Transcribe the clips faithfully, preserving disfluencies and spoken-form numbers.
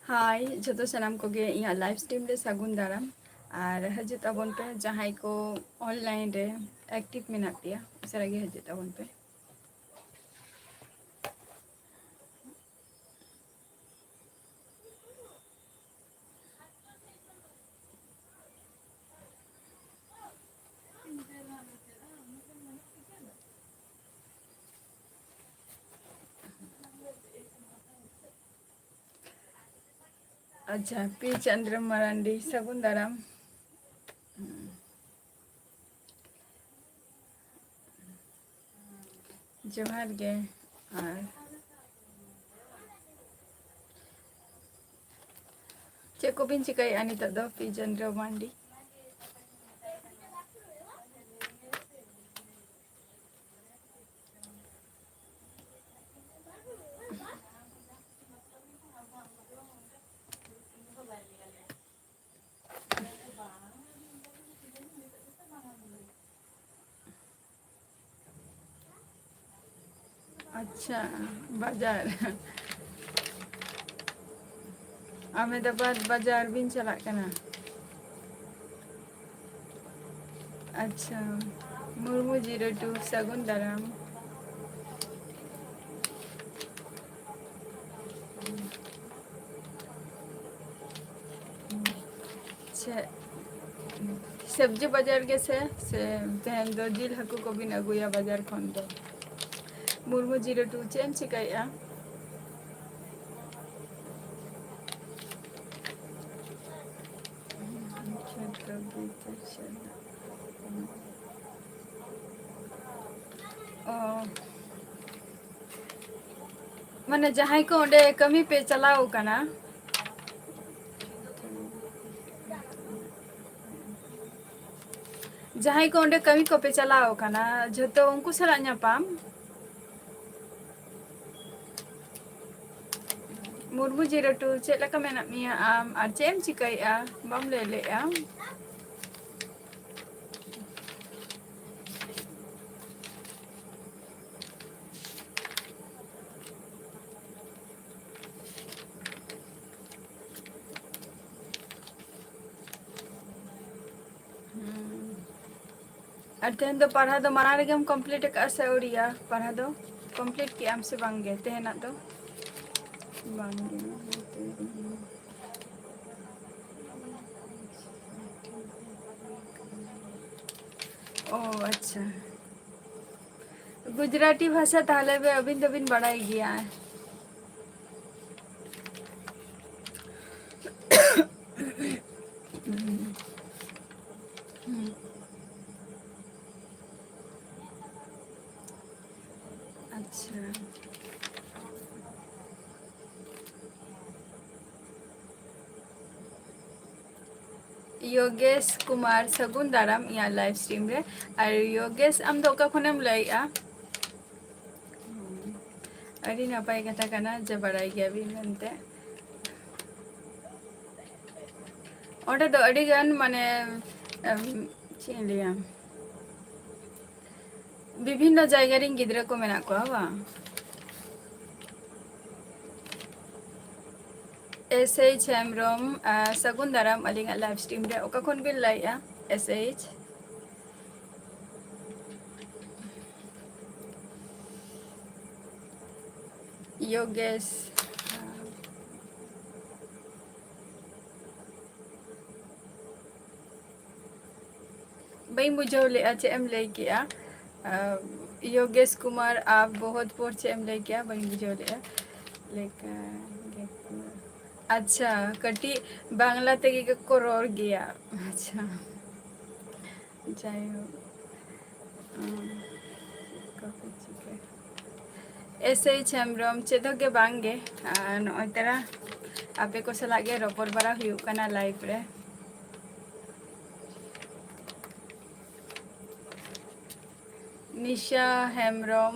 ᱦᱟᱭ, ᱡᱷᱚᱛᱚ ᱥᱟᱱᱟᱢ ᱠᱚᱜᱮ ᱤᱧᱟᱹᱜ live stream ᱨᱮ ᱥᱟᱹᱜᱩᱱ ᱫᱟᱨᱟᱢ᱾ ᱟᱨ ᱦᱤᱡᱩᱜ ᱛᱟᱵᱚᱱ ᱯᱮ, ᱡᱟᱦᱟᱸᱭ ᱠᱚ online ᱨᱮ active ᱢᱮᱱᱟᱜ ᱯᱮᱭᱟ, ᱩᱥᱟᱹᱨᱟ ᱜᱮ ᱦᱤᱡᱩᱜ ᱛᱟᱵᱚᱱ ᱯᱮ᱾ ᱟᱪᱪᱷᱟ, ᱯᱤ ᱪᱚᱱᱫᱨᱚ ᱢᱟᱨᱟᱱᱰᱤ, ᱥᱟᱹᱜᱩᱱ ᱫᱟᱨᱟᱢ᱾ ᱡᱚᱦᱟᱨ ᱜᱮ᱾ ᱟᱨ ᱪᱮᱫ ᱠᱚᱵᱤᱱ ᱪᱤᱠᱟᱹᱭᱮᱫᱼᱟ ᱱᱤᱛᱚᱜ ᱫᱚ, ᱯᱤ ᱪᱚᱱᱫᱨᱚ ᱢᱟᱨᱟᱱᱰᱤ? ᱟᱪᱪᱷᱟ, ᱵᱟᱡᱟᱨ᱾ ᱟᱢᱮᱫᱟᱵᱟᱫᱽ ᱵᱟᱡᱟᱨ ᱵᱤᱱ ᱪᱟᱞᱟᱜ ᱠᱟᱱᱟ? ᱟᱪᱪᱷᱟ, ᱢᱩᱨᱢᱩ ᱡᱤᱨᱳ ᱴᱩ, ᱥᱟᱹᱜᱩᱱ ᱫᱟᱨᱟᱢ᱾ ᱪᱮᱫ ᱥᱚᱵᱽᱡᱤ ᱵᱟᱡᱟᱨ ᱜᱮ ᱥᱮ, ᱥᱮ ᱛᱮᱦᱮᱧ ᱫᱚ ᱡᱤᱞ ᱦᱟᱹᱠᱩ ᱠᱚᱵᱤᱱ ᱟᱹᱜᱩᱭᱟ ᱵᱟᱡᱟᱨ ᱠᱷᱚᱱ ᱫᱚ? ᱢᱩᱨᱢᱩ ᱡᱤᱨᱳ ᱴᱩ, ᱪᱮᱫ ᱮᱢ ᱪᱤᱠᱟᱹᱭᱮᱫᱼᱟ? ᱚ, ᱢᱟᱱᱮ ᱡᱟᱦᱟᱸᱭ ᱠᱚ ᱚᱸᱰᱮ ᱠᱟᱹᱢᱤ ᱯᱮ ᱪᱟᱞᱟᱣ ᱠᱟᱱᱟ, ᱡᱟᱦᱟᱸᱭ ᱠᱚ ᱚᱸᱰᱮ ᱠᱟᱹᱢᱤ ᱠᱚᱯᱮ ᱪᱟᱞᱟᱣ ᱟᱠᱟᱱᱟ, ᱡᱷᱚᱛᱚ ᱩᱱᱠᱩ ᱥᱟᱞᱟᱜ ᱧᱟᱯᱟᱢ᱾ ᱢᱩᱨᱢᱩ ᱡᱤᱨᱟᱹᱴᱩ, ᱪᱮᱫ ᱞᱮᱠᱟ ᱢᱮᱱᱟᱜ ᱢᱮᱭᱟ ᱟᱢ? ᱟᱨ ᱪᱮᱫ ᱮᱢ ᱪᱤᱠᱟᱹᱭᱮᱫᱼᱟ? ᱵᱟᱢ ᱞᱟᱹᱭ ᱞᱮᱫᱼᱟ᱾ ᱦᱩᱸ᱾ ᱟᱨ ᱛᱮᱦᱮᱧ ᱫᱚ ᱯᱟᱲᱦᱟᱣ ᱫᱚ ᱢᱟᱲᱟᱝ ᱨᱮᱜᱮᱢ complete ᱟᱠᱟᱫᱼᱟ ᱥᱮ ᱟᱹᱣᱨᱤᱭᱟ? ᱯᱟᱲᱦᱟᱣ ᱫᱚ complete ᱠᱮᱜ ᱟᱢ ᱥᱮ ᱵᱟᱝ ᱜᱮ ᱛᱮᱦᱮᱧᱟᱜ ᱫᱚ? ᱵᱟᱝ ᱜᱮ᱾ ᱚ, ᱟᱪᱪᱷᱟ᱾ ᱜᱩᱡᱽᱨᱟᱴᱤ ᱵᱷᱟᱥᱟ ᱛᱟᱦᱞᱮ ᱵᱮ-, ᱟᱹᱵᱤᱱ ᱫᱚᱵᱤᱱ ᱵᱟᱲᱟᱭ ᱜᱮᱭᱟ᱾ ᱦᱩᱸ᱾ ᱟᱪᱪᱷᱟ᱾ ᱭᱳᱜᱮᱥ ᱠᱩᱢᱟᱨ, ᱥᱟᱹᱜᱩᱱ ᱫᱟᱨᱟᱢ ᱤᱧᱟᱹᱜ live stream ᱨᱮ᱾ ᱟᱨ ᱭᱳᱜᱮᱥ, ᱟᱢ ᱫᱚ ᱚᱠᱟ ᱠᱷᱚᱱᱮᱢ ᱞᱟᱹᱭᱮᱜᱼᱟ? ᱟᱹᱰᱤ ᱱᱟᱯᱟᱭ ᱠᱟᱛᱷᱟ ᱠᱟᱱᱟ ᱡᱮ ᱵᱟᱲᱟᱭ ᱜᱮᱭᱟᱵᱤᱱ ᱢᱮᱱᱛᱮ᱾ ᱚᱸᱰᱮ ᱫᱚ ᱟᱹᱰᱤ ᱜᱟᱱ, ᱢᱟᱱᱮ, ᱮᱢ, ᱪᱮᱫ ᱤᱧ ᱞᱟᱹᱭᱟ, ᱵᱤᱵᱷᱤᱱᱱᱚ ᱡᱟᱭᱜᱟ ᱨᱮᱱ ᱜᱤᱫᱽᱨᱟᱹ ᱠᱚ ᱢᱮᱱᱟᱜ ᱠᱚᱣᱟ, ᱵᱟᱝ? ᱮᱥ ᱮᱭᱤᱪ ᱦᱮᱢᱵᱨᱚᱢ, ᱟᱨ ᱥᱟᱹᱜᱩᱱ ᱫᱟᱨᱟᱢ ᱟᱹᱞᱤᱧᱟᱜ live stream ᱨᱮ᱾ ᱚᱠᱟ ᱠᱷᱚᱱ ᱵᱤᱱ ᱞᱟᱹᱭᱮᱜᱼᱟ? ᱮᱥ ᱮᱭᱤᱪ ᱭᱳᱜᱮᱥ᱾ ᱵᱟᱹᱧ ᱵᱩᱡᱷᱟᱹᱣ ᱞᱮᱜᱼᱟ ᱪᱮᱫ ᱮᱢ ᱞᱟᱹᱭ ᱠᱮᱜᱼᱟ᱾ ᱟᱸ, ᱭᱳᱜᱮᱥ ᱠᱩᱢᱟᱨ, ᱟᱯ ᱵᱚᱦᱩᱛ ᱯᱚᱨ ᱪᱮᱫ ᱮᱢ ᱞᱟᱹᱭ ᱠᱮᱜᱼᱟ? ᱵᱟᱹᱧ ᱵᱩᱡᱷᱟᱹᱣ ᱞᱮᱜᱼᱟ᱾ ᱞᱮᱠᱟ ᱜᱮ᱾ ᱟᱪᱪᱷᱟ, ᱠᱟᱹᱴᱤᱡ ᱵᱟᱝᱞᱟ ᱛᱮᱜᱮ ᱠᱚ ᱨᱚᱲ ᱜᱮᱭᱟ᱾ ᱟᱪᱪᱷᱟ, ᱡᱟᱭᱦᱳᱠ᱾ ᱟᱸ, ᱠᱟᱹᱴᱤᱡ ᱪᱤᱠᱟᱹ-, ᱮᱥ ᱮᱭᱤᱪ ᱦᱮᱢᱵᱨᱚᱢ, ᱪᱮᱫ ᱦᱚᱸ ᱜᱮ ᱵᱟᱝ ᱜᱮ᱾ ᱟᱨ ᱱᱚᱜᱼᱚᱭ ᱛᱟᱨᱟ ᱟᱯᱮ ᱠᱚ ᱥᱟᱞᱟᱜ ᱜᱮ ᱨᱚᱯᱚᱲ ᱵᱟᱲᱟ ᱦᱩᱭᱩᱜ ᱠᱟᱱᱟ live ᱨᱮ᱾ ᱱᱤᱥᱟ ᱦᱮᱢᱵᱨᱚᱢ,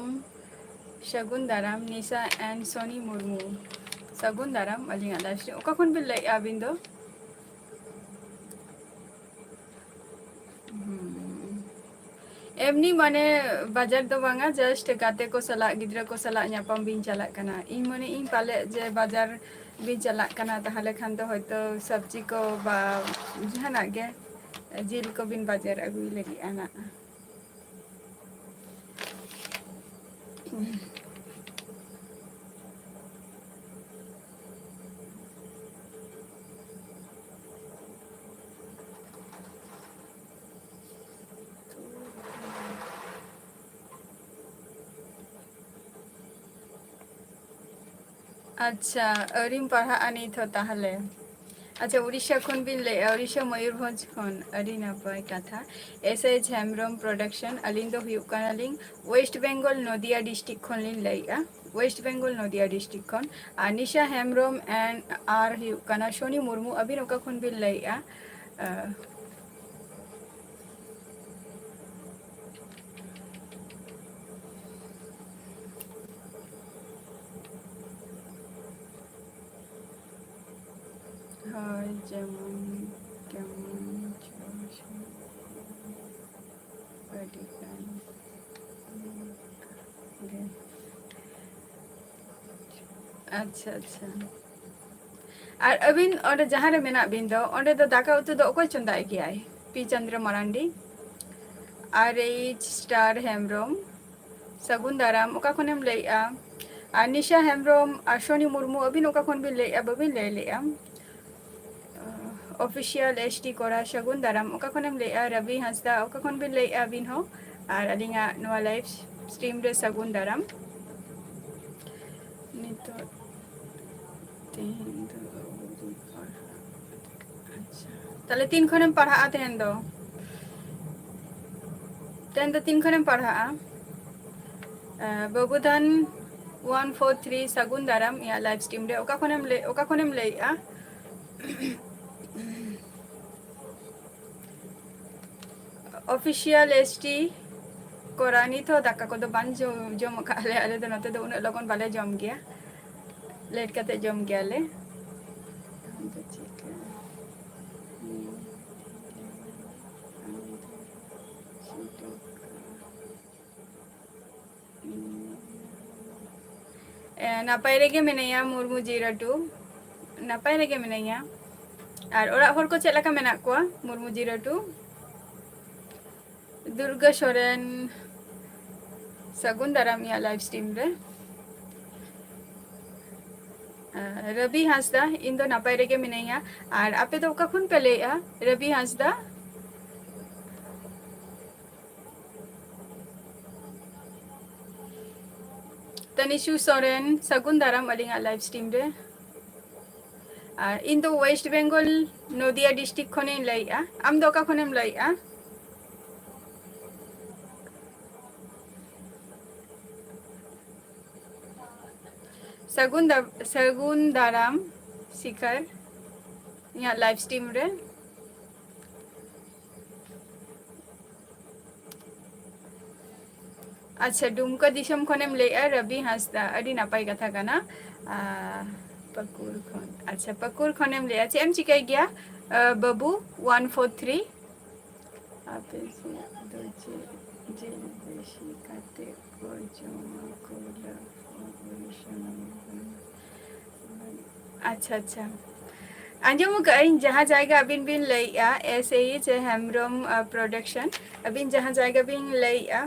ᱥᱟᱹᱜᱩᱱ ᱫᱟᱨᱟᱢ᱾ ᱱᱤᱥᱟ and ᱥᱚᱱᱤ ᱢᱩᱨᱢᱩ, ᱥᱟᱹᱜᱩᱱ ᱫᱟᱨᱟᱢ ᱟᱹᱞᱤᱧᱟᱜ live stream᱾ ᱚᱠᱟ ᱠᱷᱚᱱ ᱵᱤᱱ ᱞᱟᱹᱭᱮᱫᱼᱟ ᱟᱹᱵᱤᱱ ᱫᱚ? ᱦᱩᱸ᱾ ᱮᱢᱱᱤ ᱢᱟᱱᱮ ᱵᱟᱡᱟᱨ ᱫᱚ ᱵᱟᱝᱟ, just ᱜᱟᱛᱮ ᱠᱚ ᱥᱟᱞᱟᱜ, ᱜᱤᱫᱽᱨᱟᱹ ᱠᱚ ᱥᱟᱞᱟᱜ ᱧᱟᱯᱟᱢ ᱵᱤᱱ ᱪᱟᱞᱟᱜ ᱠᱟᱱᱟ᱾ ᱤᱧ ᱢᱚᱱᱮ ᱤᱧ ᱯᱟᱞᱮᱫ ᱡᱮ ᱵᱟᱡᱟᱨ ᱵᱤᱱ ᱪᱟᱞᱟᱜ ᱠᱟᱱᱟ, ᱛᱟᱦᱚᱞᱮ ᱠᱷᱟᱱ ᱫᱚ ᱦᱚᱭᱛᱳ ᱥᱚᱵᱽᱡᱤ ᱠᱚ ᱵᱟ ᱡᱟᱦᱟᱱᱟᱜ ᱜᱮ, ᱡᱤᱞ ᱠᱚᱵᱤᱱ ᱵᱟᱡᱟᱨ ᱟᱹᱜᱩᱭ ᱞᱟᱹᱜᱤᱫ ᱟᱱᱟᱜ᱾ ᱟᱪᱪᱷᱟ, ᱟᱹᱣᱨᱤᱢ ᱯᱟᱲᱦᱟᱜᱼᱟ ᱱᱤᱛ ᱦᱚᱸ ᱛᱟᱦᱚᱞᱮ? ᱟᱪᱪᱷᱟ, ᱩᱲᱤᱥᱥᱟ ᱠᱷᱚᱱ ᱵᱤᱱ ᱞᱟᱹᱭᱮᱫᱼᱟ, ᱩᱲᱤᱥᱥᱟ ᱢᱚᱭᱩᱨᱵᱷᱚᱸᱡᱽ ᱠᱷᱚᱱ᱾ ᱟᱹᱰᱤ ᱱᱟᱯᱟᱭ ᱠᱟᱛᱷᱟ᱾ S H ᱦᱮᱢᱵᱨᱚᱢ production, ᱟᱹᱞᱤᱧ ᱫᱚ ᱦᱩᱭᱩᱜ ᱠᱟᱱᱟᱞᱤᱧ West Bengal, ᱱᱚᱫᱤᱭᱟ district ᱠᱷᱚᱱ ᱞᱤᱧ ᱞᱟᱹᱭᱮᱫᱼᱟ᱾ West Bengal, ᱱᱚᱫᱤᱭᱟ district ᱠᱷᱚᱱ᱾ ᱟᱨ ᱱᱤᱥᱟ ᱦᱮᱢᱵᱨᱚᱢ and ᱟᱨ ᱦᱩᱭᱩᱜ ᱠᱟᱱᱟ ᱥᱚᱱᱤ ᱢᱩᱨᱢᱩ, ᱟᱹᱵᱤᱱ ᱚᱠᱟ ᱠᱷᱚᱱ ᱵᱤᱱ ᱞᱟᱹᱭᱮᱫᱼᱟ? ᱟᱸ, ᱦᱳᱭ, ᱡᱮᱢᱚᱱ ᱛᱮᱢᱚᱱ ᱪᱚᱞ ᱟᱹᱰᱤ ᱜᱟᱱ ᱜᱮ᱾ ᱟᱪᱪᱷᱟ, ᱟᱪᱪᱷᱟ᱾ ᱟᱨ ᱟᱹᱵᱤᱱ ᱚᱸᱰᱮ ᱡᱟᱦᱟᱸ ᱨᱮ ᱢᱮᱱᱟᱜ ᱵᱤᱱ ᱫᱚ, ᱚᱸᱰᱮ ᱫᱚ ᱫᱟᱠᱟ ᱩᱛᱩ ᱫᱚ ᱚᱠᱚᱭ ᱪᱚᱸᱫᱟᱭ ᱜᱮᱭᱟᱭ? P Chandra Marandi. R H Star Hembrom, ᱥᱟᱹᱜᱩᱱ ᱫᱟᱨᱟᱢ, ᱚᱠᱟ ᱠᱷᱚᱱᱮᱢ ᱞᱟᱹᱭᱮᱜᱼᱟ? ᱟᱨ ᱱᱤᱥᱟ ᱦᱮᱢᱵᱨᱚᱢ ᱟᱨ ᱥᱚᱱᱤ ᱢᱩᱨᱢᱩ, ᱟᱹᱵᱤᱱ ᱚᱠᱟ ᱠᱷᱚᱱ ᱵᱤᱱ ᱞᱟᱹᱭᱮᱜᱼᱟ? ᱵᱟᱹᱵᱤᱱ ᱞᱟᱹᱭ ᱞᱮᱜᱼᱟ᱾ Official S T ᱠᱚᱲᱟ, ᱥᱟᱹᱜᱩᱱ ᱫᱟᱨᱟᱢ, ᱚᱠᱟ ᱠᱷᱚᱱᱮᱢ ᱞᱟᱹᱭᱮᱜᱼᱟ? ᱨᱚᱵᱤ ᱦᱟᱸᱥᱫᱟ, ᱚᱠᱟ ᱠᱷᱚᱱ ᱵᱤᱱ ᱞᱟᱹᱭᱮᱜᱼᱟ ᱟᱹᱵᱤᱱ ᱦᱚᱸ? ᱟᱨ ᱟᱹᱞᱤᱧᱟᱜ ᱱᱚᱣᱟ live stream ᱨᱮ ᱥᱟᱹᱜᱩᱱ ᱫᱟᱨᱟᱢ᱾ ᱱᱤᱛᱚᱜ, ᱛᱮᱦᱮᱧ ᱫᱚ ᱟᱪᱪᱷᱟ, ᱛᱟᱦᱞᱮ ᱛᱤᱱ ᱠᱷᱚᱱᱮᱢ ᱯᱟᱲᱦᱟᱜᱼᱟ ᱛᱮᱦᱮᱧ ᱫᱚ? ᱛᱮᱦᱮᱧ ᱫᱚ ᱛᱤᱱ ᱠᱷᱚᱱᱮᱢ ᱯᱟᱲᱦᱟᱜᱼᱟ? ᱮ, ᱵᱟᱹᱵᱩᱫᱷᱟᱱ one four three, ᱥᱟᱹᱜᱩᱱ ᱫᱟᱨᱟᱢ ᱤᱧᱟᱹᱜ live stream ᱨᱮ᱾ ᱚᱠᱟ ᱠᱷᱚᱱᱮᱢ ᱞᱟᱹᱭ, ᱚᱠᱟ ᱠᱷᱚᱱᱮᱢ ᱞᱟᱹᱭᱮᱜᱼᱟ? Official S T ᱠᱚᱨᱟ, ᱱᱤᱛ ᱦᱚᱸ ᱫᱟᱠᱟ ᱠᱚᱫᱚ ᱵᱟᱝ ᱡᱚ-, ᱡᱚᱢ ᱟᱠᱟᱫ ᱞᱮ᱾ ᱟᱞᱮ ᱫᱚ ᱱᱚᱛᱮ ᱫᱚ ᱩᱱᱟᱹᱜ ᱞᱚᱜᱚᱱ ᱵᱟᱞᱮ ᱡᱚᱢ ᱜᱮᱭᱟ, ᱞᱮᱴ ᱠᱟᱛᱮ ᱡᱚᱢ ᱜᱮᱭᱟᱞᱮ᱾ ᱮ, ᱱᱟᱯᱟᱭ ᱨᱮᱜᱮ ᱢᱮᱱᱟᱭᱟ ᱢᱩᱨᱢᱩ ᱡᱤᱨᱚ ᱴᱩ᱾ ᱱᱟᱯᱟᱭ ᱨᱮᱜᱮ ᱢᱮᱱᱟᱭᱟ᱾ ᱟᱨ ᱚᱲᱟᱜ ᱦᱚᱲ ᱠᱚ ᱪᱮᱫ ᱞᱮᱠᱟ ᱢᱮᱱᱟᱜ ᱠᱚᱣᱟ ᱢᱩᱨᱢᱩ ᱡᱤᱨᱚ ᱴᱩ? ᱫᱩᱨᱜᱟᱹ ᱥᱚᱨᱮᱱ, ᱥᱟᱹᱜᱩᱱ ᱫᱟᱨᱟᱢ ᱤᱧᱟᱹᱜ ᱞᱟᱭᱤᱵᱷ ᱥᱴᱨᱤᱢ ᱨᱮ᱾ ᱟᱨ ᱨᱚᱵᱤ ᱦᱟᱸᱥᱫᱟ, ᱤᱧ ᱫᱚ ᱱᱟᱯᱟᱭ ᱨᱮᱜᱮ ᱢᱤᱱᱟᱹᱧᱟ᱾ ᱟᱨ ᱟᱯᱮ ᱫᱚ ᱚᱠᱟ ᱠᱷᱚᱱ ᱯᱮ ᱞᱟᱹᱭᱮᱜᱼᱟ? ᱨᱚᱵᱤ ᱦᱟᱸᱥᱫᱟ, ᱛᱟᱱᱤᱥᱩ ᱥᱚᱨᱮᱱ, ᱥᱟᱹᱜᱩᱱ ᱫᱟᱨᱟᱢ ᱟᱹᱞᱤᱧᱟᱜ ᱞᱟᱭᱤᱵᱷ ᱥᱴᱨᱤᱢ ᱨᱮ᱾ ᱟᱨ ᱤᱧ ᱫᱚ ᱳᱭᱮᱥᱴ ᱵᱮᱝᱜᱚᱞ, ᱱᱚᱫᱤᱭᱟ ᱰᱤᱥᱴᱨᱤᱠᱴ ᱠᱷᱚᱱᱤᱧ ᱞᱟᱹᱭᱮᱜᱼᱟ᱾ ᱟᱢ ᱫᱚ ᱚᱠᱟ ᱠᱷᱚᱱᱮᱢ ᱞᱟᱹᱭᱮᱜᱼᱟ? ᱥᱟᱹᱜᱩᱱ ᱫᱟ-, ᱥᱟᱹᱜᱩᱱ ᱫᱟᱨᱟᱢ ᱥᱤᱠᱷᱟᱨ ᱤᱧᱟᱹᱜ ᱞᱟᱭᱤᱵᱷ ᱥᱴᱨᱤᱢ ᱨᱮ᱾ ᱟᱪᱪᱷᱟ, ᱰᱩᱢᱠᱟ ᱫᱤᱥᱚᱢ ᱠᱷᱚᱱᱮᱢ ᱞᱟᱹᱭᱮᱜᱼᱟ ᱨᱚᱵᱤ ᱦᱟᱸᱥᱫᱟ, ᱟᱹᱰᱤ ᱱᱟᱯᱟᱭ ᱠᱟᱛᱷᱟ ᱠᱟᱱᱟ᱾ ᱟᱨ ᱯᱟᱹᱠᱩᱲ ᱠᱷᱚᱱ, ᱟᱪᱪᱷᱟ, ᱯᱟᱹᱠᱩᱲ ᱠᱷᱚᱱᱮᱢ ᱞᱟᱹᱭᱮᱜᱼᱟ, ᱪᱮᱫ ᱮᱢ ᱪᱤᱠᱟᱹᱭ ᱜᱮᱭᱟ, ᱟᱸ, ᱵᱟᱹᱵᱩ ᱚᱣᱟᱱ ᱯᱷᱳᱨ ᱛᱷᱨᱤ? ᱟᱯᱮ ᱥᱮᱫ ᱫᱚ ᱪᱮᱫ ᱡᱤᱞ ᱵᱮᱥᱤ ᱠᱟᱛᱮ ᱠᱚ ᱡᱚᱢᱟ? ᱠᱚ ᱞᱟᱹᱜᱤᱫ ᱟᱪᱪᱷᱟ, ᱟᱪᱪᱷᱟ᱾ ᱟᱸᱡᱚᱢ ᱟᱠᱟᱫ ᱟᱹᱧ ᱡᱟᱦᱟᱸ ᱡᱟᱭᱜᱟ ᱟᱹᱵᱤᱱ ᱵᱤᱱ ᱞᱟᱹᱭᱮᱜᱼᱟ, ᱮᱥ ᱮᱭᱤᱪ ᱦᱮᱢᱵᱨᱚᱢ, ᱟ, ᱯᱨᱚᱰᱟᱠᱥᱚᱱ᱾ ᱟᱹᱵᱤᱱ ᱡᱟᱦᱟᱸ ᱡᱟᱭᱜᱟ ᱵᱤᱱ ᱞᱟᱹᱭᱮᱜᱼᱟ,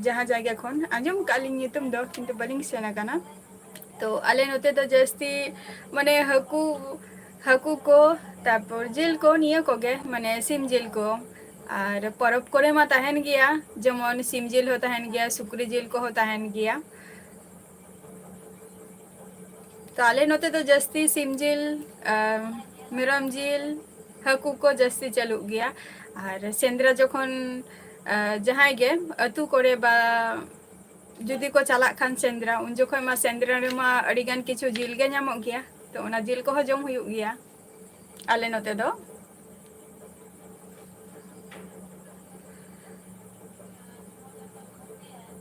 ᱡᱟᱦᱟᱸ ᱡᱟᱭᱜᱟ ᱠᱷᱚᱱ, ᱟᱸᱡᱚᱢ ᱟᱠᱟᱫ ᱞᱤᱧ ᱧᱩᱛᱩᱢ ᱫᱚ, ᱠᱤᱱᱛᱩ ᱵᱟᱹᱞᱤᱧ ᱥᱮᱱ ᱟᱠᱟᱱᱟ᱾ ᱛᱚ ᱟᱞᱮ ᱱᱚᱛᱮ ᱫᱚ ᱡᱟᱹᱥᱛᱤ ᱢᱟᱱᱮ ᱦᱟᱹᱠᱩ, ᱦᱟᱹᱠᱩ ᱠᱚ, ᱛᱟᱨᱯᱚᱨ ᱡᱤᱞ ᱠᱚ, ᱱᱤᱭᱟᱹ ᱠᱚᱜᱮ, ᱢᱟᱱᱮ ᱥᱤᱢ ᱡᱤᱞ ᱠᱚ᱾ ᱟᱨ ᱯᱚᱨᱚᱵᱽ ᱠᱚᱨᱮ ᱢᱟ ᱛᱟᱦᱮᱱ ᱜᱮᱭᱟ, ᱡᱮᱢᱚᱱ ᱥᱤᱢ ᱡᱤᱞ ᱦᱚᱸ ᱛᱟᱦᱮᱱ ᱜᱮᱭᱟ, ᱥᱩᱠᱨᱤ ᱡᱤᱞ ᱠᱚᱦᱚᱸ ᱛᱟᱦᱮᱱ ᱜᱮᱭᱟ᱾ ᱛᱚ ᱟᱞᱮ ᱱᱚᱛᱮ ᱫᱚ ᱡᱟᱹᱥᱛᱤ ᱥᱤᱢ ᱡᱤᱞ, ᱟᱨ ᱢᱮᱨᱚᱢ ᱡᱤᱞ, ᱦᱟᱹᱠᱩ ᱠᱚ ᱡᱟᱹᱥᱛᱤ ᱪᱟᱹᱞᱩᱜ ᱜᱮᱭᱟ᱾ ᱟᱨ ᱥᱮᱸᱫᱽᱨᱟ ᱡᱚᱠᱷᱚᱱ, ᱟᱨ ᱡᱟᱦᱟᱸᱭ ᱜᱮ ᱟᱹᱛᱩ ᱠᱚᱨᱮ ᱵᱟ ᱡᱩᱫᱤ ᱠᱚ ᱪᱟᱞᱟᱜ ᱠᱷᱟᱱ ᱥᱮᱸᱫᱽᱨᱟ, ᱩᱱ ᱡᱚᱠᱷᱚᱱ ᱢᱟ ᱥᱮᱸᱫᱽᱨᱟ ᱨᱮᱢᱟ ᱟᱹᱰᱤ ᱜᱟᱱ ᱠᱤᱪᱷᱩ ᱡᱤᱞ ᱜᱮ ᱧᱟᱢᱚᱜ ᱜᱮᱭᱟ, ᱛᱚ ᱚᱱᱟ ᱡᱤᱞ ᱠᱚᱦᱚᱸ ᱡᱚᱢ ᱦᱩᱭᱩᱜ ᱜᱮᱭᱟ ᱟᱞᱮ ᱱᱚᱛᱮ ᱫᱚ᱾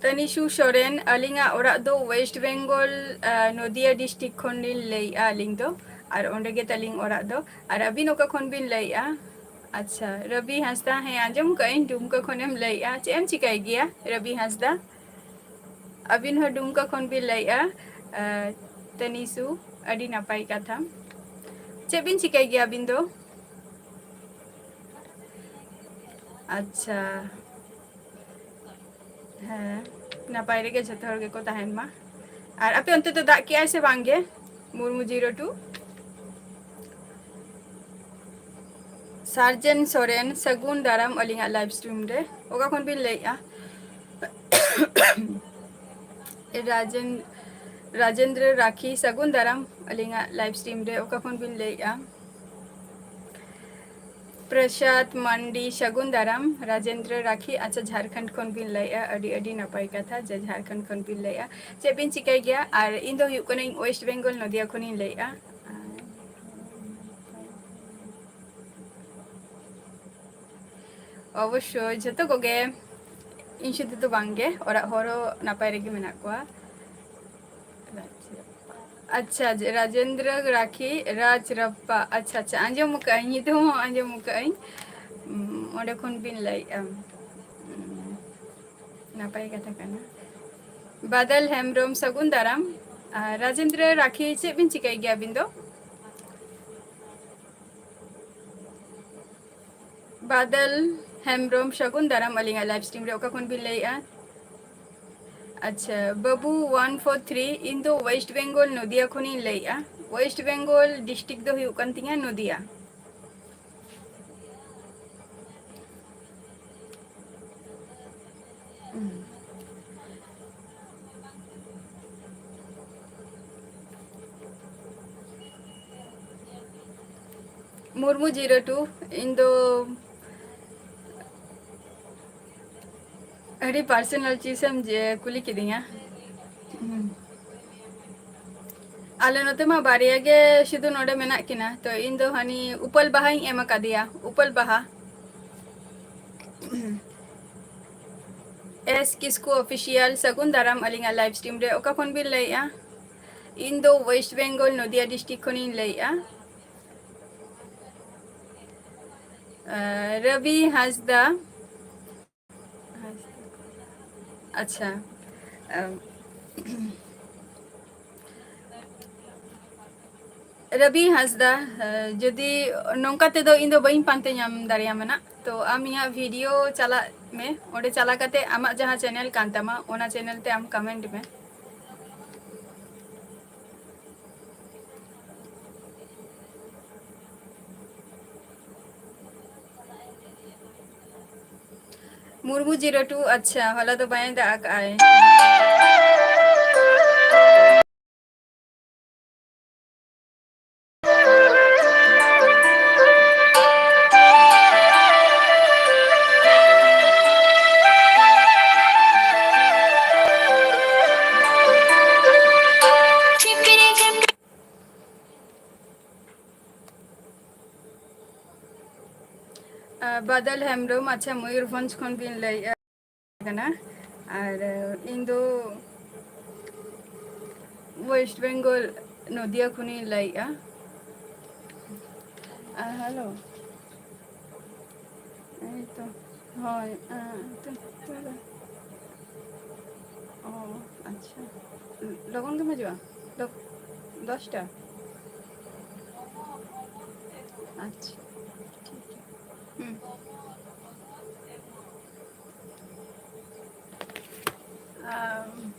ᱛᱟᱱᱤᱥᱩ ᱥᱚᱨᱮᱱ, ᱟᱹᱞᱤᱧᱟᱜ ᱚᱲᱟᱜ ᱫᱚ ᱳᱭᱮᱥᱴ ᱵᱮᱝᱜᱚᱞ, ᱟᱸ, ᱱᱚᱫᱤᱭᱟ ᱰᱤᱥᱴᱨᱤᱠᱴ ᱠᱷᱚᱱ ᱞᱤᱧ ᱞᱟᱹᱭᱮᱫᱼᱟ ᱟᱹᱞᱤᱧ ᱫᱚ, ᱟᱨ ᱚᱸᱰᱮ ᱜᱮ ᱛᱟᱹᱞᱤᱧ ᱚᱲᱟᱜ ᱫᱚ᱾ ᱟᱨ ᱟᱹᱵᱤᱱ ᱚᱠᱟ ᱠᱷᱚᱱ ᱵᱤᱱ ᱞᱟᱹᱭᱮᱫᱼᱟ? ᱟᱪᱪᱷᱟ, ᱨᱚᱵᱤ ᱦᱟᱸᱥᱫᱟ, ᱦᱮᱸ, ᱟᱸᱡᱚᱢ ᱠᱟᱜ ᱟᱹᱧ, ᱰᱩᱢᱠᱟ ᱠᱷᱚᱱᱮᱢ ᱞᱟᱹᱭᱮᱫᱼᱟ᱾ ᱪᱮᱫ ᱮᱢ ᱪᱤᱠᱟᱹᱭ ᱜᱮᱭᱟ, ᱨᱚᱵᱤ ᱦᱟᱸᱥᱫᱟ? ᱟᱹᱵᱤᱱ ᱦᱚᱸ ᱰᱩᱢᱠᱟ ᱠᱷᱚᱱ ᱵᱤᱱ ᱞᱟᱹᱭᱮᱫᱼᱟ, ᱟᱸ, ᱛᱟᱱᱤᱥᱩ, ᱟᱹᱰᱤ ᱱᱟᱯᱟᱭ ᱠᱟᱛᱷᱟ᱾ ᱪᱮᱫ ᱵᱤᱱ ᱪᱤᱠᱟᱹᱭ ᱜᱮᱭᱟ ᱟᱹᱵᱤᱱ ᱫᱚ? ᱟᱪᱪᱷᱟ, ᱦᱮᱸ, ᱱᱟᱯᱟᱭ ᱨᱮᱜᱮ ᱡᱷᱚᱛᱚ ᱦᱚᱲ ᱜᱮᱠᱚ ᱛᱟᱦᱮᱱ ᱢᱟ᱾ ᱟᱨ ᱟᱯᱮ ᱚᱱᱛᱮ ᱫᱚ ᱫᱟᱜ ᱠᱮᱜᱼᱟᱭ ᱥᱮ ᱵᱟᱝ ᱜᱮ? Murmu zero two. Surgeon Soren, ᱥᱟᱹᱜᱩᱱ ᱫᱟᱨᱟᱢ ᱟᱹᱞᱤᱧᱟᱜ ᱞᱟᱭᱤᱵᱷ ᱥᱴᱨᱤᱢ ᱨᱮ᱾ ᱚᱠᱟ ᱠᱷᱚᱱ ᱵᱤᱱ ᱞᱟᱹᱭᱮᱫᱼᱟ? ᱨᱟᱡᱮᱱ, ᱨᱟᱡᱮᱱᱫᱨᱚ ᱨᱟᱠᱷᱤ, ᱥᱟᱹᱜᱩᱱ ᱫᱟᱨᱟᱢ ᱟᱹᱞᱤᱧᱟᱜ ᱞᱟᱭᱤᱵᱷ ᱥᱴᱨᱤᱢ ᱨᱮ᱾ ᱚᱠᱟ ᱠᱷᱚᱱ ᱵᱤᱱ ᱞᱟᱹᱭᱮᱫᱼᱟ? ᱯᱨᱚᱥᱟᱫᱽ ᱢᱟᱱᱰᱤ, ᱥᱟᱹᱜᱩᱱ ᱫᱟᱨᱟᱢ᱾ ᱨᱟᱡᱮᱱᱫᱨᱚ ᱨᱟᱠᱷᱤ, ᱟᱪᱪᱷᱟ, ᱡᱷᱟᱲᱠᱷᱚᱸᱰ ᱠᱷᱚᱱ ᱵᱤᱱ ᱞᱟᱹᱭᱮᱫᱼᱟ, ᱟᱹᱰᱤ ᱟᱹᱰᱤ ᱱᱟᱯᱟᱭ ᱠᱟᱛᱷᱟ ᱡᱮ ᱡᱷᱟᱲᱠᱷᱚᱸᱰ ᱠᱷᱚᱱ ᱵᱤᱱ ᱞᱟᱹᱭᱮᱫᱼᱟ᱾ ᱪᱮᱫ ᱵᱤᱱ ᱪᱤᱠᱟᱹᱭ ᱜᱮᱭᱟ? ᱟᱨ ᱤᱧ ᱫᱚ ᱦᱩᱭᱩᱜ ᱠᱟᱹᱱᱟᱹᱧ ᱳᱭᱮᱥᱴ ᱵᱮᱝᱜᱚᱞ, ᱱᱚᱫᱤᱭᱟ ᱠᱷᱚᱱᱤᱧ ᱞᱟᱹᱭᱮᱫᱼᱟ᱾ ᱚᱵᱚᱥᱥᱳᱭ, ᱡᱷᱚᱛᱚ ᱠᱚᱜᱮ, ᱤᱧ ᱥᱩᱫᱷᱩ ᱫᱚ ᱵᱟᱝ ᱜᱮ, ᱚᱲᱟᱜ ᱦᱚᱲ ᱦᱚᱸ ᱱᱟᱯᱟᱭ ᱨᱮᱜᱮ ᱢᱮᱱᱟᱜ ᱠᱚᱣᱟ᱾ ᱟᱪᱪᱷᱟ, ᱡᱮ ᱨᱟᱡᱮᱱᱫᱨᱚ ᱨᱟᱠᱷᱤ, ᱨᱟᱡᱽ ᱨᱟᱯᱯᱟ, ᱟᱪᱪᱷᱟ, ᱟᱪᱪᱷᱟ, ᱟᱸᱡᱚᱢ ᱟᱠᱟᱫ ᱟᱹᱧ, ᱧᱩᱛᱩᱢ ᱦᱚᱸ ᱟᱸᱡᱚᱢ ᱟᱠᱟᱫ ᱟᱹᱧ᱾ ᱩᱸ, ᱚᱸᱰᱮ ᱠᱷᱚᱱ ᱵᱤᱱ ᱞᱟᱹᱭᱮᱫᱼᱟ᱾ ᱩᱸ, ᱱᱟᱯᱟᱭ ᱠᱟᱛᱷᱟ ᱠᱟᱱᱟ᱾ ᱵᱟᱫᱚᱞ ᱦᱮᱢᱵᱨᱚᱢ, ᱥᱟᱹᱜᱩᱱ ᱫᱟᱨᱟᱢ᱾ ᱟᱨ ᱨᱟᱡᱮᱱᱫᱨᱚ ᱨᱟᱠᱷᱤ, ᱪᱮᱫ ᱵᱤᱱ ᱪᱤᱠᱟᱹᱭ ᱜᱮᱭᱟ ᱟᱹᱵᱤᱱ ᱫᱚ? ᱵᱟᱫᱚᱞ ᱦᱮᱢᱵᱨᱚᱢ, ᱥᱟᱹᱜᱩᱱ ᱫᱟᱨᱟᱢ ᱟᱹᱞᱤᱧᱟᱜ ᱞᱟᱭᱤᱵᱷ ᱥᱴᱨᱤᱢ ᱨᱮ᱾ ᱚᱠᱟ ᱠᱷᱚᱱ ᱵᱤᱱ ᱞᱟᱹᱭᱮᱫᱼᱟ? ᱟᱪᱪᱷᱟ, ᱵᱟᱹᱵᱩ ᱚᱣᱟᱱ ᱯᱷᱳᱨ ᱛᱷᱨᱤ, ᱤᱧ ᱫᱚ ᱳᱭᱮᱥᱴ ᱵᱮᱝᱜᱚᱞ ᱱᱚᱫᱤᱭᱟ ᱠᱷᱚᱱᱤᱧ ᱞᱟᱹᱭᱮᱫᱼᱟ᱾ ᱳᱭᱮᱥᱴ ᱵᱮᱝᱜᱚᱞ ᱰᱤᱥᱴᱨᱤᱠᱴ ᱫᱚ ᱦᱩᱭᱩᱜ ᱠᱟᱱ ᱛᱤᱧᱟ ᱱᱚᱫᱤᱭᱟ᱾ ᱢᱩᱨᱢᱩ ᱡᱤᱨᱳ ᱴᱩ, ᱤᱧ ᱫᱚ ᱟᱹᱰᱤ ᱯᱟᱨᱥᱚᱱᱟᱞ ᱪᱤᱡᱽ ᱮᱢ ᱡᱮ ᱠᱩᱞᱤ ᱠᱤᱫᱤᱧᱟ᱾ ᱦᱩᱸ᱾ ᱟᱞᱮ ᱱᱚᱛᱮ ᱢᱟ ᱵᱟᱨᱭᱟ ᱜᱮ ᱥᱩᱫᱷᱩ ᱱᱚᱰᱮ ᱢᱮᱱᱟᱜ ᱠᱤᱱᱟ, ᱛᱚ ᱤᱧ ᱫᱚ ᱦᱟᱹᱱᱤ ᱩᱯᱟᱹᱞ ᱵᱟᱦᱟᱧ ᱮᱢ ᱟᱠᱟᱫᱮᱭᱟ, ᱩᱯᱟᱹᱞ ᱵᱟᱦᱟ᱾ ᱮᱥ ᱠᱤᱥᱠᱩ ᱚᱯᱷᱤᱥᱤᱭᱟᱞ, ᱥᱟᱹᱜᱩᱱ ᱫᱟᱨᱟᱢ ᱟᱹᱞᱤᱧᱟᱜ ᱞᱟᱭᱤᱵᱷ ᱥᱴᱨᱤᱢ ᱨᱮ᱾ ᱚᱠᱟ ᱠᱷᱚᱱ ᱵᱤᱱ ᱞᱟᱹᱭᱮᱜᱼᱟ? ᱤᱧ ᱫᱚ ᱳᱭᱮᱥᱴ ᱵᱮᱝᱜᱚᱞ, ᱱᱚᱫᱤᱭᱟ ᱰᱤᱥᱴᱨᱤᱠᱴ ᱠᱷᱚᱱᱤᱧ ᱞᱟᱹᱭᱮᱜᱼᱟ᱾ ᱟᱸ, ᱨᱚᱵᱤ ᱦᱟᱸᱥᱫᱟ᱾ ᱟᱪᱪᱷᱟ᱾ ᱟᱢ, ᱨᱚᱵᱤ ᱦᱟᱸᱥᱫᱟ, ᱟᱸ, ᱡᱩᱫᱤ ᱱᱚᱝᱠᱟ ᱛᱮᱫᱚ ᱤᱧ ᱫᱚ ᱵᱟᱹᱧ ᱯᱟᱱᱛᱮ ᱧᱟᱢ ᱫᱟᱲᱮᱭᱟᱢᱟ ᱱᱟᱜ᱾ ᱛᱚ ᱟᱢ ᱤᱧᱟᱹᱜ ᱵᱷᱤᱰᱤᱭᱳ ᱪᱟᱞᱟᱜ ᱢᱮ, ᱚᱸᱰᱮ ᱪᱟᱞᱟᱣ ᱠᱟᱛᱮ ᱟᱢᱟᱜ ᱡᱟᱦᱟᱸ ᱪᱮᱱᱮᱞ ᱠᱟᱱ ᱛᱟᱢᱟ, ᱚᱱᱟ ᱪᱮᱱᱮᱞ ᱛᱮ ᱟᱢ ᱠᱚᱢᱮᱱᱴ ᱢᱮ᱾ ᱢᱩᱨᱢᱩ ᱡᱤᱨᱳ ᱴᱩ, ᱟᱪᱪᱷᱟ, ᱦᱚᱞᱟ ᱫᱚ ᱵᱟᱭ ᱫᱟᱜ ᱟᱠᱟᱜᱼᱟᱭ᱾ ᱟᱨ ᱵᱟᱫᱚᱞ ᱦᱮᱢᱵᱨᱚᱢ, ᱟᱪᱪᱷᱟ, ᱢᱚᱭᱩᱨᱵᱷᱚᱸᱡᱽ ᱠᱷᱚᱱ ᱵᱤᱱ ᱞᱟᱹᱭᱮᱫᱼᱟ ᱠᱟᱱᱟ᱾ ᱟᱨ ᱤᱧ ᱫᱚ ᱳᱭᱮᱥᱴ ᱵᱮᱝᱜᱚᱞ, ᱱᱚᱫᱤᱭᱟ ᱠᱷᱚᱱᱤᱧ ᱞᱟᱹᱭᱮᱫᱼᱟ᱾ ᱟᱨ ᱦᱮᱞᱳ, ᱮᱭ ᱛᱚ, ᱦᱳᱭ, ᱟᱸ, ᱛᱚ, ᱛᱚ, ᱚ, ᱟᱪᱪᱷᱟ᱾ ᱞᱚᱜᱚᱱ ᱜᱮᱢ ᱦᱤᱡᱩᱜᱼᱟ? ᱫᱚ-, ᱫᱚᱥᱴᱟ? ᱟᱪᱪᱷᱟ, ᱴᱷᱤᱠ ᱜᱮᱭᱟ᱾ ᱦᱩᱸ᱾ ᱟᱢ,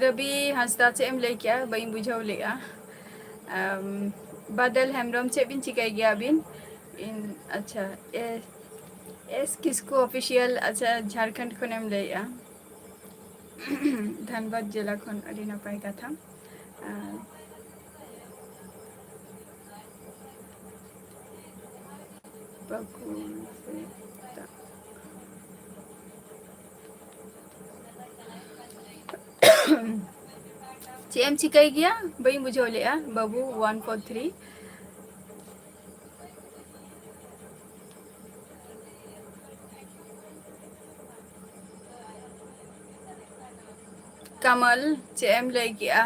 ᱨᱚᱵᱤ ᱦᱟᱸᱥᱫᱟ, ᱪᱮᱫ ᱮᱢ ᱞᱟᱹᱭ ᱠᱮᱜᱼᱟ? ᱵᱟᱹᱧ ᱵᱩᱡᱷᱟᱹᱣ ᱞᱮᱜᱼᱟ᱾ ᱟᱢ, ᱵᱟᱫᱚᱞ ᱦᱮᱢᱵᱨᱚᱢ, ᱪᱮᱫ ᱵᱤᱱ ᱪᱤᱠᱟᱹᱭ ᱜᱮᱭᱟ ᱟᱹᱵᱤᱱ? ᱤᱧ, ᱟᱪᱪᱷᱟ, ᱮ-, ᱮᱥ ᱠᱤᱥᱠᱩ ᱚᱯᱷᱤᱥᱤᱭᱟᱞ, ᱟᱪᱪᱷᱟ, ᱡᱷᱟᱲᱠᱷᱚᱸᱰ ᱠᱷᱚᱱᱮᱢ ᱞᱟᱹᱭᱮᱜᱼᱟ᱾ ᱫᱷᱟᱱᱵᱟᱫᱽ ᱡᱮᱞᱟ ᱠᱷᱚᱱ, ᱟᱹᱰᱤ ᱱᱟᱯᱟᱭ ᱠᱟᱛᱷᱟ᱾ ᱟᱨ ᱯᱟᱹᱠᱩᱲ ᱥᱮᱛᱟ᱾ ᱪᱮᱫ ᱮᱢ ᱪᱤᱠᱟᱹᱭ ᱜᱮᱭᱟ? ᱵᱟᱹᱧ ᱵᱩᱡᱷᱟᱹᱣ ᱞᱮᱜᱼᱟ ᱵᱟᱹᱵᱩ one four three᱾ ᱠᱟᱢᱟᱞ, ᱪᱮᱫ ᱮᱢ ᱞᱟᱹᱭ ᱠᱮᱜᱼᱟ?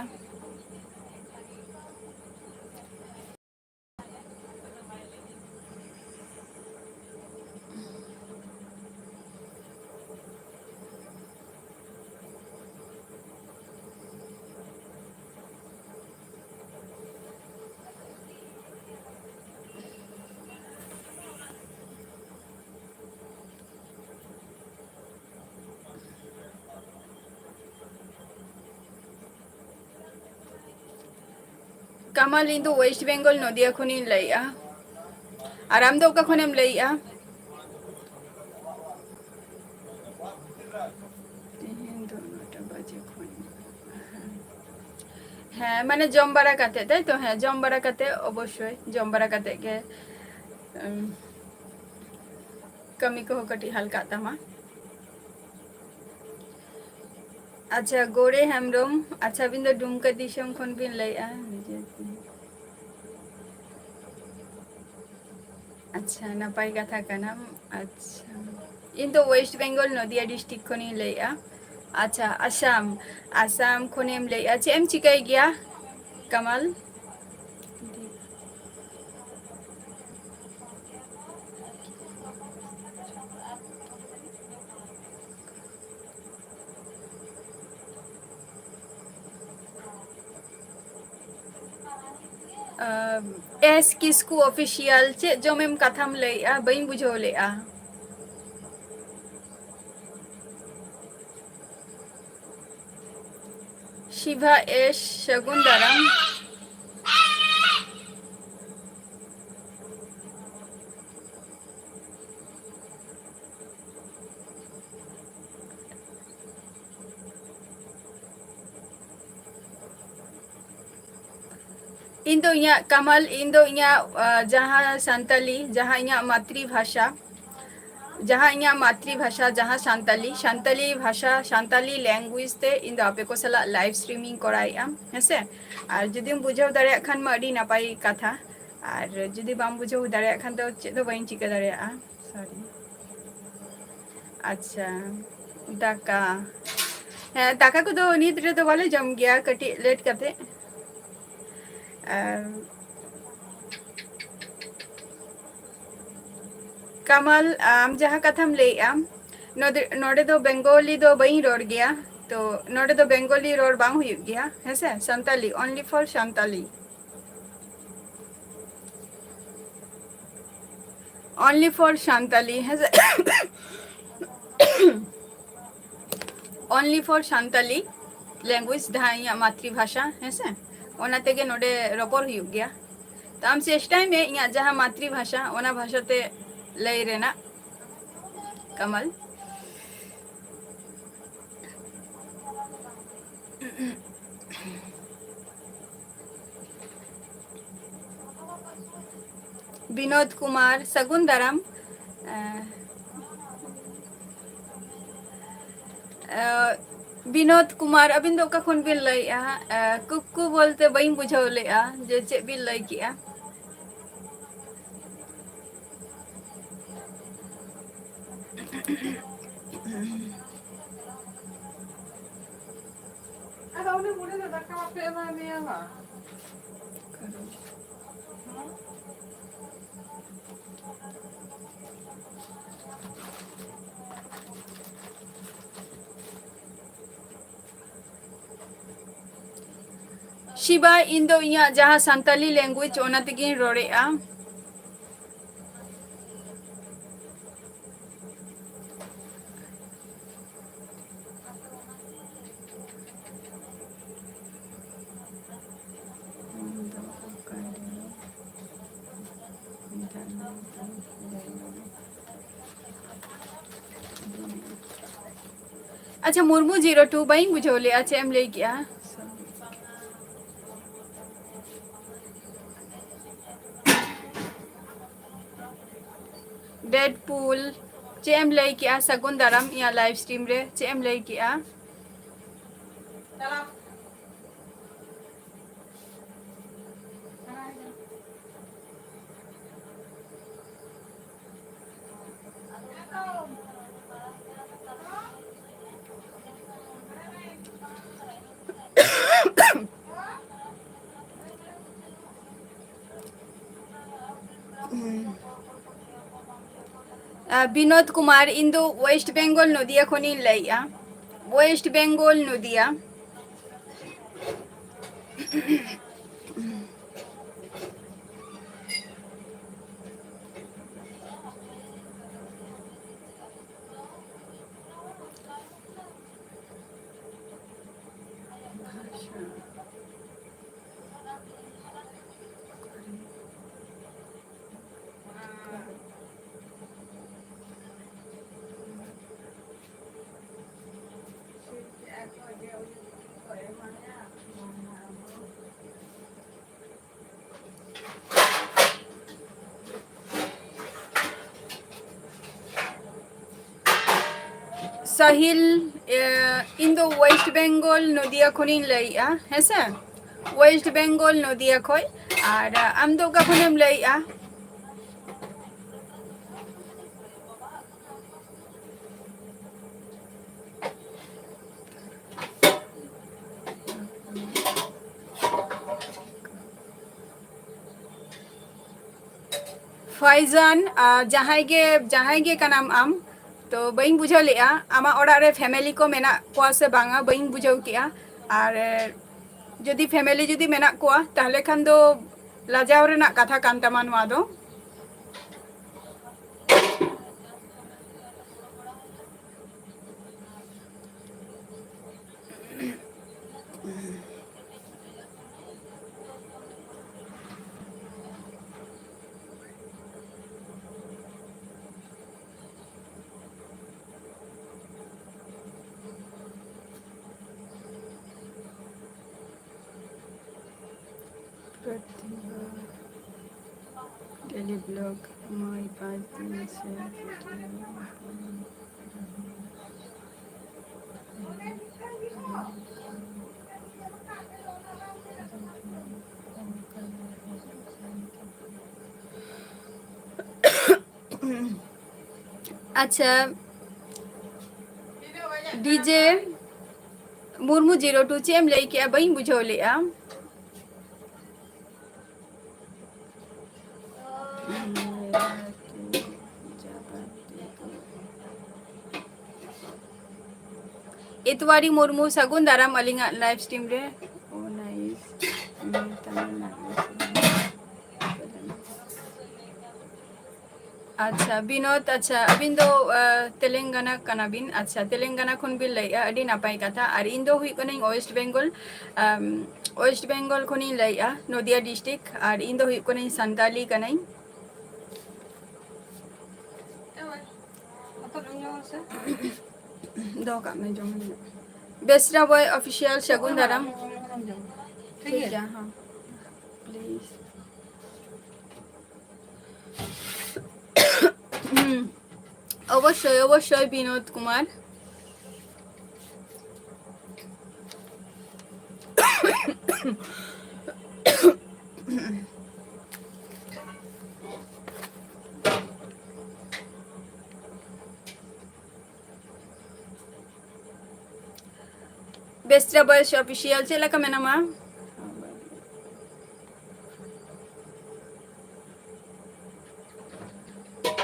ᱠᱟᱢᱟᱞ, ᱤᱧ ᱫᱚ West Bengal, ᱱᱚᱫᱤᱭᱟ ᱠᱷᱚᱱᱤᱧ ᱞᱟᱹᱭᱮᱜᱼᱟ᱾ ᱟᱨ ᱟᱢ ᱫᱚ ᱚᱠᱟ ᱠᱷᱚᱱᱮᱢ ᱞᱟᱹᱭᱮᱜᱼᱟ? ᱛᱮᱦᱮᱧ ᱫᱚ ᱱᱚᱴᱟ ᱵᱟᱡᱮ ᱠᱷᱚᱱ᱾ ᱦᱮᱸ, ᱢᱟᱱᱮ ᱡᱚᱢ ᱵᱟᱲᱟ ᱠᱟᱛᱮ, ᱛᱟᱭ ᱛᱚ? ᱦᱮᱸ, ᱡᱚᱢ ᱵᱟᱲᱟ ᱠᱟᱛᱮ, ᱚᱵᱚᱥᱥᱳᱭ ᱡᱚᱢ ᱵᱟᱲᱟ ᱠᱟᱛᱮ ᱜᱮ, ᱩᱢ, ᱠᱟᱹᱢᱤ ᱠᱚᱦᱚᱸ ᱠᱟᱹᱴᱤᱡ ᱦᱟᱞᱠᱟᱜ ᱛᱟᱢᱟ᱾ ᱟᱪᱪᱷᱟ, ᱜᱳᱨᱮ ᱦᱮᱢᱵᱨᱚᱢ, ᱟᱪᱪᱷᱟ, ᱟᱹᱵᱤᱱ ᱫᱚ ᱰᱩᱢᱠᱟ ᱫᱤᱥᱚᱢ ᱠᱷᱚᱱ ᱵᱤᱱ ᱞᱟᱹᱭᱮᱜᱼᱟ? ᱟᱪᱪᱷᱟ, ᱱᱟᱯᱟᱭ ᱠᱟᱛᱷᱟ ᱠᱟᱱᱟ᱾ ᱟᱪᱪᱷᱟ, ᱤᱧ ᱫᱚ West Bengal, ᱱᱚᱫᱤᱭᱟ district ᱠᱷᱚᱱᱤᱧ ᱞᱟᱹᱭᱮᱜᱼᱟ᱾ ᱟᱪᱪᱷᱟ, ᱟᱥᱟᱢ, ᱟᱥᱟᱢ ᱠᱷᱚᱱᱮᱢ ᱞᱟᱹᱭᱮᱜᱼᱟ᱾ ᱪᱮᱫ ᱮᱢ ᱪᱤᱠᱟᱹᱭ ᱜᱮᱭᱟ, ᱠᱟᱢᱟᱞ? ᱟᱢ, S ᱠᱤᱥᱠᱩ Official, ᱪᱮᱫ ᱡᱚᱢᱮᱢ ᱠᱟᱛᱷᱟᱢ ᱞᱟᱹᱭᱮᱜᱼᱟ? ᱵᱟᱹᱧ ᱵᱩᱡᱷᱟᱹᱣ ᱞᱮᱜᱼᱟ᱾ ᱥᱤᱵᱷᱟ S, ᱥᱟᱹᱜᱩᱱ ᱫᱟᱨᱟᱢ᱾ ᱤᱧ ᱫᱚ ᱤᱧᱟᱹᱜ ᱠᱟᱢᱟᱞ, ᱤᱧ ᱫᱚ ᱤᱧᱟᱹᱜ, ᱟ, ᱡᱟᱦᱟᱸ ᱥᱟᱱᱛᱟᱞᱤ, ᱡᱟᱦᱟᱸ ᱤᱧᱟᱹᱜ ᱢᱟᱛᱨᱤ ᱵᱷᱟᱥᱟ, ᱡᱟᱦᱟᱸ ᱤᱧᱟᱹᱜ ᱢᱟᱛᱨᱤ ᱵᱷᱟᱥᱟ, ᱡᱟᱦᱟᱸ ᱥᱟᱱᱛᱟᱞᱤ, ᱥᱟᱱᱛᱟᱞᱤ ᱵᱷᱟᱥᱟ, ᱥᱟᱱᱛᱟᱞᱤ language ᱛᱮ ᱤᱧ ᱫᱚ ᱟᱯᱮ ᱠᱚ ᱥᱟᱞᱟᱜ live streaming ᱠᱚᱨᱟᱣᱮᱫᱼᱟ, ᱦᱮᱸᱥᱮ? ᱟᱨ ᱡᱩᱫᱤᱢ ᱵᱩᱡᱷᱟᱹᱣ ᱫᱟᱲᱮᱭᱟᱜ ᱠᱷᱟᱱ ᱢᱟ ᱟᱹᱰᱤ ᱱᱟᱯᱟᱭ ᱠᱟᱛᱷᱟ, ᱟᱨ ᱡᱩᱫᱤ ᱵᱟᱢ ᱵᱩᱡᱷᱟᱹᱣ ᱫᱟᱲᱮᱭᱟᱜ ᱠᱷᱟᱱ ᱫᱚ ᱪᱮᱫ ᱦᱚᱸ ᱵᱟᱹᱧ ᱪᱤᱠᱟᱹ ᱫᱟᱲᱮᱭᱟᱜᱼᱟ᱾ Sorry. ᱟᱪᱪᱷᱟ, ᱫᱟᱠᱟ, ᱦᱮᱸ, ᱫᱟᱠᱟ ᱠᱚᱫᱚ ᱱᱤᱛ ᱨᱮᱫᱚ ᱵᱟᱞᱮ ᱡᱚᱢ ᱜᱮᱭᱟ, ᱠᱟᱹᱴᱤᱡ late ᱠᱟᱛᱮ᱾ ᱟᱨ ᱠᱟᱢᱟᱞ, ᱟᱢ ᱡᱟᱦᱟᱸ ᱠᱟᱛᱷᱟᱢ ᱞᱟᱹᱭᱮᱜᱼᱟ, ᱱᱚᱰᱮ, ᱱᱚᱰᱮ ᱫᱚ ᱵᱮᱝᱜᱚᱞᱤ ᱫᱚ ᱵᱟᱹᱧ ᱨᱚᱲ ᱜᱮᱭᱟ, ᱛᱚ ᱱᱚᱰᱮ ᱫᱚ ᱵᱮᱝᱜᱚᱞᱤ ᱨᱚᱲ ᱵᱟᱝ ᱦᱩᱭᱩᱜ ᱜᱮᱭᱟ, ᱦᱮᱸᱥᱮ? Santali, only for Santali, only for Santali, ᱦᱮᱸᱥᱮ? Only for ᱥᱟᱱᱛᱟᱞᱤ language, ᱡᱟᱦᱟᱸ ᱤᱧᱟᱹᱜ ᱢᱟᱛᱨᱤ ᱵᱷᱟᱥᱟ, ᱦᱮᱸᱥᱮ? ᱚᱱᱟ ᱛᱮᱜᱮ ᱱᱚᱰᱮ ᱨᱚᱯᱚᱲ ᱦᱩᱭᱩᱜ ᱜᱮᱭᱟ᱾ ᱛᱚ ᱟᱢ ᱪᱮᱥᱴᱟᱭ ᱢᱮ ᱤᱧᱟᱹᱜ ᱡᱟᱦᱟᱸ ᱢᱟᱛᱨᱤ ᱵᱷᱟᱥᱟ, ᱚᱱᱟ ᱵᱷᱟᱥᱟ ᱛᱮ ᱞᱟᱹᱭ ᱨᱮᱱᱟᱜ, ᱠᱟᱢᱟᱞ᱾ ᱵᱤᱱᱳᱫ ᱠᱩᱢᱟᱨ, ᱥᱟᱹᱜᱩᱱ ᱫᱟᱨᱟᱢ᱾ ᱮ, ᱮ, ᱵᱤᱱᱳᱫ ᱠᱩᱢᱟᱨ, ᱟᱹᱵᱤᱱ ᱫᱚ ᱚᱠᱟ ᱠᱷᱚᱱ ᱵᱤᱱ ᱞᱟᱹᱭᱮᱜᱼᱟ? ᱮ, ᱠᱩᱠᱠᱩ ᱵᱚᱞᱛᱮ ᱵᱟᱹᱧ ᱵᱩᱡᱷᱟᱹᱣ ᱞᱮᱜᱼᱟ ᱡᱮ ᱪᱮᱫ ᱵᱤᱱ ᱞᱟᱹᱭ ᱠᱮᱜᱼᱟ᱾ ᱟᱫᱚ ᱩᱱᱤ ᱵᱩᱲᱦᱤ ᱫᱚ ᱫᱟᱠᱟ ᱵᱟᱯᱮ ᱮᱢᱟ ᱫᱮᱭᱟ ᱵᱟ? ᱥᱤᱵᱟ, ᱤᱧ ᱫᱚ ᱤᱧᱟᱹᱜ ᱡᱟᱦᱟᱸ ᱥᱟᱱᱛᱟᱞᱤ language, ᱚᱱᱟ ᱛᱮᱜᱤᱧ ᱨᱚᱲᱮᱫᱼᱟ᱾ ᱟᱪᱪᱷᱟ, ᱢᱩᱨᱢᱩ zero two, ᱵᱟᱹᱧ ᱵᱩᱡᱷᱟᱹᱣ ᱞᱮᱜᱼᱟ ᱪᱮᱫ ᱮᱢ ᱞᱟᱹᱭ ᱠᱮᱜᱼᱟ᱾ Deadpool, ᱪᱮᱫ ᱮᱢ ᱞᱟᱹᱭ ᱠᱮᱜᱼᱟ ᱥᱟᱹᱜᱩᱱ ᱫᱟᱨᱟᱢ ᱤᱧᱟᱹᱜ live stream ᱨᱮ? ᱪᱮᱫ ᱮᱢ ᱞᱟᱹᱭ ᱠᱮᱜᱼᱟ? ᱦᱩᱸ᱾ ᱟᱨ ᱵᱤᱱᱳᱫ ᱠᱩᱢᱟᱨ, ᱤᱧ ᱫᱚ West Bengal ᱱᱚᱫᱤᱭᱟ ᱠᱷᱚᱱᱤᱧ ᱞᱟᱹᱭᱮᱜᱼᱟ᱾ West Bengal ᱱᱚᱫᱤᱭᱟ᱾ ᱥᱟᱦᱤᱞ, ᱮ, ᱤᱧ ᱫᱚ West Bengal ᱱᱚᱫᱤᱭᱟ ᱠᱷᱚᱱᱤᱧ ᱞᱟᱹᱭᱮᱜᱼᱟ, ᱦᱮᱸᱥᱮ? West Bengal ᱱᱚᱫᱤᱭᱟ ᱠᱷᱚᱱ᱾ ᱟᱨ, ᱟ, ᱟᱢ ᱫᱚ ᱚᱠᱟ ᱠᱷᱚᱱᱮᱢ ᱞᱟᱹᱭᱮᱜᱼᱟ? ᱯᱷᱟᱭᱡᱟᱱ, ᱟ, ᱡᱟᱦᱟᱸᱭ ᱜᱮ, ᱡᱟᱦᱟᱸᱭ ᱜᱮ ᱠᱟᱱᱟᱢ ᱟᱢ, ᱛᱚ ᱵᱟᱹᱧ ᱵᱩᱡᱷᱟᱹᱣ ᱞᱮᱜᱼᱟ ᱟᱢᱟᱜ ᱚᱲᱟᱜ ᱨᱮ family ᱠᱚ ᱢᱮᱱᱟᱜ ᱠᱚᱣᱟ ᱥᱮ ᱵᱟᱝᱟ, ᱵᱟᱹᱧ ᱵᱩᱡᱷᱟᱹᱣ ᱠᱮᱜᱼᱟ᱾ ᱟᱨ, ᱮ, ᱡᱩᱫᱤ family ᱡᱩᱫᱤ ᱢᱮᱱᱟᱜ ᱠᱚᱣᱟ, ᱛᱟᱦᱞᱮ ᱠᱷᱟᱱ ᱫᱚ ᱞᱟᱡᱟᱣ ᱨᱮᱱᱟᱜ ᱠᱟᱛᱷᱟ ᱠᱟᱱ ᱛᱟᱢᱟ ᱱᱚᱣᱟ ᱫᱚ᱾ ᱯᱨᱚᱛᱤᱵᱷᱟ, daily vlog, ᱢᱟᱹᱭ ᱯᱟᱸᱪ ᱫᱤᱱ ᱥᱮ ᱯᱨᱚᱛᱤᱵᱷᱟ᱾ ᱟᱪᱪᱷᱟ, ᱰᱤᱡᱮ ᱢᱩᱨᱢᱩ ᱡᱤᱨᱳ ᱴᱩ, ᱪᱮᱫ ᱮᱢ ᱞᱟᱹᱭ ᱠᱮᱜᱼᱟ? ᱵᱟᱹᱧ ᱵᱩᱡᱷᱟᱹᱣ ᱞᱮᱜᱼᱟ᱾ ᱮᱛᱣᱟᱨᱤ ᱢᱩᱨᱢᱩ, ᱥᱟᱹᱜᱩᱱ ᱫᱟᱨᱟᱢ ᱟᱹᱞᱤᱧᱟᱜ live stream ᱨᱮ᱾ Oh, nice. ᱟᱪᱪᱷᱟ, ᱵᱤᱱᱳᱫ, ᱟᱪᱪᱷᱟ, ᱟᱹᱵᱤᱱ ᱫᱚ, ᱟ, ᱛᱮᱞᱮᱝᱜᱟᱱᱟ ᱠᱟᱱᱟ ᱵᱤᱱ᱾ ᱟᱪᱪᱷᱟ, ᱛᱮᱞᱮᱝᱜᱟᱱᱟ ᱠᱷᱚᱱ ᱵᱤᱱ ᱞᱟᱹᱭᱮᱜᱼᱟ, ᱟᱹᱰᱤ ᱱᱟᱯᱟᱭ ᱠᱟᱛᱷᱟ᱾ ᱟᱨ ᱤᱧ ᱫᱚ ᱦᱩᱭᱩᱜ ᱠᱟᱹᱱᱟᱹᱧ West Bengal, ᱟᱢ, West Bengal ᱠᱷᱚᱱᱤᱧ ᱞᱟᱹᱭᱮᱜᱼᱟ, ᱱᱚᱫᱤᱭᱟ district, ᱟᱨ ᱤᱧ ᱫᱚ ᱦᱩᱭᱩᱜ ᱠᱟᱹᱱᱟᱹᱧ ᱥᱟᱱᱛᱟᱞᱤ ᱠᱟᱹᱱᱟᱹᱧ᱾ ᱫᱚᱦᱚ ᱠᱟᱜ ᱢᱮ, ᱡᱚᱢ ᱦᱩᱭᱩᱜᱼᱟ᱾ ᱵᱮᱥᱨᱟ ᱵᱚᱭ official, ᱥᱟᱹᱜᱩᱱ ᱫᱟᱨᱟᱢ᱾ ᱴᱷᱤᱠ ᱜᱮᱭᱟ, ᱦᱮᱸ, please. ᱦᱩᱸ, ᱚᱵᱚᱥᱥᱳᱭ, ᱚᱵᱚᱥᱥᱳᱭ, ᱵᱤᱱᱳᱫ ᱠᱩᱢᱟᱨ᱾ ᱵᱮᱥᱨᱟ ᱵᱚᱭ official, ᱪᱮᱫ ᱞᱮᱠᱟ ᱢᱮᱱᱟᱢᱟ?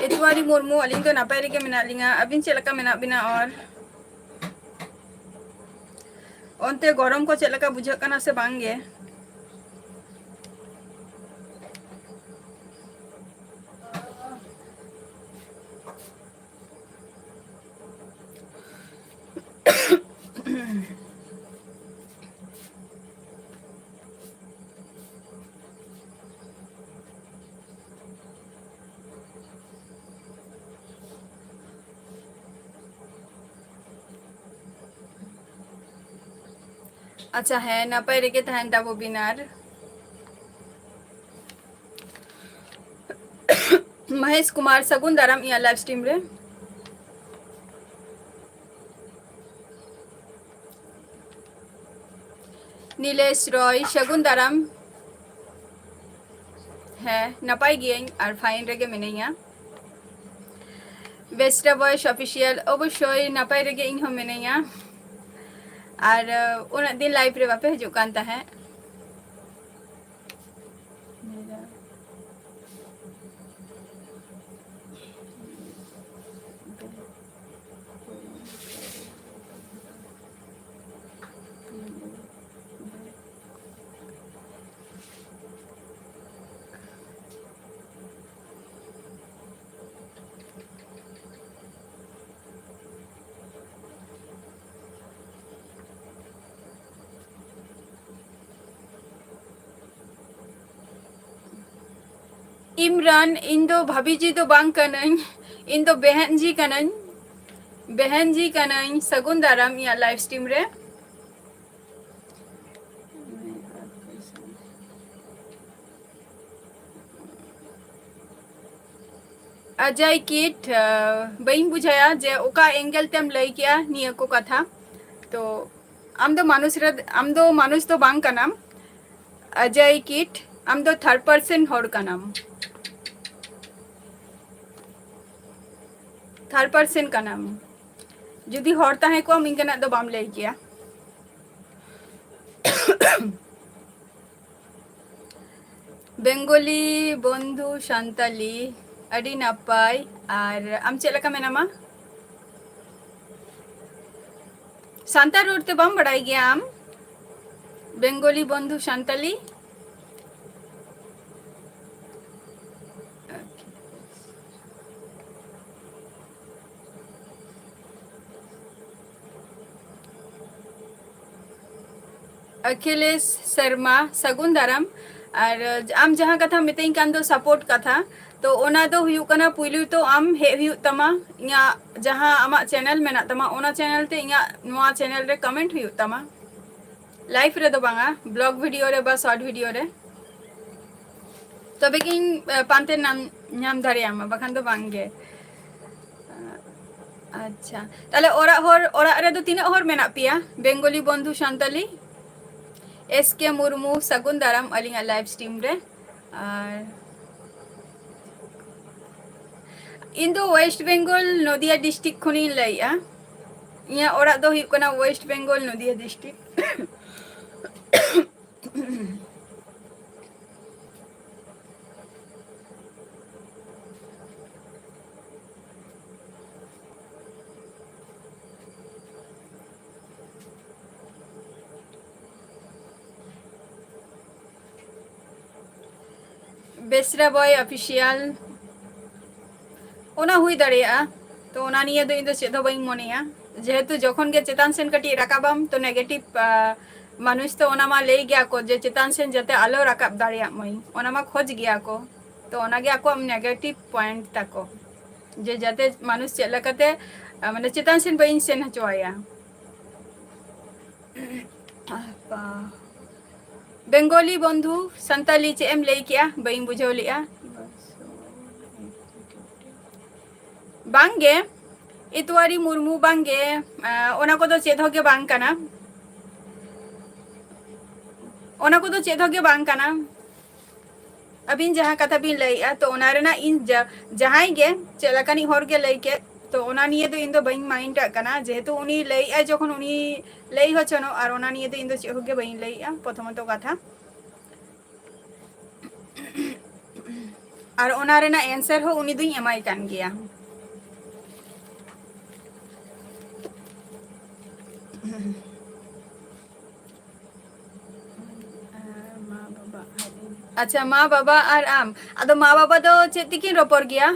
ᱮᱛᱣᱟᱨᱤ ᱢᱩᱨᱢᱩ, ᱟᱹᱞᱤᱧ ᱫᱚ ᱱᱟᱯᱟᱭ ᱨᱮᱜᱮ ᱢᱮᱱᱟᱜ ᱞᱤᱧᱟ᱾ ᱟᱹᱵᱤᱱ ᱪᱮᱫ ᱞᱮᱠᱟ ᱢᱮᱱᱟᱜ ᱵᱤᱱᱟ? ᱟᱨ ᱚᱱᱛᱮ ᱜᱚᱨᱚᱢ ᱠᱚ ᱪᱮᱫ ᱞᱮᱠᱟ ᱵᱩᱡᱷᱟᱹᱜ ᱠᱟᱱᱟ ᱥᱮ ᱵᱟᱝ ᱜᱮ? ᱟᱪᱪᱷᱟ, ᱦᱮᱸ, ᱱᱟᱯᱟᱭ ᱨᱮᱜᱮ ᱛᱟᱦᱮᱱ ᱛᱟᱵᱚ ᱵᱤᱱ᱾ ᱟᱨ ᱢᱚᱦᱮᱥ ᱠᱩᱢᱟᱨ, ᱥᱟᱹᱜᱩᱱ ᱫᱟᱨᱟᱢ ᱤᱧᱟᱹᱜ live stream ᱨᱮ᱾ ᱱᱤᱞᱮᱥ ᱨᱚᱭ, ᱥᱟᱹᱜᱩᱱ ᱫᱟᱨᱟᱢ᱾ ᱦᱮᱸ, ᱱᱟᱯᱟᱭ ᱜᱤᱭᱟᱹᱧ ᱟᱨ fine ᱨᱮᱜᱮ ᱢᱤᱱᱟᱹᱧᱟ᱾ ᱵᱮᱥᱴᱟ ᱵᱚᱭᱮᱥ ᱚᱯᱷᱤᱥᱤᱭᱟᱞ, ᱚᱵᱚᱥᱥᱳᱭ ᱱᱟᱯᱟᱭ ᱨᱮᱜᱮ ᱤᱧ ᱦᱚᱸ ᱢᱤᱱᱟᱹᱧᱟ᱾ ᱟᱨ, ᱟᱸ, ᱩᱱᱟᱹᱜ ᱫᱤᱱ ᱞᱟᱭᱤᱵᱷ ᱨᱮ ᱵᱟᱯᱮ ᱦᱤᱡᱩᱜ ᱠᱟᱱ ᱛᱟᱦᱮᱸᱫ᱾ ᱤᱢᱨᱟᱱ, ᱤᱧ ᱫᱚ ᱵᱷᱟᱵᱤᱡᱤ ᱫᱚ ᱵᱟᱝ ᱠᱟᱹᱱᱟᱹᱧ, ᱤᱧ ᱫᱚ ᱵᱮᱦᱮᱱᱡᱤ ᱠᱟᱹᱱᱟᱹᱧ, ᱵᱮᱦᱮᱱᱡᱤ ᱠᱟᱹᱱᱟᱹᱧ᱾ ᱥᱟᱹᱜᱩᱱ ᱫᱟᱨᱟᱢ ᱤᱧᱟᱹᱜ ᱞᱟᱭᱤᱵᱷ ᱥᱴᱨᱤᱢ ᱨᱮ᱾ ᱟᱡᱟᱭ ᱠᱤᱴ, ᱟᱸ, ᱵᱟᱹᱧ ᱵᱩᱡᱷᱟᱹᱭᱟ ᱡᱮ ᱚᱠᱟ angle ᱛᱮᱢ ᱞᱟᱹᱭ ᱠᱮᱜᱼᱟ ᱱᱤᱭᱟᱹ ᱠᱚ ᱠᱟᱛᱷᱟ᱾ ᱛᱚ ᱟᱢ ᱫᱚ ᱢᱟᱱᱩᱥ ᱨᱮ, ᱟᱢ ᱫᱚ ᱢᱟᱱᱩᱥ ᱫᱚ ᱵᱟᱝ ᱠᱟᱱᱟᱢ᱾ ᱟᱡᱟᱭ ᱠᱤᱴ, ᱟᱢ ᱫᱚ third person ᱦᱚᱲ ᱠᱟᱱᱟᱢ, third person ᱠᱟᱱᱟᱢ᱾ ᱡᱩᱫᱤ ᱦᱚᱲ ᱛᱟᱦᱮᱸ ᱠᱚᱜᱼᱟᱢ, ᱤᱱᱠᱟᱹᱱᱟᱜ ᱫᱚ ᱵᱟᱢ ᱞᱟᱹᱭ ᱠᱮᱭᱟ᱾ ᱵᱮᱝᱜᱚᱞᱤ ᱵᱚᱱᱫᱷᱩ ᱥᱟᱱᱛᱟᱞᱤ, ᱟᱹᱰᱤ ᱱᱟᱯᱟᱭ᱾ ᱟᱨ ᱟᱢ ᱪᱮᱫ ᱞᱮᱠᱟ ᱢᱮᱱᱟᱢᱟ? ᱥᱟᱱᱛᱟᱲ ᱨᱚᱲ ᱛᱮ ᱵᱟᱢ ᱵᱟᱲᱟᱭ ᱜᱮᱭᱟ ᱟᱢ? ᱵᱮᱝᱜᱚᱞᱤ ᱵᱚᱱᱫᱷᱩ ᱥᱟᱱᱛᱟᱞᱤ? ᱟᱠᱷᱤᱞᱮᱥ ᱥᱟᱨᱢᱟ, ᱥᱟᱹᱜᱩᱱ ᱫᱟᱨᱟᱢ᱾ ᱟᱨ ᱟᱢ ᱡᱟᱦᱟᱸ ᱠᱟᱛᱷᱟᱢ ᱢᱤᱛᱟᱹᱧ ᱠᱟᱱ ᱫᱚ support ᱠᱟᱛᱷᱟ, ᱛᱚ ᱚᱱᱟ ᱫᱚ ᱦᱩᱭᱩᱜ ᱠᱟᱱᱟ, ᱯᱩᱭᱞᱩ ᱛᱚ ᱟᱢ ᱦᱮᱡ ᱦᱩᱭᱩᱜ ᱛᱟᱢᱟ, ᱤᱧᱟᱹᱜ ᱡᱟᱦᱟᱸ ᱟᱢᱟᱜ channel ᱢᱮᱱᱟᱜ ᱛᱟᱢᱟ, ᱚᱱᱟ channel ᱛᱮ ᱤᱧᱟᱹᱜ ᱱᱚᱣᱟ channel ᱨᱮ comment ᱦᱩᱭᱩᱜ ᱛᱟᱢᱟ, live ᱨᱮᱫᱚ ᱵᱟᱝᱟ, blog video ᱨᱮ ᱵᱟ short video ᱨᱮ᱾ ᱛᱚᱵᱮ ᱜᱤᱧ, ᱮ, ᱯᱟᱱᱛᱮ ᱧᱟᱢ, ᱧᱟᱢ ᱫᱟᱲᱮᱭᱟᱢᱟ, ᱵᱟᱠᱷᱟᱱ ᱫᱚ ᱵᱟᱝ ᱜᱮ᱾ ᱟᱪᱪᱷᱟ, ᱛᱟᱦᱞᱮ ᱚᱲᱟᱜ ᱦᱚᱲ, ᱚᱲᱟᱜ ᱨᱮᱫᱚ ᱛᱤᱱᱟᱹᱜ ᱦᱚᱲ ᱢᱮᱱᱟᱜ ᱯᱮᱭᱟ? ᱵᱮᱝᱜᱚᱞᱤ ᱵᱚᱱᱫᱷᱩ ᱥᱟᱱᱛᱟᱞᱤ, S K ᱢᱩᱨᱢᱩ, ᱥᱟᱹᱜᱩᱱ ᱫᱟᱨᱟᱢ ᱟᱹᱞᱤᱧᱟᱜ live stream ᱨᱮ᱾ ᱟᱨ ᱤᱧ ᱫᱚ West Bengal, ᱱᱚᱫᱤᱭᱟ district ᱠᱷᱚᱱᱤᱧ ᱞᱟᱹᱭᱮᱜᱼᱟ᱾ ᱤᱧᱟᱹᱜ ᱚᱲᱟᱜ ᱫᱚ ᱦᱩᱭᱩᱜ ᱠᱟᱱᱟ West Bengal, ᱱᱚᱫᱤᱭᱟ district᱾ ᱵᱮᱥᱨᱟ ᱵᱚᱭ ᱚᱯᱷᱤᱥᱤᱭᱟᱞ, ᱚᱱᱟ ᱦᱩᱭ ᱫᱟᱲᱮᱭᱟᱜᱼᱟ᱾ ᱛᱚ ᱚᱱᱟ ᱱᱤᱭᱮ ᱫᱚ ᱤᱧ ᱫᱚ ᱪᱮᱫ ᱦᱚᱸ ᱵᱟᱹᱧ ᱢᱚᱱᱮᱭᱟ, ᱡᱮᱦᱮᱛᱩ ᱡᱚᱠᱷᱚᱱ ᱜᱮ ᱪᱮᱛᱟᱱ ᱥᱮᱱ ᱠᱟᱹᱴᱤᱡ ᱨᱟᱠᱟᱵᱟᱢ, ᱛᱚ negative, ᱟᱸ, ᱢᱟᱱᱩᱥ ᱛᱚ ᱚᱱᱟ ᱢᱟ ᱞᱟᱹᱭ ᱜᱮᱭᱟ ᱠᱚ ᱡᱮ ᱪᱮᱛᱟᱱ ᱥᱮᱱ ᱡᱟᱛᱮ ᱟᱞᱚ ᱨᱟᱠᱟᱵ ᱫᱟᱲᱮᱭᱟᱜ ᱢᱟᱹᱧ, ᱚᱱᱟ ᱢᱟ ᱠᱷᱚᱡᱽ ᱜᱮᱭᱟ ᱠᱚ᱾ ᱛᱚ ᱚᱱᱟᱜᱮ ᱟᱠᱚᱣᱟᱜ negative point ᱛᱟᱠᱚ, ᱡᱮ ᱡᱟᱛᱮ ᱢᱟᱱᱩᱥ ᱪᱮᱫ ᱞᱮᱠᱟᱛᱮ, ᱟᱸ, ᱢᱟᱱᱮ ᱪᱮᱛᱟᱱ ᱥᱮᱱ ᱵᱟᱹᱧ ᱥᱮᱱ ᱦᱚᱪᱚᱣᱟᱭᱟ᱾ ᱵᱮᱝᱜᱚᱞᱤ ᱵᱚᱱᱫᱷᱩ, ᱥᱟᱱᱛᱟᱞᱤ ᱪᱮᱫ ᱮᱢ ᱞᱟᱹᱭ ᱠᱮᱜᱼᱟ? ᱵᱟᱹᱧ ᱵᱩᱡᱷᱟᱹᱣ ᱞᱮᱜᱼᱟ᱾ ᱵᱟᱝᱜᱮ, ᱤᱛᱩᱣᱟᱨᱤ ᱢᱩᱨᱢᱩ, ᱵᱟᱝᱜᱮ, ᱟᱸ, ᱚᱱᱟ ᱠᱚᱫᱚ ᱪᱮᱫ ᱦᱚᱸ ᱜᱮ ᱵᱟᱝ ᱠᱟᱱᱟ᱾ ᱚᱱᱟ ᱠᱚᱫᱚ ᱪᱮᱫ ᱦᱚᱸ ᱜᱮ ᱵᱟᱝ ᱠᱟᱱᱟ᱾ ᱟᱹᱵᱤᱱ ᱡᱟᱦᱟᱸ ᱠᱟᱛᱷᱟ ᱵᱤᱱ ᱞᱟᱹᱭᱮᱜᱼᱟ, ᱛᱚ ᱚᱱᱟ ᱨᱮᱱᱟᱜ ᱤᱧ ᱡᱟ-, ᱡᱟᱦᱟᱸᱭ ᱜᱮ ᱪᱮᱫ ᱞᱮᱠᱟᱱᱤᱡ ᱦᱚᱲ ᱜᱮ ᱞᱟᱹᱭ ᱠᱮᱫ, ᱛᱚ ᱚᱱᱟ ᱱᱤᱭᱮ ᱫᱚ ᱤᱧ ᱫᱚ ᱵᱟᱹᱧ mind ᱟᱜ ᱠᱟᱱᱟ, ᱡᱮᱦᱮᱛᱩ ᱩᱱᱤ ᱞᱟᱹᱭᱮᱜᱼᱟᱭ, ᱡᱚᱠᱷᱚᱱ ᱩᱱᱤ ᱞᱟᱹᱭ ᱦᱚᱪᱚᱱᱚᱜ, ᱟᱨ ᱚᱱᱟ ᱱᱤᱭᱮ ᱫᱚ ᱤᱧ ᱫᱚ ᱪᱮᱫ ᱦᱚᱸ ᱜᱮ ᱵᱟᱹᱧ ᱞᱟᱹᱭᱮᱜᱼᱟ, ᱯᱨᱚᱛᱷᱚᱢᱚᱛᱚ ᱠᱟᱛᱷᱟ᱾ ᱟᱨ ᱚᱱᱟ ᱨᱮᱱᱟᱜ answer ᱦᱚᱸ ᱩᱱᱤ ᱫᱚᱧ ᱮᱢᱟᱭ ᱠᱟᱱ ᱜᱮᱭᱟ᱾ ᱟᱨ ᱢᱟ ᱵᱟᱵᱟ ᱟᱨ ᱤᱧ᱾ ᱟᱪᱪᱷᱟ, ᱢᱟ ᱵᱟᱵᱟ ᱟᱨ ᱟᱢ᱾ ᱟᱫᱚ ᱢᱟ ᱵᱟᱵᱟ ᱫᱚ ᱪᱮᱫ ᱛᱮᱠᱤᱱ ᱨᱚᱯᱚᱲ ᱜᱮᱭᱟ?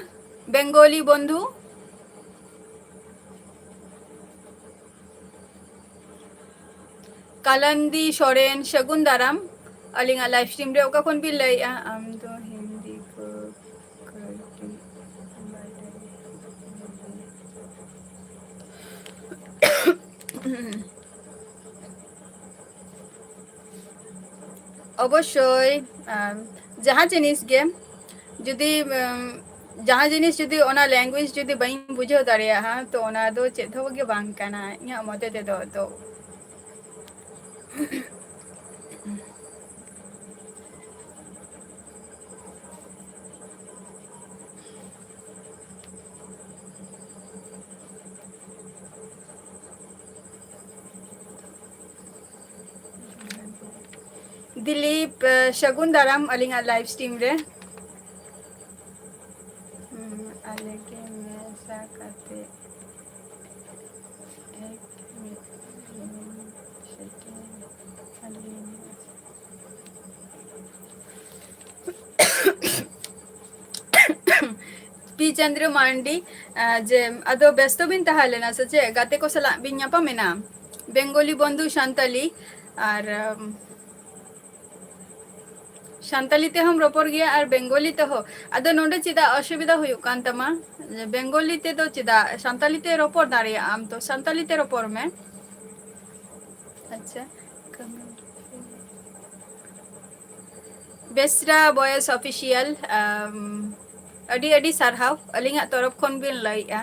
ᱵᱮᱝᱜᱚᱞᱤ ᱵᱚᱱᱫᱷᱩ? ᱠᱟᱞᱟᱱᱫᱤ ᱥᱚᱨᱮᱱ, ᱥᱟᱹᱜᱩᱱ ᱫᱟᱨᱟᱢ᱾ ᱟᱹᱞᱤᱧᱟᱜ live stream ᱨᱮ ᱚᱠᱟ ᱠᱷᱚᱱ ᱵᱤᱱ ᱞᱟᱹᱭᱮᱜᱼᱟ? ᱟᱢ ᱫᱚ ᱦᱤᱱᱫᱤ ᱠᱚ ᱠᱟᱹᱴᱤᱡ ᱵᱟᱰᱟᱭ᱾ ᱚᱵᱚᱥᱥᱳᱭ, ᱟᱢ, ᱡᱟᱦᱟᱸ ᱡᱤᱱᱤᱥ ᱜᱮ ᱡᱩᱫᱤ, ᱟᱢ, ᱡᱟᱦᱟᱸ ᱡᱤᱱᱤᱥ ᱡᱩᱫᱤ ᱚᱱᱟ language ᱡᱩᱫᱤ ᱵᱟᱹᱧ ᱵᱩᱡᱷᱟᱹᱣ ᱫᱟᱲᱮᱭᱟᱜᱼᱟ, ᱛᱚ ᱚᱱᱟ ᱫᱚ ᱪᱮᱫ ᱦᱚᱸ ᱜᱮ ᱵᱟᱝ ᱠᱟᱱᱟ ᱤᱧᱟᱹᱜ ᱢᱚᱛᱮ ᱛᱮᱫᱚ᱾ ᱛᱚ ᱫᱤᱞᱤᱯ, ᱥᱟᱹᱜᱩᱱ ᱫᱟᱨᱟᱢ ᱟᱹᱞᱤᱧᱟᱜ live stream ᱨᱮ᱾ ᱦᱩᱸ, ᱟᱞᱮ ᱜᱮ ᱢᱮᱥᱟ ᱠᱟᱛᱮ ᱮᱠ ᱢᱤᱫ ᱥᱮᱴᱮᱨ ᱟᱞᱮ ᱢᱮ᱾ ᱯᱤ ᱪᱚᱱᱫᱨᱚ ᱢᱟᱱᱰᱤ, ᱡᱮ ᱟᱫᱚ ᱵᱮᱥᱛᱚ ᱵᱤᱱ ᱛᱟᱦᱮᱸ ᱞᱮᱱᱟ ᱥᱮ ᱪᱮᱫ? ᱜᱟᱛᱮ ᱠᱚ ᱥᱟᱞᱟᱜ ᱵᱤᱱ ᱧᱟᱯᱟᱢ ᱮᱱᱟ? ᱵᱮᱝᱜᱚᱞᱤ ᱵᱚᱱᱫᱷᱩ ᱥᱟᱱᱛᱟᱞᱤ ᱟᱨ, ᱟᱢ, ᱥᱟᱱᱛᱟᱞᱤ ᱛᱮᱦᱚᱸᱢ ᱨᱚᱯᱚᱲ ᱜᱮᱭᱟ ᱟᱨ ᱵᱮᱝᱜᱚᱞᱤ ᱛᱮᱦᱚᱸ᱾ ᱟᱫᱚ ᱱᱚᱰᱮ ᱪᱮᱫᱟᱜ ᱚᱥᱩᱵᱤᱫᱷᱟ ᱦᱩᱭᱩᱜ ᱠᱟᱱ ᱛᱟᱢᱟ? ᱵᱮᱝᱜᱚᱞᱤ ᱛᱮᱫᱚ ᱪᱮᱫᱟᱜ? ᱥᱟᱱᱛᱟᱞᱤ ᱛᱮ ᱨᱚᱯᱚᱲ ᱫᱟᱲᱮᱭᱟᱜ ᱟᱢ ᱛᱚ, ᱥᱟᱱᱛᱟᱞᱤ ᱛᱮ ᱨᱚᱯᱚᱲ ᱢᱮ᱾ ᱟᱪᱪᱷᱟ, ᱵᱮᱥᱨᱟ ᱵᱚᱭᱮᱥ ᱚᱯᱷᱤᱥᱤᱭᱟᱞ, ᱟᱢ, ᱟᱹᱰᱤ ᱟᱹᱰᱤ ᱥᱟᱨᱦᱟᱣ ᱟᱹᱞᱤᱧᱟᱜ ᱛᱚᱨᱚᱯ ᱠᱷᱚᱱ ᱵᱤᱱ ᱞᱟᱹᱭᱮᱜᱼᱟ᱾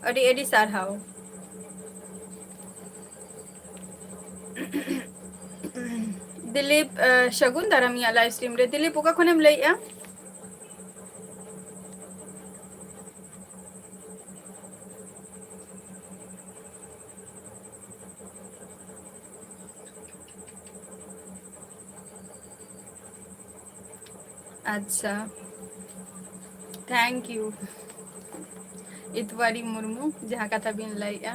ᱟᱹᱰᱤ ᱟᱹᱰᱤ ᱥᱟᱨᱦᱟᱣ᱾ ᱫᱤᱞᱤᱯ, ᱥᱟᱹᱜᱩᱱ ᱫᱟᱨᱟᱢ ᱤᱧᱟᱹᱜ live stream ᱨᱮ᱾ ᱫᱤᱞᱤᱯ, ᱚᱠᱟ ᱠᱷᱚᱱᱮᱢ ᱞᱟᱹᱭᱮᱜᱼᱟ? ᱟᱪᱪᱷᱟ, thank you ᱤᱛᱣᱟᱨᱤ ᱢᱩᱨᱢᱩ, ᱡᱟᱦᱟᱸ ᱠᱟᱛᱷᱟ ᱵᱤᱱ ᱞᱟᱹᱭᱮᱜᱼᱟ᱾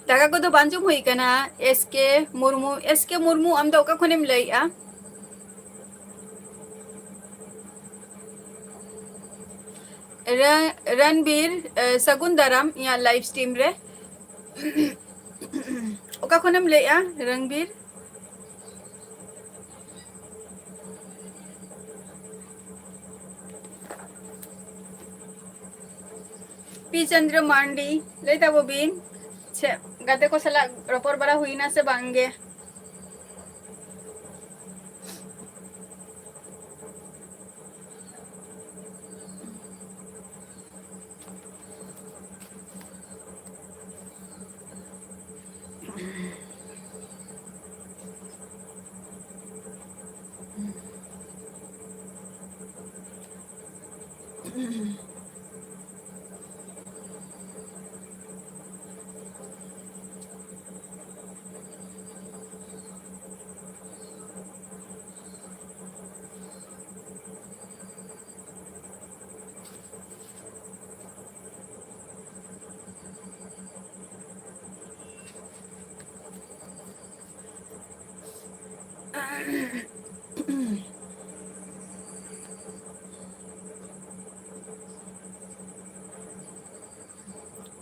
ᱫᱟᱠᱟ ᱠᱚᱫᱚ ᱵᱟᱝ ᱡᱚᱢ ᱦᱩᱭ ᱠᱟᱱᱟ᱾ S K Murmu, S K Murmu, ᱟᱢ ᱫᱚ ᱚᱠᱟ ᱠᱷᱚᱱᱮᱢ ᱞᱟᱹᱭᱮᱜᱼᱟ? ᱨᱟ-, ᱨᱟᱱᱵᱤᱨ, ᱥᱟᱹᱜᱩᱱ ᱫᱟᱨᱟᱢ ᱤᱧᱟᱹᱜ live stream ᱨᱮ᱾ ᱚᱠᱟ ᱠᱷᱚᱱᱮᱢ ᱞᱟᱹᱭᱮᱜᱼᱟ ᱨᱟᱱᱵᱤᱨ? ᱯᱤ ᱪᱚᱱᱫᱨᱚ ᱢᱟᱱᱰᱤ, ᱞᱟᱹᱭ ᱛᱟᱵᱚ ᱵᱤᱱ, ᱪᱮᱫ ᱜᱟᱛᱮ ᱠᱚ ᱥᱟᱞᱟᱜ ᱨᱚᱯᱚᱲ ᱵᱟᱲᱟ ᱦᱩᱭᱱᱟ ᱥᱮ ᱵᱟᱝ ᱜᱮ?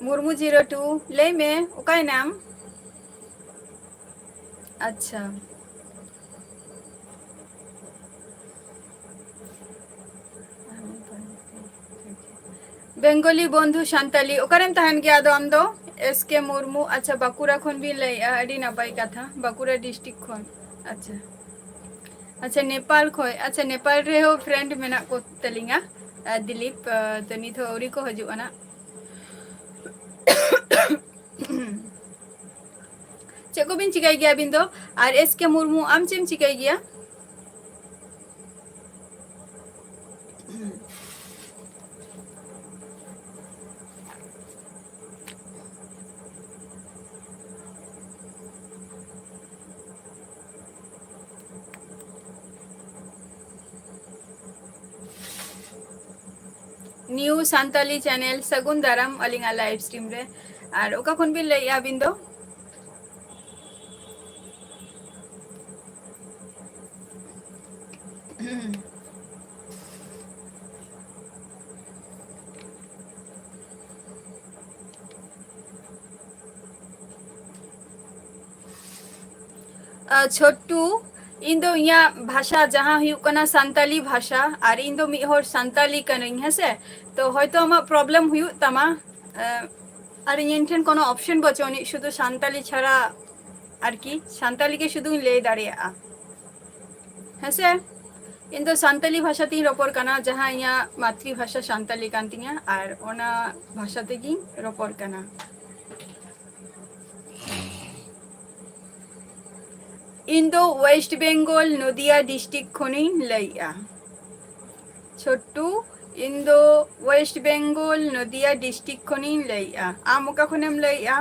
ᱢᱩᱨᱢᱩ zero two, ᱞᱟᱹᱭ ᱢᱮ, ᱚᱠᱟᱭᱮᱱᱟᱢ? ᱟᱪᱪᱷᱟ᱾ ᱵᱮᱝᱜᱚᱞᱤ ᱵᱚᱱᱫᱷᱩ ᱥᱟᱱᱛᱟᱞᱤ, ᱚᱠᱟᱨᱮᱢ ᱛᱟᱦᱮᱱ ᱜᱮᱭᱟ ᱟᱫᱚ ᱟᱢ ᱫᱚ? ᱮᱥ ᱠᱮ ᱢᱩᱨᱢᱩ, ᱟᱪᱪᱷᱟ, ᱵᱟᱸᱠᱩᱲᱟ ᱠᱷᱚᱱ ᱵᱤᱱ ᱞᱟᱹᱭᱮᱜᱼᱟ, ᱟᱹᱰᱤ ᱱᱟᱯᱟᱭ ᱠᱟᱛᱷᱟ, ᱵᱟᱸᱠᱩᱲᱟ district ᱠᱷᱚᱱ᱾ ᱟᱪᱪᱷᱟ, ᱟᱪᱪᱷᱟ, ᱱᱮᱯᱟᱞ ᱠᱷᱚᱱ, ᱟᱪᱪᱷᱟ, ᱱᱮᱯᱟᱞ ᱨᱮᱦᱚᱸ friend ᱢᱮᱱᱟᱜ ᱠᱚ ᱛᱟᱹᱞᱤᱧᱟ, ᱟᱨ ᱫᱤᱞᱤᱯ, ᱟᱨ ᱛᱚ ᱱᱤᱛ ᱦᱚᱸ ᱟᱹᱣᱨᱤ ᱠᱚ ᱦᱤᱡᱩᱜᱼᱟ ᱱᱟᱜ᱾ ᱪᱮᱫ ᱠᱚᱵᱤᱱ ᱪᱤᱠᱟᱹᱭ ᱜᱮᱭᱟ ᱟᱹᱵᱤᱱ ᱫᱚ? ᱟᱨ ᱮᱥ ᱠᱮ ᱢᱩᱨᱢᱩ, ᱟᱢ ᱪᱮᱫ ᱮᱢ ᱪᱤᱠᱟᱹᱭ ᱜᱮᱭᱟ? New Santali channel, ᱥᱟᱹᱜᱩᱱ ᱫᱟᱨᱟᱢ ᱟᱹᱞᱤᱧᱟᱜ live stream ᱨᱮ᱾ ᱟᱨ ᱚᱠᱟ ᱠᱷᱚᱱ ᱵᱤᱱ ᱞᱟᱹᱭᱮᱜᱼᱟ ᱟᱹᱵᱤᱱ ᱫᱚ? ᱟᱨ ᱪᱷᱳᱴᱴᱩ, ᱤᱧ ᱫᱚ ᱤᱧᱟᱹᱜ ᱵᱷᱟᱥᱟ ᱡᱟᱦᱟᱸ ᱦᱩᱭᱩᱜ ᱠᱟᱱᱟ ᱥᱟᱱᱛᱟᱞᱤ ᱵᱷᱟᱥᱟ, ᱟᱨ ᱤᱧ ᱫᱚ ᱢᱤᱫ ᱦᱚᱲ ᱥᱟᱱᱛᱟᱞᱤ ᱠᱟᱹᱱᱟᱹᱧ, ᱦᱮᱸᱥᱮ? ᱛᱚ ᱦᱚᱭᱛᱚ ᱟᱢᱟᱜ problem ᱦᱩᱭᱩᱜ ᱛᱟᱢᱟ, ᱟᱨ ᱤᱧ ᱴᱷᱮᱱ ᱠᱳᱱᱳ option ᱵᱟᱹᱪᱩᱜ ᱟᱹᱱᱤᱡ, ᱥᱩᱫᱷᱩ ᱥᱟᱱᱛᱟᱞᱤ ᱪᱷᱟᱲᱟ, ᱟᱨᱠᱤ ᱥᱟᱱᱛᱟᱞᱤ ᱜᱮ ᱥᱩᱫᱷᱩᱧ ᱞᱟᱹᱭ ᱫᱟᱲᱮᱭᱟᱜᱼᱟ, ᱦᱮᱸᱥᱮ? ᱤᱧ ᱫᱚ ᱥᱟᱱᱛᱟᱞᱤ ᱵᱷᱟᱥᱟ ᱛᱤᱧ ᱨᱚᱯᱚᱲ ᱠᱟᱱᱟ, ᱡᱟᱦᱟᱸ ᱤᱧᱟᱹᱜ ᱢᱟᱛᱨᱤ ᱵᱷᱟᱥᱟ ᱥᱟᱱᱛᱟᱞᱤ ᱠᱟᱱ ᱛᱤᱧᱟ, ᱟᱨ ᱚᱱᱟ ᱵᱷᱟᱥᱟ ᱛᱮᱜᱤᱧ ᱨᱚᱯᱚᱲ ᱠᱟᱱᱟ᱾ ᱤᱧ ᱫᱚ West Bengal, ᱱᱚᱫᱤᱭᱟ district ᱠᱷᱚᱱᱤᱧ ᱞᱟᱹᱭᱮᱜᱼᱟ᱾ ᱪᱷᱳᱴᱴᱩ, ᱤᱧ ᱫᱚ ᱳᱭᱮᱥᱴ ᱵᱮᱝᱜᱚᱞ, ᱱᱚᱫᱤᱭᱟ ᱰᱤᱥᱴᱨᱤᱠᱴ ᱠᱷᱚᱱᱤᱧ ᱞᱟᱹᱭᱮᱜᱼᱟ᱾ ᱟᱢ ᱚᱠᱟ ᱠᱷᱚᱱᱮᱢ ᱞᱟᱹᱭᱮᱜᱼᱟ?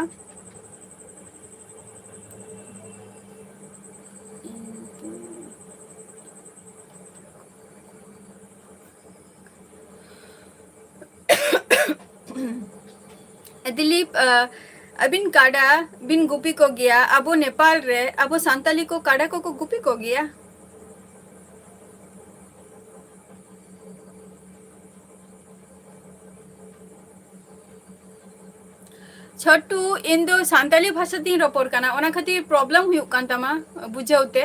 ᱫᱤᱞᱤᱯ, ᱟᱹᱵᱤᱱ ᱠᱟᱰᱟ ᱵᱤᱱ ᱜᱩᱯᱤ ᱠᱚᱜᱮᱭᱟ? ᱟᱵᱚ ᱱᱮᱯᱟᱞ ᱨᱮ ᱟᱵᱚ ᱥᱟᱱᱛᱟᱞᱤ ᱠᱚ ᱠᱟᱰᱟ ᱠᱚᱠᱚ ᱜᱩᱯᱤ ᱠᱚᱜᱮᱭᱟ? ᱪᱷᱚᱴᱩ, ᱤᱧ ᱫᱚ ᱥᱟᱱᱛᱟᱞᱤ ᱵᱷᱟᱥᱟ ᱛᱤᱧ ᱨᱚᱯᱚᱲ ᱠᱟᱱᱟ, ᱚᱱᱟ ᱠᱷᱟᱹᱛᱤᱨ ᱯᱨᱚᱵᱞᱮᱢ ᱦᱩᱭᱩᱜ ᱠᱟᱱ ᱛᱟᱢᱟ ᱵᱩᱡᱷᱟᱹᱣ ᱛᱮ᱾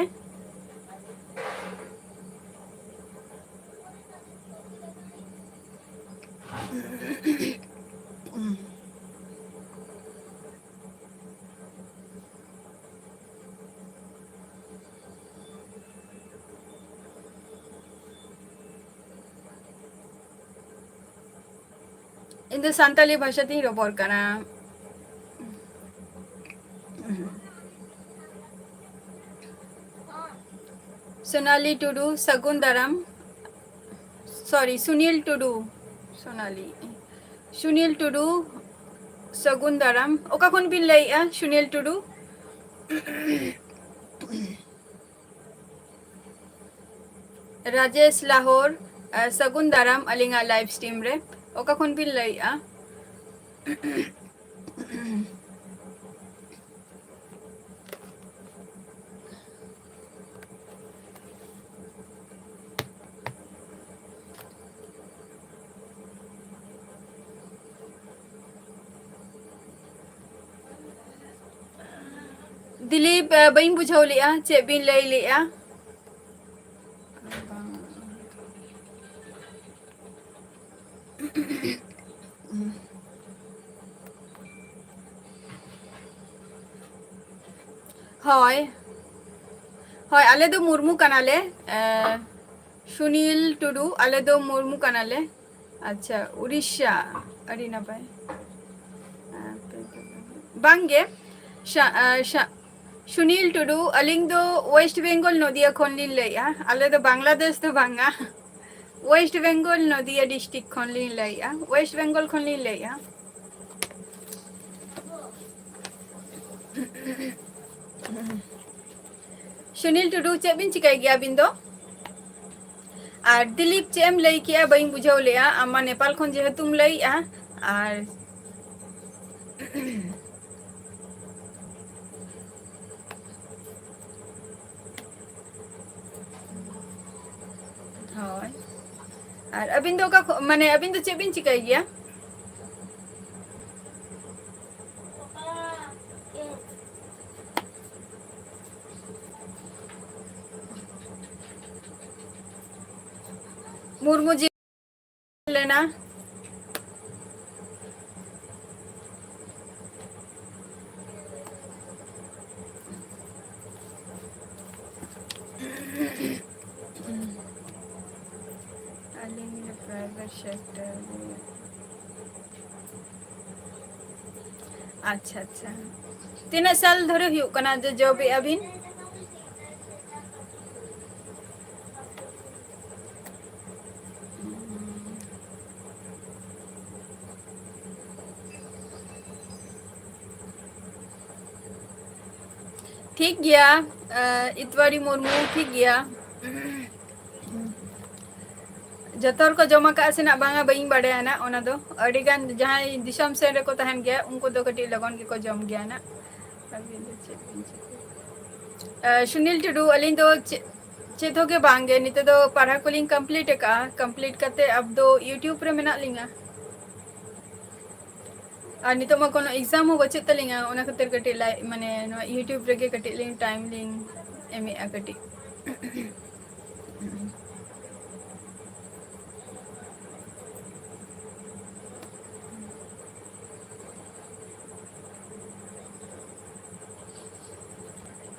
ᱤᱧ ᱫᱚ ᱥᱟᱱᱛᱟᱞᱤ ᱵᱷᱟᱥᱟ ᱛᱤᱧ ᱨᱚᱯᱚᱲ ᱠᱟᱱᱟ᱾ ᱥᱳᱱᱟᱞᱤ ᱴᱩᱰᱩ, ᱥᱟᱹᱜᱩᱱ ᱫᱟᱨᱟᱢ᱾ ᱥᱚᱨᱤ, ᱥᱩᱱᱤᱞ ᱴᱩᱰᱩ᱾ ᱥᱳᱱᱟᱞᱤ, ᱥᱩᱱᱤᱞ ᱴᱩᱰᱩ, ᱥᱟᱹᱜᱩᱱ ᱫᱟᱨᱟᱢ᱾ ᱚᱠᱟ ᱠᱷᱚᱱ ᱵᱤᱱ ᱞᱟᱹᱭᱮᱜᱼᱟ, ᱥᱩᱱᱤᱞ ᱴᱩᱰᱩ? ᱨᱟᱡᱮᱥ ᱞᱟᱦᱳᱨ, ᱥᱟᱹᱜᱩᱱ ᱫᱟᱨᱟᱢ ᱟᱹᱞᱤᱧᱟᱜ ᱞᱟᱭᱤᱵᱷ ᱥᱴᱨᱤᱢ ᱨᱮ᱾ ᱚᱠᱟ ᱠᱷᱚᱱ ᱵᱤᱱ ᱞᱟᱹᱭᱮᱜᱼᱟ? ᱫᱤᱞᱤᱯ, ᱵᱟᱹᱧ ᱵᱩᱡᱷᱟᱹᱣ ᱞᱮᱜᱼᱟ, ᱪᱮᱫ ᱵᱤᱱ ᱞᱟᱹᱭ ᱞᱮᱜᱼᱟ? ᱦᱳᱭ, ᱦᱳᱭ, ᱟᱞᱮ ᱫᱚ ᱢᱩᱨᱢᱩ ᱠᱟᱱᱟᱞᱮ᱾ ᱮ, ᱥᱩᱱᱤᱞ ᱴᱩᱰᱩ, ᱟᱞᱮ ᱫᱚ ᱢᱩᱨᱢᱩ ᱠᱟᱱᱟᱞᱮ᱾ ᱟᱪᱪᱷᱟ, ᱩᱲᱤᱥᱥᱟ, ᱟᱹᱰᱤ ᱱᱟᱯᱟᱭ᱾ ᱵᱟᱝᱜᱮ, ᱥᱟ-, ᱟ, ᱥᱟ-, ᱥᱩᱱᱤᱞ ᱴᱩᱰᱩ, ᱟᱹᱞᱤᱧ ᱫᱚ ᱳᱭᱮᱥᱴ ᱵᱮᱝᱜᱚᱞ, ᱱᱚᱫᱤᱭᱟ ᱠᱷᱚᱱ ᱞᱤᱧ ᱞᱟᱹᱭᱮᱜᱼᱟ᱾ ᱟᱞᱮ ᱫᱚ ᱵᱟᱝᱞᱟᱫᱮᱥ ᱫᱚ ᱵᱟᱝᱟ᱾ West Bengal, ᱱᱚᱫᱤᱭᱟ district ᱠᱷᱚᱱ ᱞᱤᱧ ᱞᱟᱹᱭᱮᱜᱼᱟ, West Bengal ᱠᱷᱚᱱ ᱞᱤᱧ ᱞᱟᱹᱭᱮᱜᱼᱟ᱾ ᱥᱩᱱᱤᱞ ᱴᱩᱰᱩ, ᱪᱮᱫ ᱵᱤᱱ ᱪᱤᱠᱟᱹᱭ ᱜᱮᱭᱟ ᱟᱹᱵᱤᱱ ᱫᱚ? ᱟᱨ ᱫᱤᱞᱤᱯ, ᱪᱮᱫ ᱮᱢ ᱞᱟᱹᱭ ᱠᱮᱜᱼᱟ? ᱵᱟᱹᱧ ᱵᱩᱡᱷᱟᱹᱣ ᱞᱮᱜᱼᱟ᱾ ᱟᱢ ᱢᱟ ᱱᱮᱯᱟᱞ ᱠᱷᱚᱱ ᱡᱮᱦᱮᱛᱩᱢ ᱞᱟᱹᱭᱮᱜᱼᱟ᱾ ᱟᱨ ᱦᱳᱭ᱾ ᱟᱨ ᱟᱹᱵᱤᱱ ᱫᱚ ᱚᱠᱟ ᱠᱷᱚ-, ᱢᱟᱱᱮ, ᱟᱹᱵᱤᱱ ᱫᱚ ᱪᱮᱫ ᱵᱤᱱ ᱪᱤᱠᱟᱹᱭ ᱜᱮᱭᱟ? ᱢᱩᱨᱢᱩ ᱡᱤ ᱞᱮᱱᱟ᱾ ᱟᱹᱞᱤᱧ ᱫᱚ private sector ᱨᱮ᱾ ᱟᱪᱪᱷᱟ, ᱟᱪᱪᱷᱟ᱾ ᱛᱤᱱᱟᱹᱜ ᱥᱟᱞ ᱫᱷᱚᱨᱮ ᱦᱩᱭᱩᱜ ᱠᱟᱱᱟ ᱡᱮ job ᱮᱜᱼᱟ ᱵᱤᱱ? ᱴᱷᱤᱠ ᱜᱮᱭᱟ, ᱟᱸ, ᱤᱛᱣᱟᱨᱤ ᱢᱩᱨᱢᱩ, ᱴᱷᱤᱠ ᱜᱮᱭᱟ᱾ ᱡᱚᱛᱚ ᱦᱚᱲ ᱠᱚ ᱡᱚᱢ ᱟᱠᱟᱫᱼᱟ ᱥᱮ ᱱᱟᱜ ᱵᱟᱝᱟ, ᱵᱟᱹᱧ ᱵᱟᱲᱟᱭᱟ ᱱᱟᱜ ᱚᱱᱟ ᱫᱚ᱾ ᱟᱹᱰᱤ ᱜᱟᱱ ᱡᱟᱦᱟᱸᱭ ᱫᱤᱥᱚᱢ ᱥᱮᱱ ᱨᱮᱠᱚ ᱛᱟᱦᱮᱱ ᱜᱮᱭᱟ, ᱩᱱᱠᱩ ᱫᱚ ᱠᱟᱹᱴᱤᱡ ᱞᱚᱜᱚᱱ ᱜᱮᱠᱚ ᱡᱚᱢ ᱜᱮᱭᱟ ᱱᱟᱜ᱾ ᱟᱹᱵᱤᱱ ᱫᱚ ᱪᱮᱫ ᱵᱤᱱ ᱪᱤᱠᱟᱹᱭᱟ? ᱟᱸ, ᱥᱩᱱᱤᱞ ᱴᱩᱰᱩ, ᱟᱹᱞᱤᱧ ᱫᱚ ᱪᱮᱫ, ᱪᱮᱫ ᱦᱚᱸ ᱜᱮ ᱵᱟᱝ ᱜᱮ, ᱱᱤᱛᱚᱜ ᱫᱚ ᱯᱟᱲᱦᱟᱣ ᱠᱚᱞᱤᱧ complete ᱟᱠᱟᱫᱼᱟ᱾ Complete ᱠᱟᱛᱮ ᱟᱵ ᱫᱚ YouTube ᱨᱮ ᱢᱮᱱᱟᱜ ᱞᱤᱧᱟ᱾ ᱟᱨ ᱱᱤᱛᱚᱜ ᱢᱟ ᱠᱳᱱᱳ exam ᱦᱚᱸ ᱵᱟᱹᱪᱩᱜ ᱛᱟᱹᱞᱤᱧᱟ, ᱚᱱᱟ ᱠᱷᱟᱹᱛᱤᱨ ᱠᱟᱹᱴᱤᱡ ᱞᱟᱭ-, ᱢᱟᱱᱮ, ᱱᱚᱣᱟ YouTube ᱨᱮᱜᱮ ᱠᱟᱹᱴᱤᱡ ᱞᱤᱧ time ᱞᱤᱧ ᱮᱢᱮᱫᱼᱟ ᱠᱟᱹᱴᱤᱡ᱾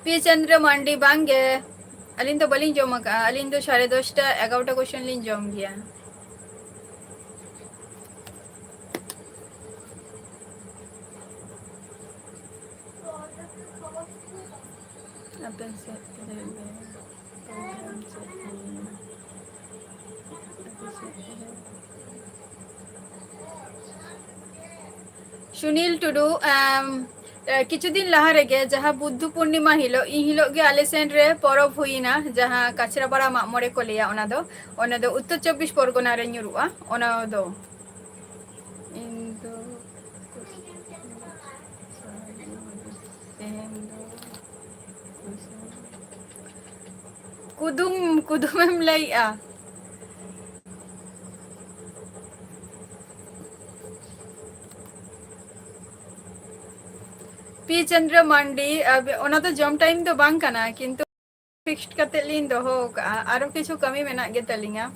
ᱯᱤ ᱪᱚᱱᱫᱨᱚ ᱢᱟᱱᱰᱤ, ᱵᱟᱝ ᱜᱮ, ᱟᱹᱞᱤᱧ ᱫᱚ ᱵᱟᱹᱞᱤᱧ ᱡᱚᱢ ᱟᱠᱟᱫᱼᱟ᱾ ᱟᱹᱞᱤᱧ ᱫᱚ ᱥᱟᱲᱮ ᱫᱚᱥᱴᱟ, ᱮᱜᱟᱨᱚᱴᱟ ᱠᱚ ᱥᱮᱱ ᱞᱤᱧ ᱡᱚᱢ ᱜᱮᱭᱟ᱾ ᱟᱯᱮ ᱥᱮᱫ ᱨᱮ program ᱪᱮᱫ ᱦᱩᱭᱱᱟ? ᱥᱩᱱᱤᱞ ᱴᱩᱰᱩ, ᱮᱢ, ᱮ, ᱠᱤᱪᱷᱩ ᱫᱤᱱ ᱞᱟᱦᱟ ᱨᱮᱜᱮ ᱡᱟᱦᱟᱸ ᱵᱩᱫᱽᱫᱷᱚ ᱯᱩᱨᱱᱤᱢᱟ ᱦᱤᱞᱳᱜ, ᱤᱱ ᱦᱤᱞᱳᱜ ᱜᱮ ᱟᱞᱮ ᱥᱮᱱ ᱨᱮ ᱯᱚᱨᱚᱵᱽ ᱦᱩᱭᱱᱟ, ᱡᱟᱦᱟᱸ ᱠᱟᱪᱨᱟᱯᱟᱲᱟ ᱢᱟᱜ ᱢᱚᱬᱮ ᱠᱚ ᱞᱟᱹᱭᱟ, ᱚᱱᱟ ᱫᱚ, ᱚᱱᱟ ᱫᱚ ᱩᱛᱛᱚᱨ ᱪᱚᱵᱵᱤᱥ ᱯᱚᱨᱜᱚᱱᱟ ᱨᱮ ᱧᱩᱨᱩᱜᱼᱟ᱾ ᱚᱱᱟ ᱫᱚ ᱤᱧ ᱫᱚ ᱛᱮᱦᱮᱧ ᱫᱚ ᱠᱩᱫᱩᱢ, ᱠᱩᱫᱩᱢᱮᱢ ᱞᱟᱹᱭᱮᱜᱼᱟ? ᱯᱤ ᱪᱚᱱᱫᱨᱚ ᱢᱟᱱᱰᱤ, ᱟᱵ-, ᱚᱱᱟ ᱫᱚ ᱡᱚᱢ time ᱫᱚ ᱵᱟᱝ ᱠᱟᱱᱟ, ᱠᱤᱱᱛᱩ fixed ᱠᱟᱛᱮ ᱞᱤᱧ ᱫᱚᱦᱚ ᱟᱠᱟᱫᱼᱟ᱾ ᱟᱨᱚ ᱠᱤᱪᱷᱩ ᱠᱟᱹᱢᱤ ᱢᱮᱱᱟᱜ ᱜᱮ ᱛᱟᱹᱞᱤᱧᱟ᱾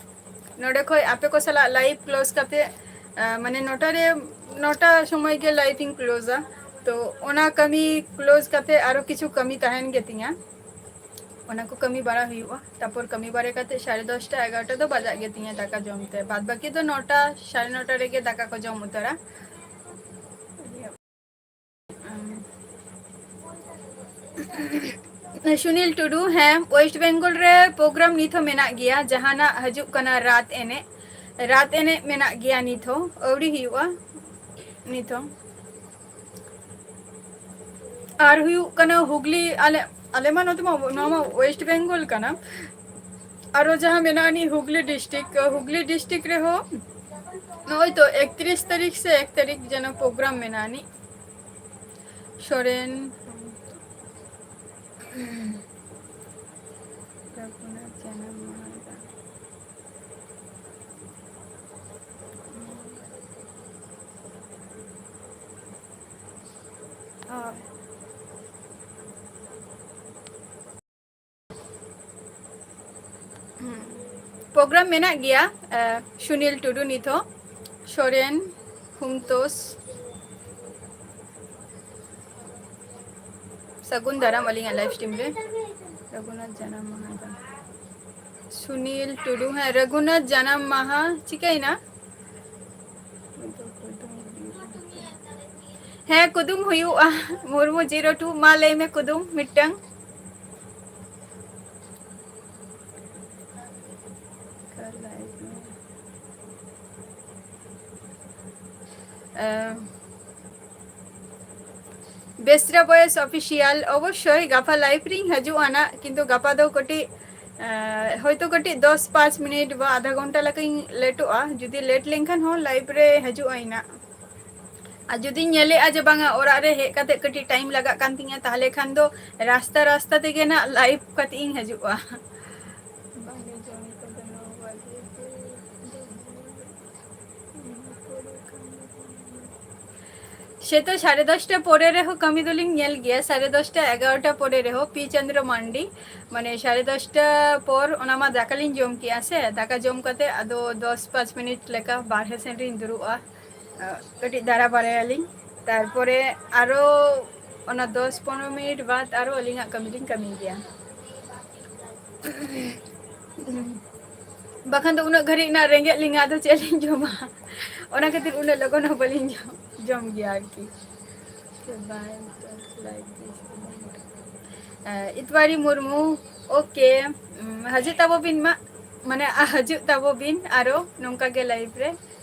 ᱱᱚᱰᱮ ᱠᱷᱚᱡ ᱟᱯᱮ ᱠᱚ ᱥᱟᱞᱟᱜ live close ᱠᱟᱛᱮ, ᱟ, ᱢᱟᱱᱮ ᱱᱚᱴᱟ ᱨᱮ, ᱱᱚᱴᱟ ᱥᱚᱢᱚᱭ ᱜᱮ live ᱤᱧ closeᱟ᱾ ᱛᱚ ᱚᱱᱟ ᱠᱟᱹᱢᱤ close ᱠᱟᱛᱮ ᱟᱨᱚ ᱠᱤᱪᱷᱩ ᱠᱟᱹᱢᱤ ᱛᱟᱦᱮᱱ ᱜᱮᱛᱤᱧᱟ, ᱚᱱᱟ ᱠᱚ ᱠᱟᱹᱢᱤ ᱵᱟᱲᱟ ᱦᱩᱭᱩᱜᱼᱟ᱾ ᱛᱟᱨᱯᱚᱨ ᱠᱟᱹᱢᱤ ᱵᱟᱲᱟ ᱠᱟᱛᱮ ᱥᱟᱲᱮ ᱫᱚᱥᱴᱟ ᱮᱜᱟᱨᱚᱴᱟ ᱫᱚ ᱵᱟᱡᱟᱜ ᱜᱮᱛᱤᱧᱟ ᱫᱟᱠᱟ ᱡᱚᱢ ᱛᱮ᱾ ᱵᱟᱫ ᱵᱟᱹᱠᱤ ᱫᱚ ᱱᱚᱴᱟ, ᱥᱟᱲᱮ ᱱᱚᱴᱟ ᱨᱮᱜᱮ ᱫᱟᱠᱟ ᱠᱚ ᱡᱚᱢ ᱩᱛᱟᱹᱨᱟ᱾ ᱥᱩᱱᱤᱞ ᱴᱩᱰᱩ, ᱦᱮᱸ, West Bengal ᱨᱮ program ᱱᱤᱛ ᱦᱚᱸ ᱢᱮᱱᱟᱜ ᱜᱮᱭᱟ, ᱡᱟᱦᱟᱱᱟᱜ ᱦᱤᱡᱩᱜ ᱠᱟᱱᱟ ᱨᱟᱛ ᱮᱱᱮᱡ, ᱨᱟᱛ ᱮᱱᱮᱡ ᱢᱮᱱᱟᱜ ᱜᱮᱭᱟ ᱱᱤᱛ ᱦᱚᱸ, ᱟᱹᱣᱨᱤ ᱦᱩᱭᱩᱜᱼᱟ ᱱᱤᱛ ᱦᱚᱸ᱾ ᱟᱨ ᱦᱩᱭᱩᱜ ᱠᱟᱱᱟ ᱦᱩᱜᱽᱞᱤ, ᱟᱞᱮ, ᱟᱞᱮ ᱢᱟ ᱱᱚᱛᱮ ᱢᱟ, ᱱᱚᱣᱟ ᱢᱟ West Bengal ᱠᱟᱱᱟ᱾ ᱟᱨᱚ ᱡᱟᱦᱟᱸ ᱢᱮᱱᱟᱜᱼᱟ ᱱᱤ ᱦᱩᱜᱽᱞᱤ district, ᱦᱩᱜᱽᱞᱤ district ᱨᱮᱦᱚᱸ ᱱᱚᱜᱼᱚᱭ ᱛᱚ ᱮᱠᱛᱨᱤᱥ ᱛᱟᱹᱨᱤᱠᱷ ᱥᱮ ᱮᱠ ᱛᱟᱹᱨᱤᱠᱷ ᱡᱮᱱᱚ program ᱢᱮᱱᱟᱜᱼᱟ ᱱᱤ᱾ ᱥᱚᱨᱮᱱ ᱨᱚᱜᱷᱩᱱᱟᱛᱷ ᱡᱟᱱᱟᱢ ᱢᱟᱦᱟ ᱫᱚ᱾ ᱚ᱾ ᱦᱩᱸ᱾ program ᱢᱮᱱᱟᱜ ᱜᱮᱭᱟ, ᱮ, ᱥᱩᱱᱤᱞ ᱴᱩᱰᱩ ᱱᱤᱛ ᱦᱚᱸ, ᱥᱚᱨᱮᱱ, ᱦᱩᱢᱛᱳᱥ᱾ ᱥᱟᱹᱜᱩᱱ ᱫᱟᱨᱟᱢ ᱟᱹᱞᱤᱧᱟᱜ live stream ᱨᱮ᱾ ᱨᱚᱜᱷᱩᱱᱟᱛᱷ ᱡᱟᱱᱟᱢ ᱢᱟᱦᱟ ᱫᱚ᱾ ᱥᱩᱱᱤᱞ ᱴᱩᱰᱩ, ᱦᱮᱸ, ᱨᱚᱜᱷᱩᱱᱟᱛᱷ ᱡᱟᱱᱟᱢ ᱢᱟᱦᱟ ᱪᱤᱠᱟᱹᱭᱮᱱᱟ? ᱦᱮᱸ, ᱠᱩᱫᱩᱢ ᱦᱩᱭᱩᱜᱼᱟ᱾ ᱢᱩᱨᱢᱩ zero two, ᱢᱟ ᱞᱟᱹᱭ ᱢᱮ ᱠᱩᱫᱩᱢ ᱢᱤᱫᱴᱟᱝ᱾ ᱠᱟᱨ live ᱢᱮ᱾ ᱵᱮᱥᱨᱟ ᱵᱚᱭᱮᱥ ᱚᱯᱷᱤᱥᱤᱭᱟᱞ, ᱚᱵᱚᱥᱥᱳᱭ ᱜᱟᱯᱟ ᱞᱟᱭᱤᱵᱷ ᱨᱤᱧ ᱦᱤᱡᱩᱜᱼᱟ ᱱᱟᱜ, ᱠᱤᱱᱛᱩ ᱜᱟᱯᱟ ᱫᱚ ᱠᱟᱹᱴᱤᱡ, ᱮ, ᱦᱚᱭᱛᱳ ᱠᱟᱹᱴᱤᱡ ᱫᱚᱥ ᱯᱟᱸᱪ ᱢᱤᱱᱤᱴ ᱵᱟ ᱟᱫᱷᱟ ᱜᱷᱚᱱᱴᱟ ᱞᱮᱠᱟᱧ ᱞᱮᱴᱚᱜᱼᱟ᱾ ᱡᱩᱫᱤ ᱞᱮᱴ ᱞᱮᱱᱠᱷᱟᱱ ᱦᱚᱸ ᱞᱟᱭᱤᱵᱷ ᱨᱮ ᱦᱤᱡᱩᱜ ᱟᱹᱧ ᱱᱟᱜ᱾ ᱟᱨ ᱡᱩᱫᱤᱧ ᱧᱮᱞᱮᱜᱼᱟ ᱡᱮ ᱵᱟᱝᱟ, ᱚᱲᱟᱜ ᱨᱮ ᱦᱮᱡ ᱠᱟᱛᱮ ᱠᱟᱹᱴᱤᱡ ᱴᱟᱭᱤᱢ ᱞᱟᱜᱟᱜ ᱠᱟᱱ ᱛᱤᱧᱟ, ᱛᱟᱦᱞᱮ ᱠᱷᱟᱱ ᱫᱚ ᱨᱟᱥᱛᱟ ᱨᱟᱥᱛᱟ ᱛᱮᱜᱮ ᱱᱟᱜ ᱞᱟᱭᱤᱵᱷ ᱠᱟᱛᱮ ᱤᱧ ᱦᱤᱡᱩᱜᱼᱟ᱾ ᱥᱮ ᱛᱚ ᱥᱟᱲᱮ ᱫᱚᱥᱴᱟ ᱯᱚᱨᱮ ᱨᱮᱦᱚᱸ ᱠᱟᱹᱢᱤ ᱫᱚᱞᱤᱧ ᱧᱮᱞ ᱜᱮᱭᱟ, ᱥᱟᱲᱮ ᱫᱚᱥᱴᱟ ᱮᱜᱟᱨᱚᱴᱟ ᱯᱚᱨᱮ ᱨᱮᱦᱚᱸ᱾ ᱯᱤ ᱪᱚᱱᱫᱨᱚ ᱢᱟᱱᱰᱤ, ᱢᱟᱱᱮ ᱥᱟᱲᱮ ᱫᱚᱥᱴᱟ ᱯᱚᱨ ᱚᱱᱟ ᱢᱟ ᱫᱟᱠᱟ ᱞᱤᱧ ᱡᱚᱢ ᱠᱮᱜᱼᱟ ᱥᱮ, ᱫᱟᱠᱟ ᱡᱚᱢ ᱠᱟᱛᱮ ᱟᱫᱚ ᱫᱚᱥ ᱯᱟᱸᱪ ᱢᱤᱱᱤᱴ ᱞᱮᱠᱟ ᱵᱟᱨᱦᱮ ᱥᱮᱱ ᱨᱤᱧ ᱫᱩᱲᱩᱵᱼᱟ, ᱠᱟᱹᱴᱤᱡ ᱫᱟᱨᱟ ᱵᱟᱨᱟᱭᱟᱞᱤᱧ᱾ ᱛᱟᱨᱯᱚᱨᱮ ᱟᱨᱚ ᱚᱱᱟ ᱫᱚᱥ ᱯᱚᱱᱨᱚ ᱢᱤᱱᱤᱴ ᱵᱟᱫ ᱟᱨᱚ ᱟᱹᱞᱤᱧᱟᱜ ᱠᱟᱹᱢᱤ ᱞᱤᱧ ᱠᱟᱹᱢᱤ ᱜᱮᱭᱟ᱾ ᱵᱟᱠᱷᱟᱱ ᱫᱚ ᱩᱱᱟᱹᱜ ᱜᱷᱟᱹᱲᱤᱡ ᱨᱮᱱᱟᱜ ᱨᱮᱸᱜᱮᱡ ᱞᱤᱧᱟ, ᱟᱫᱚ ᱪᱮᱫ ᱞᱤᱧ ᱡᱚᱢᱟ? ᱚᱱᱟ ᱠᱷᱟᱹᱛᱤᱨ ᱩᱱᱟᱹᱜ ᱞᱚᱜᱚᱱ ᱦᱚᱸ ᱵᱟᱹᱞᱤᱧ ᱡᱚᱢ, ᱡᱚᱢ ᱜᱮᱭᱟ ᱟᱨᱠᱤ᱾ ᱤᱛᱣᱟᱨᱤ ᱢᱩᱨᱢᱩ, ᱳᱠᱮ, ᱦᱤᱡᱩᱜ ᱛᱟᱵᱚ ᱵᱤᱱ ᱢᱟ, ᱢᱟᱱᱮ ᱦᱤᱡᱩᱜ ᱛᱟᱵᱚ ᱵᱤᱱ ᱟᱨᱚ ᱱᱚᱝᱠᱟ ᱜᱮ ᱞᱟᱭᱤᱵᱷ ᱨᱮ᱾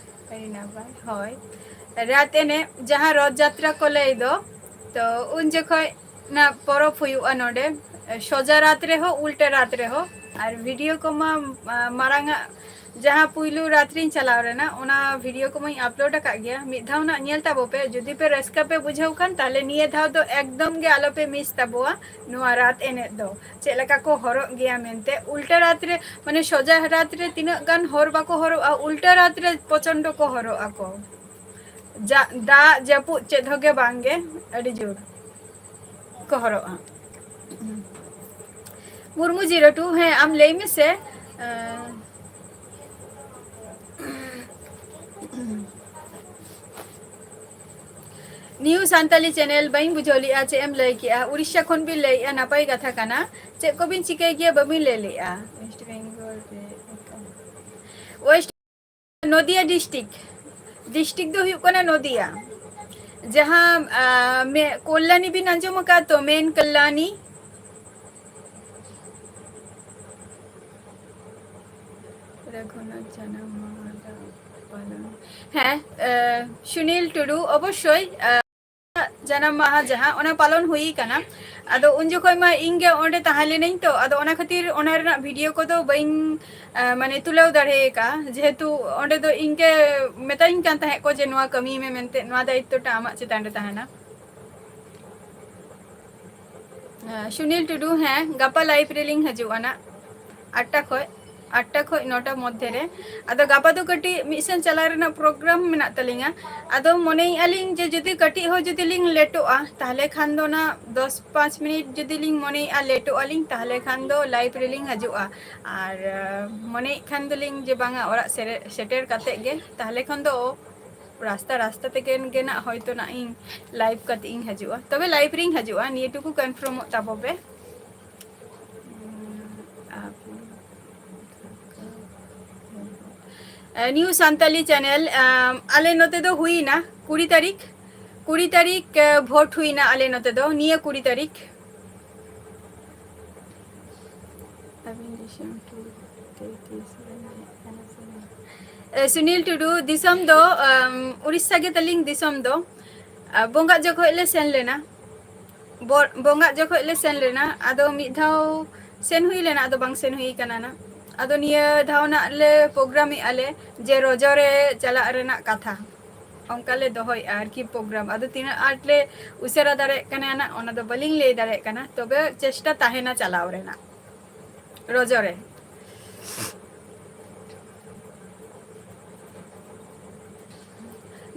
ᱟᱹᱰᱤ ᱱᱟᱯᱟᱭ, ᱦᱳᱭ᱾ ᱨᱟᱛ ᱮᱱᱮᱡ, ᱡᱟᱦᱟᱸ ᱨᱚᱛ ᱡᱟᱛᱨᱟ ᱠᱚ ᱞᱟᱹᱭ ᱫᱚ, ᱛᱚ ᱩᱱ ᱡᱚᱠᱷᱚᱡ ᱚᱱᱟ ᱯᱚᱨᱚᱵᱽ ᱦᱩᱭᱩᱜᱼᱟ ᱱᱚᱰᱮ, ᱥᱚᱡᱟ ᱨᱟᱛ ᱨᱮᱦᱚᱸ, ᱩᱞᱴᱟᱹ ᱨᱟᱛ ᱨᱮᱦᱚᱸ᱾ ᱟᱨ ᱵᱷᱤᱰᱤᱭᱳ ᱠᱚᱢᱟ, ᱟ, ᱢᱟᱲᱟᱝ ᱟᱜ ᱡᱟᱦᱟᱸ ᱯᱩᱭᱞᱩ ᱨᱟᱛ ᱨᱤᱧ ᱪᱟᱞᱟᱣ ᱞᱮᱱᱟ, ᱚᱱᱟ ᱵᱷᱤᱰᱤᱭᱳ ᱠᱚᱢᱟᱧ ᱟᱯᱞᱳᱰ ᱟᱠᱟᱫ ᱜᱮᱭᱟ᱾ ᱢᱤᱫ ᱫᱷᱟᱣ ᱱᱟᱜ ᱧᱮᱞ ᱛᱟᱵᱚ ᱯᱮ, ᱡᱩᱫᱤ ᱯᱮ ᱨᱟᱹᱥᱠᱟᱹ ᱯᱮ ᱵᱩᱡᱷᱟᱹᱣ ᱠᱷᱟᱱ, ᱛᱟᱦᱞᱮ ᱱᱤᱭᱟᱹ ᱫᱷᱟᱣ ᱫᱚ ᱮᱠᱫᱚᱢ ᱜᱮ ᱟᱞᱚ ᱯᱮ ᱢᱤᱥ ᱛᱟᱵᱚᱣᱟ ᱱᱚᱣᱟ ᱨᱟᱛ ᱮᱱᱮᱡ ᱫᱚ᱾ ᱪᱮᱫ ᱞᱮᱠᱟ ᱠᱚ ᱦᱚᱨᱚᱜ ᱜᱮᱭᱟ ᱢᱮᱱᱛᱮ, ᱩᱞᱴᱟᱹ ᱨᱟᱛ ᱨᱮ, ᱢᱟᱱᱮ ᱥᱚᱡᱟ ᱨᱟᱛ ᱨᱮ ᱛᱤᱱᱟᱹᱜ ᱜᱟᱱ ᱦᱚᱲ ᱵᱟᱠᱚ ᱦᱚᱨᱚᱜᱼᱟ, ᱩᱞᱴᱟᱹ ᱨᱟᱛ ᱨᱮ ᱯᱨᱚᱪᱚᱱᱰᱚ ᱠᱚ ᱦᱚᱨᱚᱜ ᱟᱠᱚ᱾ ᱡᱟ-, ᱫᱟᱜ ᱡᱟᱹᱯᱩᱫ ᱪᱮᱫ ᱦᱚᱸ ᱜᱮ ᱵᱟᱝ ᱜᱮ, ᱟᱹᱰᱤ ᱡᱳᱨ ᱠᱚ ᱦᱚᱨᱚᱜᱼᱟ᱾ ᱢᱩᱨᱢᱩ ᱡᱤᱨᱳ ᱴᱩ, ᱦᱮᱸ, ᱟᱢ ᱞᱟᱹᱭ ᱢᱮᱥᱮ᱾ ᱮᱸ, ᱱᱤᱭᱩ ᱥᱟᱱᱛᱟᱞᱤ ᱪᱮᱱᱮᱞ, ᱵᱟᱹᱧ ᱵᱩᱡᱷᱟᱹᱣ ᱞᱮᱜᱼᱟ ᱪᱮᱫ ᱮᱢ ᱞᱟᱹᱭ ᱠᱮᱜᱼᱟ᱾ ᱩᱲᱤᱥᱥᱟ ᱠᱷᱚᱱ ᱵᱤᱱ ᱞᱟᱹᱭᱮᱜᱼᱟ, ᱱᱟᱯᱟᱭ ᱠᱟᱛᱷᱟ ᱠᱟᱱᱟ᱾ ᱪᱮᱫ ᱠᱚᱵᱤᱱ ᱪᱤᱠᱟᱹᱭ ᱜᱮᱭᱟ ᱵᱟᱹᱵᱤᱱ ᱞᱟᱹᱭ ᱞᱮᱜᱼᱟ? ᱳᱭᱮᱥᱴ ᱵᱮᱝᱜᱚᱞ ᱨᱮ ᱚᱠᱟ? ᱳᱭᱮᱥᱴ, ᱱᱚᱫᱤᱭᱟ ᱰᱤᱥᱴᱤᱠ᱾ ᱰᱤᱥᱴᱤᱠ ᱫᱚ ᱦᱩᱭᱩᱜ ᱠᱟᱱᱟ ᱱᱚᱫᱤᱭᱟ᱾ ᱡᱟᱦᱟᱸ, ᱟ, ᱢᱮ-, ᱠᱚᱞᱞᱟᱱᱤ ᱵᱤᱱ ᱟᱸᱡᱚᱢ ᱟᱠᱟᱫ ᱛᱚ, ᱢᱮᱱ ᱠᱚᱞᱞᱟᱱᱤ? ᱨᱚᱜᱷᱩᱱᱟᱛᱷ ᱡᱟᱱᱟᱢ ᱢᱟᱦᱟ ᱫᱚ ᱦᱮᱸ, ᱥᱩᱱᱤᱞ ᱴᱩᱰᱩ, ᱚᱵᱚᱥᱥᱳᱭ ᱡᱟᱱᱟᱢ ᱢᱟᱦᱟ ᱡᱟᱦᱟᱸ, ᱚᱱᱟ ᱯᱟᱞᱚᱱ ᱦᱩᱭ ᱠᱟᱱᱟ᱾ ᱟᱫᱚ ᱩᱱ ᱡᱚᱠᱷᱚᱱ ᱢᱟ ᱤᱧ ᱜᱮ ᱚᱸᱰᱮ ᱛᱟᱦᱮᱸ ᱞᱮᱱᱟᱹᱧ ᱛᱚ, ᱟᱫᱚ ᱚᱱᱟ ᱠᱷᱟᱹᱛᱤᱨ ᱚᱱᱟ ᱨᱮᱱᱟᱜ ᱵᱷᱤᱰᱤᱭᱳ ᱠᱚᱫᱚ ᱵᱟᱹᱧ ᱢᱟᱱᱮ ᱛᱩᱞᱟᱹᱣ ᱫᱟᱲᱮ ᱟᱠᱟᱫᱼᱟ, ᱡᱮᱦᱮᱛᱩ ᱚᱸᱰᱮ ᱫᱚ ᱤᱧ ᱜᱮ ᱢᱮᱛᱟᱧ ᱠᱟᱱ ᱛᱟᱦᱮᱸᱫ ᱠᱚ ᱡᱮ ᱱᱚᱣᱟ ᱠᱟᱹᱢᱤ ᱢᱮ ᱢᱮᱱᱛᱮ, ᱱᱚᱣᱟ ᱫᱟᱭᱤᱛᱛᱚ ᱴᱟ ᱟᱢᱟᱜ ᱪᱮᱛᱟᱱ ᱨᱮ ᱛᱟᱦᱮᱱᱟ᱾ ᱥᱩᱱᱤᱞ ᱴᱩᱰᱩ, ᱦᱮᱸ, ᱜᱟᱯᱟ ᱞᱟᱭᱤᱵᱷ ᱨᱮᱞᱤᱧ ᱦᱤᱡᱩᱜᱼᱟ ᱱᱟᱜ, ᱟᱴᱴᱟ ᱠᱷᱚᱡ, ᱟᱴᱴᱟ ᱠᱷᱚᱡ ᱱᱚᱴᱟ ᱢᱚᱫᱽᱫᱷᱮ ᱨᱮ᱾ ᱟᱫᱚ ᱜᱟᱯᱟ ᱫᱚ ᱠᱟᱹᱴᱤᱡ ᱢᱤᱫ ᱥᱮᱱ ᱪᱟᱞᱟᱣ ᱨᱮᱱᱟᱜ ᱯᱨᱳᱜᱨᱟᱢ ᱢᱮᱱᱟᱜ ᱛᱟᱹᱞᱤᱧᱟ᱾ ᱟᱫᱚ ᱢᱚᱱᱮᱭᱮᱫᱼᱟ ᱞᱤᱧ ᱡᱮ ᱡᱩᱫᱤ ᱠᱟᱹᱴᱤᱡ ᱦᱚᱸ ᱡᱩᱫᱤ ᱞᱤᱧ ᱞᱮᱴᱚᱜᱼᱟ, ᱛᱟᱦᱚᱞᱮ ᱠᱷᱟᱱ ᱫᱚ ᱱᱟᱜ ᱫᱚᱥ ᱯᱟᱸᱪ ᱢᱤᱱᱤᱴ ᱡᱩᱫᱤ ᱞᱤᱧ ᱢᱚᱱᱮᱭᱮᱫᱼᱟ ᱞᱮᱴᱚᱜ ᱟᱹᱞᱤᱧ, ᱛᱟᱦᱚᱞᱮ ᱠᱷᱟᱱ ᱫᱚ ᱞᱟᱭᱤᱵᱷ ᱨᱮᱞᱤᱧ ᱦᱤᱡᱩᱜᱼᱟ᱾ ᱟᱨ ᱢᱚᱱᱮᱭᱮᱫ ᱠᱷᱟᱱ ᱫᱚᱞᱤᱧ ᱡᱮ ᱵᱟᱝᱟ, ᱚᱲᱟᱜ ᱥᱮᱨᱮ-, ᱥᱮᱴᱮᱨ ᱠᱟᱛᱮᱫ ᱜᱮ, ᱛᱟᱦᱚᱞᱮ ᱠᱷᱟᱱ ᱫᱚ ᱨᱟᱥᱛᱟ ᱨᱟᱥᱛᱟ ᱛᱮᱜᱮ ᱜᱮ ᱱᱟᱜ ᱦᱚᱭᱛᱳ ᱱᱟᱜ ᱤᱧ ᱞᱟᱭᱤᱵᱷ ᱠᱟᱛᱮ ᱤᱧ ᱦᱤᱡᱩᱜᱼᱟ᱾ ᱛᱚᱵᱮ ᱞᱟᱭᱤᱵᱷ ᱨᱤᱧ ᱦᱤᱡᱩᱜᱼᱟ, ᱱᱤᱭᱟᱹ ᱴᱩᱠᱩ ᱠᱚᱱᱯᱷᱟᱨᱢᱚᱜ ᱛᱟᱵᱚ ᱯᱮ᱾ ᱱᱤᱭᱩ ᱥᱟᱱᱛᱟᱞᱤ ᱪᱮᱱᱮᱞ, ᱟᱞᱮ ᱱᱚᱛᱮ ᱫᱚ ᱦᱩᱭᱱᱟ ᱠᱩᱲᱤ ᱛᱟᱹᱨᱤᱠᱷ, ᱠᱩᱲᱤ ᱛᱟᱹᱨᱤᱠᱷ ᱵᱷᱳᱴ ᱦᱩᱭᱱᱟ ᱟᱞᱮ ᱱᱚᱛᱮ ᱫᱚ, ᱱᱤᱭᱟᱹ ᱠᱩᱲᱤ ᱛᱟᱹᱨᱤᱠᱷ᱾ ᱟᱹᱵᱤᱱ ᱫᱤᱥᱚᱢ ᱴᱩᱨ ᱛᱮ ᱛᱤᱥ ᱵᱤᱱ ᱦᱮᱡ ᱠᱟᱱᱟ ᱥᱮ ᱵᱟᱝ? ᱮ, ᱥᱩᱱᱤᱞ ᱴᱩᱰᱩ, ᱫᱤᱥᱚᱢ ᱫᱚ, ᱟᱢ, ᱩᱲᱤᱥᱥᱟ ᱜᱮ ᱛᱟᱹᱞᱤᱧ ᱫᱤᱥᱚᱢ ᱫᱚ᱾ ᱟ, ᱵᱚᱸᱜᱟᱜ ᱡᱚᱠᱷᱚᱡ ᱞᱮ ᱥᱮᱱ ᱞᱮᱱᱟ᱾ ᱵᱚ-, ᱵᱚᱸᱜᱟᱜ ᱡᱚᱠᱷᱚᱡ ᱞᱮ ᱥᱮᱱ ᱞᱮᱱᱟ, ᱟᱫᱚ ᱢᱤᱫ ᱫᱷᱟᱣ ᱥᱮᱱ ᱦᱩᱭ ᱞᱮᱱᱟ, ᱟᱫᱚ ᱵᱟᱝ ᱥᱮᱱ ᱦᱩᱭ ᱠᱟᱱᱟ ᱱᱟᱜ᱾ ᱟᱫᱚ ᱱᱤᱭᱟᱹ ᱫᱷᱟᱣ ᱱᱟᱜ ᱞᱮ ᱯᱨᱳᱜᱨᱟᱢᱮᱫᱼᱟ ᱞᱮ ᱡᱮ ᱨᱚᱡᱚ ᱨᱮ ᱪᱟᱞᱟᱜ ᱨᱮᱱᱟᱜ ᱠᱟᱛᱷᱟ, ᱚᱱᱠᱟ ᱞᱮ ᱫᱚᱦᱚᱭᱮᱫᱼᱟ ᱟᱨᱠᱤ ᱯᱨᱳᱜᱨᱟᱢ᱾ ᱟᱫᱚ ᱛᱤᱱᱟᱹᱜ ᱟᱸᱴ ᱞᱮ ᱩᱥᱟᱹᱨᱟ ᱫᱟᱲᱮᱭᱟᱜ ᱠᱟᱱᱟ ᱱᱟᱜ, ᱚᱱᱟ ᱫᱚ ᱵᱟᱹᱞᱤᱧ ᱞᱟᱹᱭ ᱫᱟᱲᱮᱭᱟᱜ ᱠᱟᱱᱟ, ᱛᱚᱵᱮ ᱪᱮᱥᱴᱟ ᱛᱟᱦᱮᱱᱟ ᱪᱟᱞᱟᱣ ᱨᱮᱱᱟᱜ ᱨᱚᱡᱚ ᱨᱮ᱾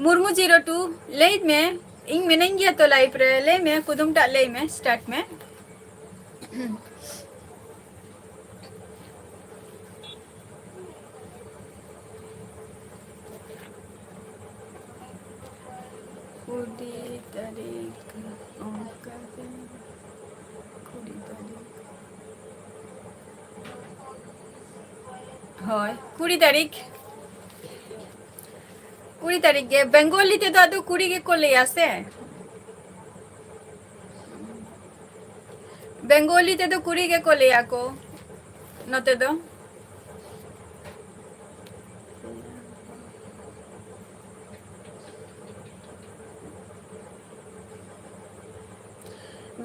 ᱢᱩᱨᱢᱩ ᱡᱤᱨᱳ ᱴᱩ, ᱞᱟᱹᱭ ᱢᱮ, ᱤᱧ ᱢᱮᱱᱟᱹᱧ ᱜᱮᱭᱟ ᱛᱚ ᱞᱟᱭᱤᱵᱷ ᱨᱮ, ᱞᱟᱹᱭ ᱢᱮ, ᱠᱩᱫᱩᱢ ᱴᱟᱜ ᱞᱟᱹᱭ ᱢᱮ, ᱥᱴᱟᱨᱴ ᱢᱮ᱾ ᱠᱩᱲᱤ ᱛᱟᱹᱨᱤᱠᱷ, ᱚᱱᱠᱟ ᱜᱮ ᱠᱩᱲᱤ ᱛᱟᱹᱨᱤᱠᱷ᱾ ᱦᱳᱭ, ᱠᱩᱲᱤ ᱛᱟᱹᱨᱤᱠᱷ᱾ ᱠᱩᱲᱤ ᱛᱟᱹᱨᱤᱠᱷ ᱜᱮ᱾ ᱵᱮᱝᱜᱚᱞᱤ ᱛᱮᱫᱚ ᱟᱫᱚ ᱠᱩᱲᱤ ᱜᱮᱠᱚ ᱞᱟᱹᱭᱟ ᱥᱮ? ᱵᱮᱝᱜᱚᱞᱤ ᱛᱮᱫᱚ ᱠᱩᱲᱤ ᱜᱮᱠᱚ ᱞᱟᱹᱭᱟ ᱠᱚ ᱱᱚᱛᱮ ᱫᱚ᱾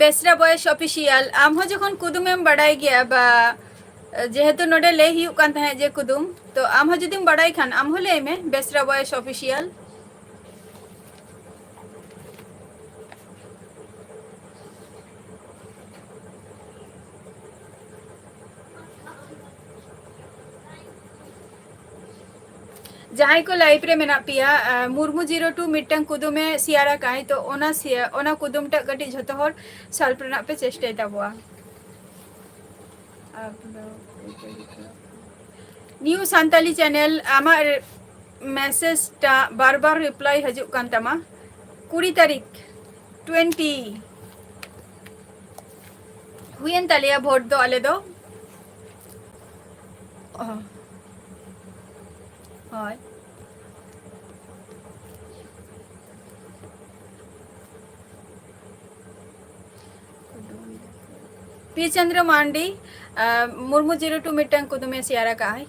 ᱵᱮᱥᱨᱟ ᱵᱚᱭᱮᱥ ᱚᱯᱷᱤᱥᱤᱭᱟᱞ, ᱟᱢ ᱦᱚᱸ ᱡᱚᱠᱷᱚᱱ ᱠᱩᱫᱩᱢᱮᱢ ᱵᱟᱰᱟᱭ ᱜᱮᱭᱟ, ᱵᱟ, ᱡᱮᱦᱮᱛᱩ ᱱᱚᱰᱮ ᱞᱟᱹᱭ ᱦᱩᱭᱩᱜ ᱠᱟᱱ ᱛᱟᱦᱮᱸᱫ ᱡᱮ ᱠᱩᱫᱩᱢ, ᱛᱚ ᱟᱢ ᱦᱚᱸ ᱡᱩᱫᱤᱢ ᱵᱟᱰᱟᱭ ᱠᱷᱟᱱ ᱟᱢ ᱦᱚᱸ ᱞᱟᱹᱭ ᱢᱮ, ᱵᱮᱥᱨᱟ ᱵᱚᱭᱮᱥ ᱚᱯᱷᱤᱥᱤᱭᱟᱞ᱾ ᱡᱟᱦᱟᱸᱭ ᱠᱚ ᱞᱟᱭᱤᱵᱷ ᱨᱮ ᱢᱮᱱᱟᱜ ᱯᱮᱭᱟ, ᱟᱸ, ᱢᱩᱨᱢᱩ ᱡᱤᱨᱳ ᱴᱩ ᱢᱤᱫᱴᱟᱝ ᱠᱩᱫᱩᱢᱮ ᱥᱮᱭᱟᱨ ᱟᱠᱟᱫᱟᱭ, ᱛᱚ ᱚᱱᱟ ᱥᱮᱭᱟ-, ᱚᱱᱟ ᱠᱩᱫᱩᱢ ᱴᱟᱜ ᱠᱟᱹᱴᱤᱡ ᱡᱷᱚᱛᱚ ᱦᱚᱲ ᱥᱟᱞᱯ ᱨᱮᱱᱟᱜ ᱯᱮ ᱪᱮᱥᱴᱟᱭ ᱛᱟᱵᱚᱣᱟ᱾ ᱱᱤᱭᱩ ᱥᱟᱱᱛᱟᱞᱤ ᱪᱮᱱᱮᱞ, ᱟᱢᱟᱜ ᱨᱮ-, ᱢᱮᱥᱮᱡᱽ ᱴᱟᱜ ᱵᱟᱨ ᱵᱟᱨ ᱨᱤᱯᱞᱟᱭ ᱦᱤᱡᱩᱜ ᱠᱟᱱ ᱛᱟᱢᱟ᱾ ᱠᱩᱲᱤ ᱛᱟᱹᱨᱤᱠᱷ, ᱴᱩᱭᱮᱱᱴᱤ᱾ ᱦᱩᱭᱮᱱ ᱛᱟᱞᱮᱭᱟ ᱵᱷᱳᱴ ᱫᱚ ᱟᱞᱮ ᱫᱚ᱾ ᱚ᱾ ᱦᱳᱭ᱾ ᱯᱤ ᱪᱚᱱᱫᱨᱚ ᱢᱟᱱᱰᱤ, ᱟᱸ, ᱢᱩᱨᱢᱩ ᱡᱤᱨᱳ ᱴᱩ ᱢᱤᱫᱴᱟᱝ ᱠᱩᱫᱩᱢᱮ ᱥᱮᱭᱟᱨ ᱟᱠᱟᱫᱼᱟᱭ᱾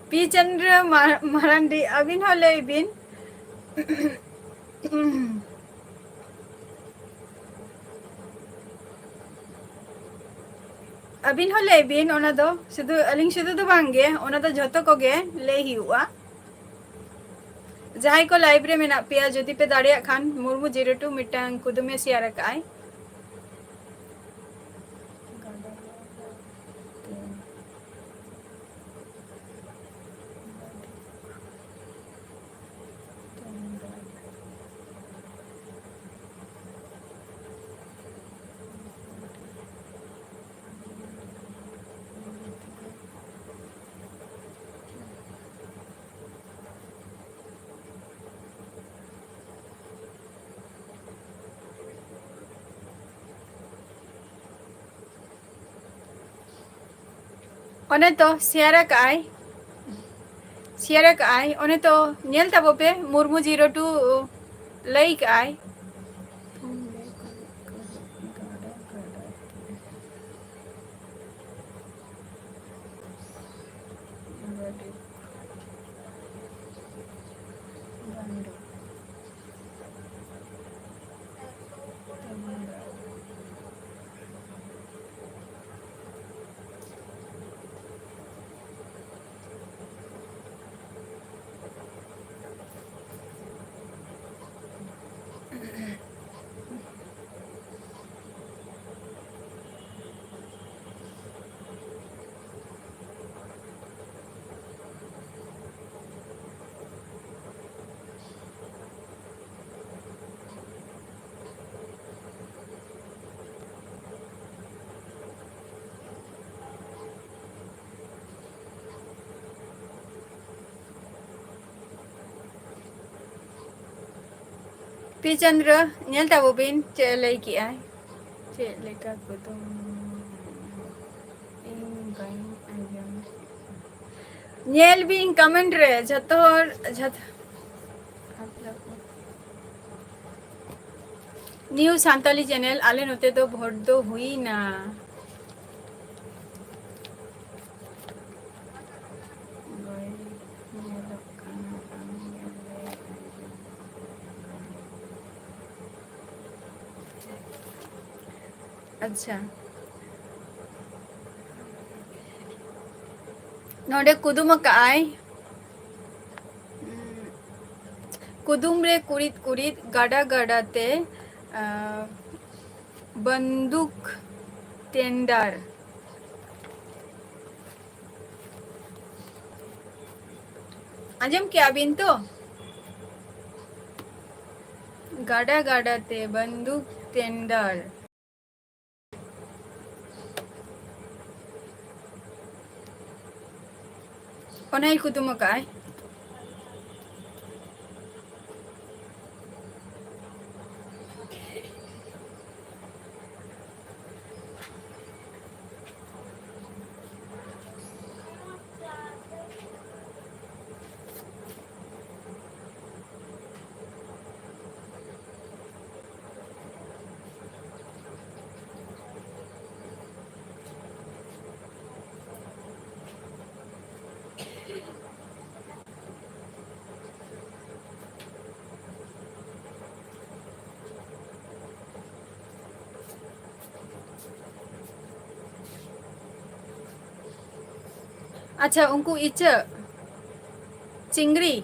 ᱯᱤ ᱪᱚᱱᱫᱨᱚ ᱢᱟ-, ᱢᱟᱨᱟᱱᱰᱤ, ᱟᱹᱵᱤᱱ ᱦᱚᱸ ᱞᱟᱹᱭ ᱵᱤᱱ᱾ ᱟᱹᱵᱤᱱ ᱦᱚᱸ ᱞᱟᱹᱭ ᱵᱤᱱ, ᱚᱱᱟ ᱫᱚ ᱥᱩᱫᱷᱩ ᱟᱹᱞᱤᱧ ᱥᱩᱫᱷᱩ ᱫᱚ ᱵᱟᱝ ᱜᱮ, ᱚᱱᱟ ᱫᱚ ᱡᱷᱚᱛᱚ ᱠᱚᱜᱮ ᱞᱟᱹᱭ ᱦᱩᱭᱩᱜᱼᱟ᱾ ᱡᱟᱦᱟᱸᱭ ᱠᱚ ᱞᱟᱭᱤᱵᱷ ᱨᱮ ᱢᱮᱱᱟᱜ ᱯᱮᱭᱟ, ᱡᱩᱫᱤ ᱯᱮ ᱫᱟᱲᱮᱭᱟᱜ ᱠᱷᱟᱱ, ᱢᱩᱨᱢᱩ ᱡᱤᱨᱳ ᱴᱩ ᱢᱤᱫᱴᱟᱝ ᱠᱩᱫᱩᱢᱮ ᱥᱮᱭᱟᱨ ᱟᱠᱟᱫᱼᱟᱭ᱾ ᱚᱱᱮ ᱛᱚ ᱥᱮᱭᱟᱨ ᱟᱠᱟᱜᱼᱟᱭ, ᱥᱮᱭᱟᱨ ᱟᱠᱟᱜᱼᱟᱭ᱾ ᱚᱱᱮ ᱛᱚ ᱧᱮᱞ ᱛᱟᱵᱚ ᱯᱮ, ᱢᱩᱨᱢᱩ ᱡᱤᱨᱳ ᱴᱩ ᱞᱟᱹᱭ ᱠᱟᱜᱼᱟᱭ᱾ ᱯᱤ ᱪᱚᱱᱫᱨᱚ, ᱧᱮᱞ ᱛᱟᱵᱚ ᱵᱤᱱ ᱪᱮᱫ ᱮ ᱞᱟᱹᱭ ᱠᱮᱜᱼᱟᱭ᱾ ᱪᱮᱫ ᱞᱮᱠᱟ ᱠᱩᱫᱩᱢ? ᱤᱧ ᱵᱟᱹᱧ ᱟᱸᱡᱚᱢ᱾ ᱧᱮᱞ ᱵᱤᱱ comment ᱨᱮ ᱡᱷᱚᱛᱚ ᱦᱚᱲ, ᱡᱷᱚᱛᱚ New Santali channel, ᱟᱞᱮ ᱱᱚᱛᱮ ᱫᱚ ᱵᱷᱳᱴ ᱫᱚ ᱦᱩᱭᱱᱟ᱾ ᱵᱟᱭ ᱧᱮᱞᱚᱜ ᱠᱟᱱᱟ, ᱵᱟᱝ ᱧᱮᱞ ᱞᱮ᱾ ᱟᱪᱪᱷᱟ, ᱱᱚᱰᱮ ᱠᱩᱫᱩᱢ ᱟᱠᱟᱜᱼᱟᱭ, ᱩᱸ, ᱠᱩᱫᱩᱢ ᱨᱮ ᱠᱩᱲᱤᱫ ᱠᱩᱲᱤᱫ, ᱜᱟᱰᱟ ᱜᱟᱰᱟ ᱛᱮ, ᱟᱸ, ᱵᱟᱱᱫᱩᱠ ᱴᱮᱱᱰᱟᱨ᱾ ᱟᱸᱡᱚᱢ ᱠᱮᱜᱼᱟ ᱵᱤᱱ ᱛᱚ? ᱜᱟᱰᱟ ᱜᱟᱰᱟ ᱛᱮ ᱵᱟᱱᱫᱩᱠ ᱴᱮᱱᱰᱟᱨ᱾ ᱚᱱᱟᱭ ᱠᱩᱫᱩᱢ ᱟᱠᱟᱫᱼᱟᱭ᱾ ᱟᱪᱪᱷᱟ, ᱩᱱᱠᱩ ᱤᱪᱟᱹᱜ, ᱪᱤᱝᱜᱽᱨᱤ,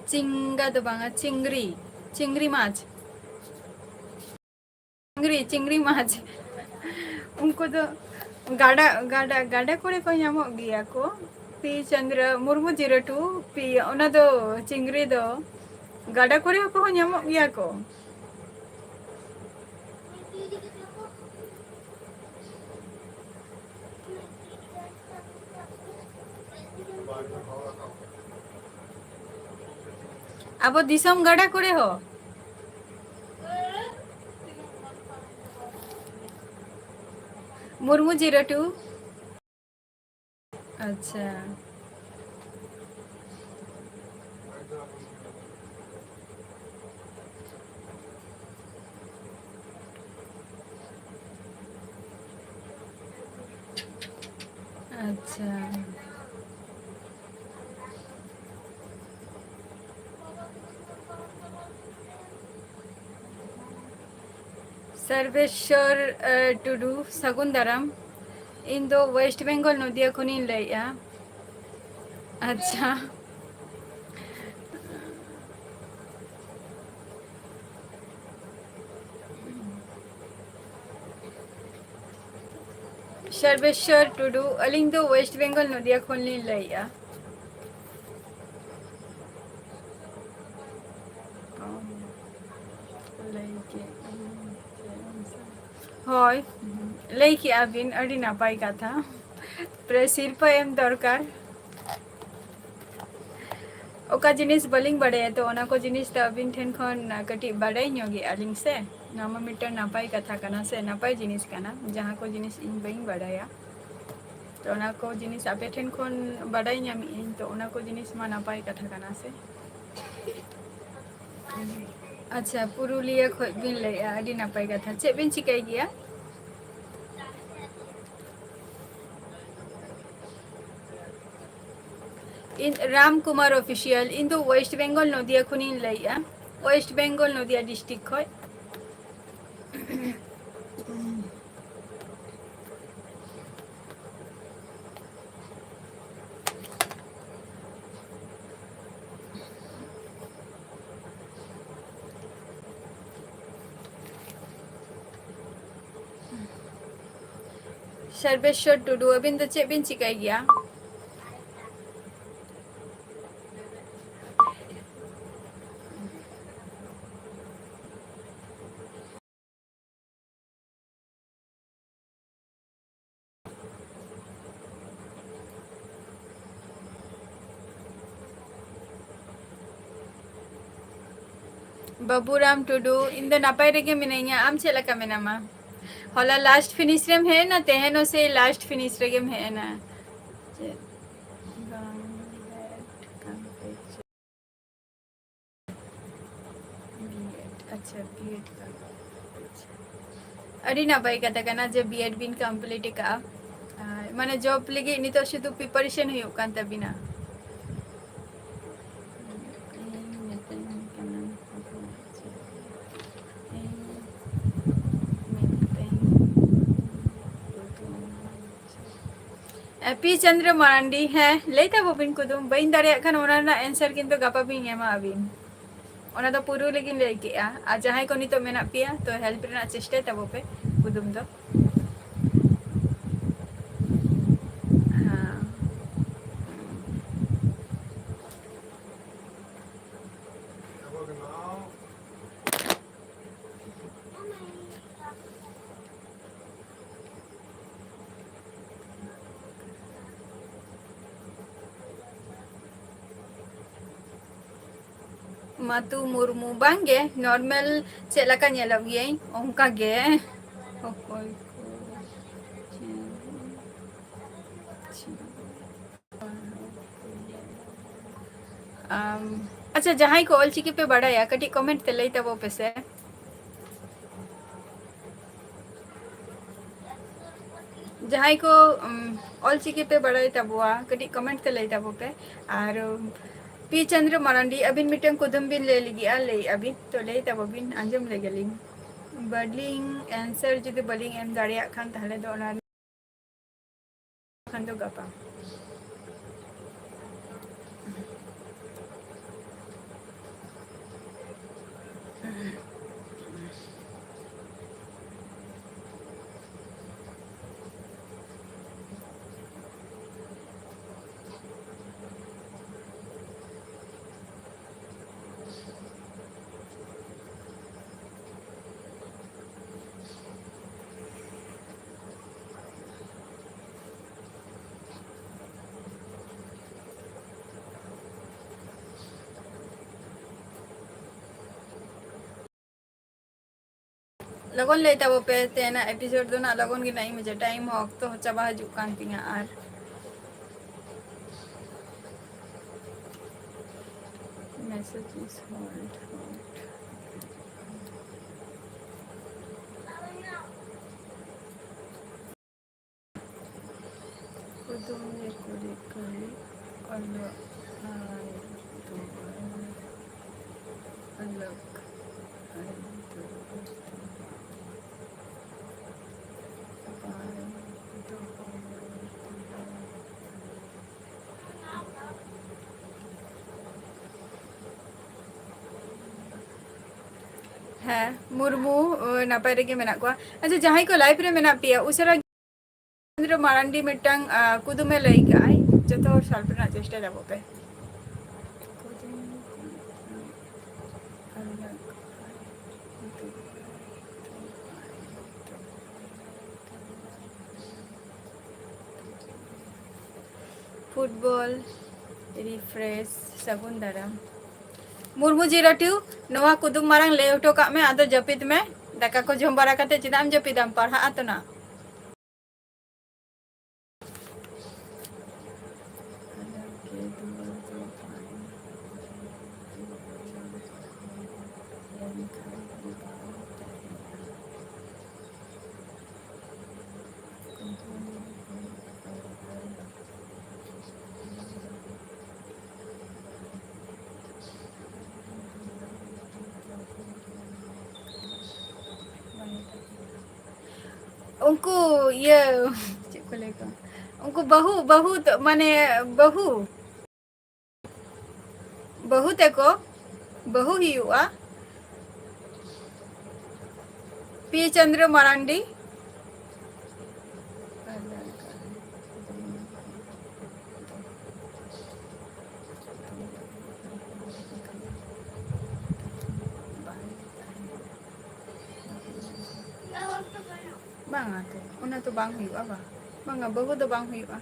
ᱪᱤᱝᱜᱟ ᱫᱚ ᱵᱟᱝᱟ, ᱪᱤᱝᱜᱽᱨᱤ, ᱪᱤᱝᱜᱽᱨᱤ ᱢᱟᱪᱷ, ᱪᱤᱝᱜᱽᱨᱤ, ᱪᱤᱝᱜᱽᱨᱤ ᱢᱟᱪᱷ᱾ ᱩᱱᱠᱩ ᱫᱚ ᱜᱟᱰᱟ, ᱜᱟᱰᱟ, ᱜᱟᱰᱟ ᱠᱚᱨᱮ ᱠᱚ ᱧᱟᱢᱚᱜ ᱜᱮᱭᱟ ᱠᱚ᱾ P Chandra Murmu zero two, P, ᱚᱱᱟ ᱫᱚ ᱪᱤᱝᱜᱽᱨᱤ ᱫᱚ ᱜᱟᱰᱟ ᱠᱚᱨᱮ ᱦᱚᱸᱠᱚ ᱧᱟᱢᱚᱜ ᱜᱮᱭᱟ ᱠᱚ᱾ ᱟᱵᱚ ᱫᱤᱥᱚᱢ ᱜᱟᱰᱟ ᱠᱚᱨᱮ ᱦᱚᱸ᱾ Murmu zero two. ᱟᱪᱪᱷᱟ᱾ ᱟᱪᱪᱷᱟ᱾ ᱥᱚᱨᱵᱮᱥᱣᱚᱨ, ᱮ, ᱴᱩᱰᱩ, ᱥᱟᱹᱜᱩᱱ ᱫᱟᱨᱟᱢ᱾ ᱤᱧ ᱫᱚ ᱳᱭᱮᱥᱴ ᱵᱮᱝᱜᱚᱞ, ᱱᱚᱫᱤᱭᱟ ᱠᱷᱚᱱᱤᱧ ᱞᱟᱹᱭᱮᱜᱼᱟ᱾ ᱟᱪᱪᱷᱟ᱾ ᱥᱚᱨᱵᱮᱥᱣᱚᱨ ᱴᱩᱰᱩ, ᱟᱹᱞᱤᱧ ᱫᱚ ᱳᱭᱮᱥᱴ ᱵᱮᱝᱜᱚᱞ, ᱱᱚᱫᱤᱭᱟ ᱠᱷᱚᱱ ᱞᱤᱧ ᱞᱟᱹᱭᱮᱜᱼᱟ᱾ ᱚ, ᱞᱟᱹᱭ ᱠᱮᱜᱼᱟ᱾ ᱦᱳᱭ, ᱞᱟᱹᱭ ᱠᱮᱜᱼᱟ ᱵᱤᱱ, ᱟᱹᱰᱤ ᱱᱟᱯᱟᱭ ᱠᱟᱛᱷᱟ᱾ ᱯᱨᱮ ᱥᱤᱨᱯᱟᱹ ᱮᱢ ᱫᱚᱨᱠᱟᱨ᱾ ᱚᱠᱟ ᱡᱤᱱᱤᱥ ᱵᱟᱹᱞᱤᱧ ᱵᱟᱲᱟᱭᱟ, ᱛᱚ ᱚᱱᱟ ᱠᱚ ᱡᱤᱱᱤᱥ ᱫᱚ ᱟᱹᱵᱤᱱ ᱴᱷᱮᱱ ᱠᱷᱚᱱ ᱠᱟᱹᱴᱤᱡ ᱵᱟᱲᱟᱭ ᱧᱚᱜᱮᱜᱼᱟ ᱞᱤᱧ ᱥᱮ᱾ ᱱᱚᱣᱟ ᱢᱟ ᱢᱤᱫᱴᱟᱝ ᱱᱟᱯᱟᱭ ᱠᱟᱛᱷᱟ ᱠᱟᱱᱟ ᱥᱮ, ᱱᱟᱯᱟᱭ ᱡᱤᱱᱤᱥ ᱠᱟᱱᱟ, ᱡᱟᱦᱟᱸ ᱠᱚ ᱡᱤᱱᱤᱥ ᱤᱧ ᱵᱟᱹᱧ ᱵᱟᱲᱟᱭᱟ᱾ ᱛᱚ ᱚᱱᱟ ᱠᱚ ᱡᱤᱱᱤᱥ ᱟᱯᱮ ᱴᱷᱮᱱ ᱠᱷᱚᱱ ᱵᱟᱰᱟᱭ ᱧᱟᱢᱮᱜ ᱟᱹᱧ, ᱛᱚ ᱚᱱᱟ ᱠᱚ ᱡᱤᱱᱤᱥ ᱢᱟ ᱱᱟᱯᱟᱭ ᱠᱟᱛᱷᱟ ᱠᱟᱱᱟ ᱥᱮ᱾ ᱟᱪᱪᱷᱟ, ᱯᱩᱨᱩᱞᱤᱭᱟᱹ ᱠᱷᱚᱡ ᱵᱤᱱ ᱞᱟᱹᱭᱮᱜᱼᱟ, ᱟᱹᱰᱤ ᱱᱟᱯᱟᱭ ᱠᱟᱛᱷᱟ᱾ ᱪᱮᱫ ᱵᱤᱱ ᱪᱤᱠᱟᱹᱭ ᱜᱮᱭᱟ? ᱤᱧ, ᱨᱟᱢ ᱠᱩᱢᱟᱨ ᱚᱯᱷᱤᱥᱤᱭᱟᱞ, ᱤᱧ ᱫᱚ ᱳᱭᱮᱥᱴ ᱵᱮᱝᱜᱚᱞ ᱱᱚᱫᱤᱭᱟ ᱠᱷᱚᱱᱤᱧ ᱞᱟᱹᱭᱮᱜᱼᱟ, ᱳᱭᱮᱥᱴ ᱵᱮᱝᱜᱚᱞ ᱱᱚᱫᱤᱭᱟ ᱰᱤᱥᱴᱨᱤᱠᱴ ᱠᱷᱚᱡ᱾ ᱥᱚᱨᱵᱮᱥᱣᱚᱨ ᱴᱩᱰᱩ, ᱟᱹᱵᱤᱱ ᱫᱚ ᱪᱮᱫ ᱵᱤᱱ ᱪᱤᱠᱟᱹᱭ ᱜᱮᱭᱟ? ᱵᱟᱹᱵᱩᱨᱟᱢ ᱴᱩᱰᱩ, ᱤᱧ ᱫᱚ ᱱᱟᱯᱟᱭ ᱨᱮᱜᱮ ᱢᱤᱱᱟᱹᱧᱟ, ᱟᱢ ᱪᱮᱫ ᱞᱮᱠᱟ ᱢᱮᱱᱟᱢᱟ? ᱦᱚᱞᱟ last finish ᱨᱮᱢ ᱦᱮᱡ ᱮᱱᱟ, ᱛᱮᱦᱮᱧ ᱦᱚᱸ ᱥᱮᱭ last finish ᱨᱮᱜᱮᱢ ᱦᱮᱡ ᱮᱱᱟ᱾ ᱪᱮᱫ? ᱵᱟᱝ, ᱵᱤ ᱮᱰ, ᱟᱪᱪᱷᱟ, ᱵᱤ ᱮᱰ ᱠᱟᱱᱟ᱾ ᱟᱪᱪᱷᱟ᱾ ᱟᱹᱰᱤ ᱱᱟᱯᱟᱭ ᱠᱟᱛᱷᱟ ᱠᱟᱱᱟ ᱡᱮ ᱵᱤ ᱮᱰ ᱵᱤᱱ complete ᱟᱠᱟᱫᱼᱟ᱾ ᱟᱨ ᱢᱟᱱᱮ job ᱞᱟᱹᱜᱤᱫ ᱱᱤᱛᱚᱜ ᱥᱩᱫᱷᱩ preparation ᱦᱩᱭᱩᱜ ᱠᱟᱱ ᱛᱟᱵᱤᱱᱟ᱾ ᱤᱧ ᱢᱤᱛᱟᱹᱧ ᱠᱟᱱᱟ, ᱤᱧ ᱢᱤᱫᱴᱟᱝ ᱠᱩᱫᱩᱢ᱾ ᱮ, ᱯᱤ ᱪᱚᱱᱫᱨᱚ ᱢᱟᱨᱟᱱᱰᱤ, ᱦᱮᱸ, ᱞᱟᱹᱭ ᱛᱟᱵᱚ ᱵᱤᱱ ᱠᱩᱫᱩᱢ᱾ ᱵᱟᱹᱧ ᱫᱟᱲᱮᱭᱟᱜ ᱠᱷᱟᱱ ᱚᱱᱟ ᱨᱮᱱᱟᱜ answer ᱠᱤᱱᱛᱩ ᱜᱟᱯᱟ ᱵᱤᱱ ᱮᱢᱟ ᱟᱹᱵᱤᱱ᱾ ᱚᱱᱟ ᱫᱚ ᱯᱩᱨᱟᱹ ᱞᱟᱹᱜᱤᱫ ᱞᱟᱹᱭ ᱠᱮᱜᱼᱟ᱾ ᱟᱨ ᱡᱟᱦᱟᱸᱭ ᱠᱚ ᱱᱤᱛᱚᱜ ᱢᱮᱱᱟᱜ ᱯᱮᱭᱟ, ᱛᱚ help ᱨᱮᱱᱟᱜ ᱪᱮᱥᱴᱟᱭ ᱛᱟᱵᱚ ᱯᱮ ᱠᱩᱫᱩᱢ ᱫᱚ᱾ ᱦᱮᱸ᱾ ᱢᱟᱛᱩ ᱢᱩᱨᱢᱩ, ᱵᱟᱝᱜᱮ, normal ᱪᱮᱫ ᱞᱮᱠᱟ ᱧᱮᱞᱚᱜ ᱜᱤᱭᱟᱹᱧ, ᱚᱱᱠᱟ ᱜᱮ᱾ ᱚᱠᱚᱭ ᱠᱚ? ᱟᱢ, ᱟᱪᱪᱷᱟ, ᱡᱟᱦᱟᱸᱭ ᱠᱚ ᱚᱞᱪᱤᱠᱤ ᱯᱮ ᱵᱟᱲᱟᱭᱟ, ᱠᱟᱹᱴᱤᱡ comment ᱛᱮ ᱞᱟᱹᱭ ᱛᱟᱵᱚ ᱯᱮᱥᱮ᱾ ᱡᱟᱦᱟᱸᱭ ᱠᱚ, ᱩᱢ, ᱚᱞᱪᱤᱠᱤ ᱯᱮ ᱵᱟᱲᱟᱭ ᱛᱟᱵᱚᱣᱟ, ᱠᱟᱹᱴᱤᱡ comment ᱛᱮ ᱞᱟᱹᱭ ᱛᱟᱵᱚ ᱯᱮ᱾ ᱟᱨ, ᱩᱢ, ᱯᱤ ᱪᱚᱱᱫᱨᱚ ᱢᱟᱨᱟᱱᱰᱤ, ᱟᱹᱵᱤᱱ ᱢᱤᱫᱴᱟᱝ ᱠᱩᱫᱩᱢ ᱵᱤᱱ ᱞᱟᱹᱭ ᱞᱟᱹᱜᱤᱫᱼᱟ, ᱞᱟᱹᱭᱮᱫᱼᱟ ᱵᱤᱱ, ᱛᱚ ᱞᱟᱹᱭ ᱛᱟᱵᱚ ᱵᱤᱱ, ᱟᱸᱡᱚᱢ ᱞᱮᱜᱮᱞᱤᱧ᱾ ᱵᱟᱹᱞᱤᱧ answer, ᱡᱩᱫᱤ ᱵᱟᱹᱞᱤᱧ ᱮᱢ ᱫᱟᱲᱮᱭᱟᱜ ᱠᱷᱟᱱ, ᱛᱟᱦᱚᱞᱮ ᱫᱚ ᱚᱱᱟ ᱠᱷᱟᱱ ᱫᱚ ᱜᱟᱯᱟ᱾ ᱞᱚᱜᱚᱱ ᱞᱟᱹᱭ ᱛᱟᱵᱚ ᱯᱮ, ᱛᱮᱦᱮᱧᱟᱜ episode ᱫᱚ ᱱᱟᱜ ᱞᱚᱜᱚᱱ ᱜᱮ ᱱᱟᱜ ᱤᱧ ᱢᱩᱪᱟᱹᱫᱟ, time ᱦᱚᱸ ᱚᱠᱛᱚ ᱦᱚᱸ ᱪᱟᱵᱟ ᱦᱤᱡᱩᱜ ᱠᱟᱱ ᱛᱤᱧᱟ᱾ ᱟᱨ message is hold, hold. ᱠᱩᱫᱩᱢ ᱨᱮ ᱠᱩᱲᱤᱫ ᱠᱩᱲᱤᱫ ᱚᱞᱚᱜ ᱟᱭ ᱫᱩᱣᱟᱹᱨ, ᱚᱞᱚᱜ ᱟᱭ ᱫᱩᱣᱟᱹᱨ᱾ ᱦᱮᱸ, ᱢᱩᱨᱢᱩ, ᱳ, ᱱᱟᱯᱟᱭ ᱨᱮᱜᱮ ᱢᱮᱱᱟᱜ ᱠᱚᱣᱟ᱾ ᱟᱪᱪᱷᱟ, ᱡᱟᱦᱟᱸᱭ ᱠᱚ live ᱨᱮ ᱢᱮᱱᱟᱜ ᱯᱮᱭᱟ, ᱩᱥᱟᱹᱨᱟ ᱪᱚᱱᱫᱨᱚ ᱢᱟᱨᱟᱱᱰᱤ ᱢᱤᱫᱴᱟᱝ, ᱟ, ᱠᱩᱫᱩᱢᱮ ᱞᱟᱹᱭ ᱠᱟᱜᱼᱟᱭ, ᱡᱚᱛᱚ ᱦᱚᱲ ᱥᱟᱞ ᱨᱮᱱᱟᱜ ᱪᱮᱥᱴᱟᱭ ᱫᱟᱵᱚ ᱯᱮ᱾ ᱯᱷᱩᱴᱵᱚᱞ, refresh, ᱥᱟᱹᱜᱩᱱ ᱫᱟᱨᱟᱢ᱾ ᱢᱩᱨᱢᱩ ᱡᱤ ᱨᱟᱴᱷᱤᱣ, ᱱᱚᱣᱟ ᱠᱩᱫᱩᱢ ᱢᱟᱨᱟᱝ ᱞᱟᱹᱭ ᱦᱚᱴᱚ ᱠᱟᱜ ᱢᱮ, ᱟᱫᱚ ᱡᱟᱹᱯᱤᱫ ᱢᱮ᱾ ᱫᱟᱠᱟ ᱠᱚ ᱡᱚᱢ ᱵᱟᱲᱟ ᱠᱟᱛᱮ ᱪᱮᱫᱟᱜ ᱮᱢ ᱡᱟᱹᱯᱤᱫᱟᱢ? ᱯᱟᱲᱦᱟᱜ ᱟᱛᱚ ᱱᱟ᱾ ᱩᱱᱠᱩ ᱤᱭᱟᱹ, ᱪᱮᱫ ᱠᱚ ᱞᱟᱹᱭ ᱠᱚᱣᱟ? ᱩᱱᱠᱩ ᱵᱟᱹᱦᱩ, ᱵᱟᱹᱦᱩ ᱛᱚ, ᱢᱟᱱᱮ ᱵᱟᱹᱦᱩ, ᱵᱟᱹᱦᱩ ᱛᱮᱠᱚ, ᱵᱟᱹᱦᱩ ᱦᱩᱭᱩᱜᱼᱟ᱾ ᱯᱤ ᱪᱚᱱᱫᱨᱚ ᱢᱟᱨᱟᱱᱰᱤ᱾ ᱵᱟᱝᱟ ᱛᱚ, ᱚᱱᱟ ᱛᱚ ᱵᱟᱝ ᱦᱩᱭᱩᱜᱼᱟ, ᱵᱟᱝ, ᱵᱟᱝᱟ, ᱵᱟᱹᱦᱩ ᱫᱚ ᱵᱟᱝ ᱦᱩᱭᱩᱜᱼᱟ᱾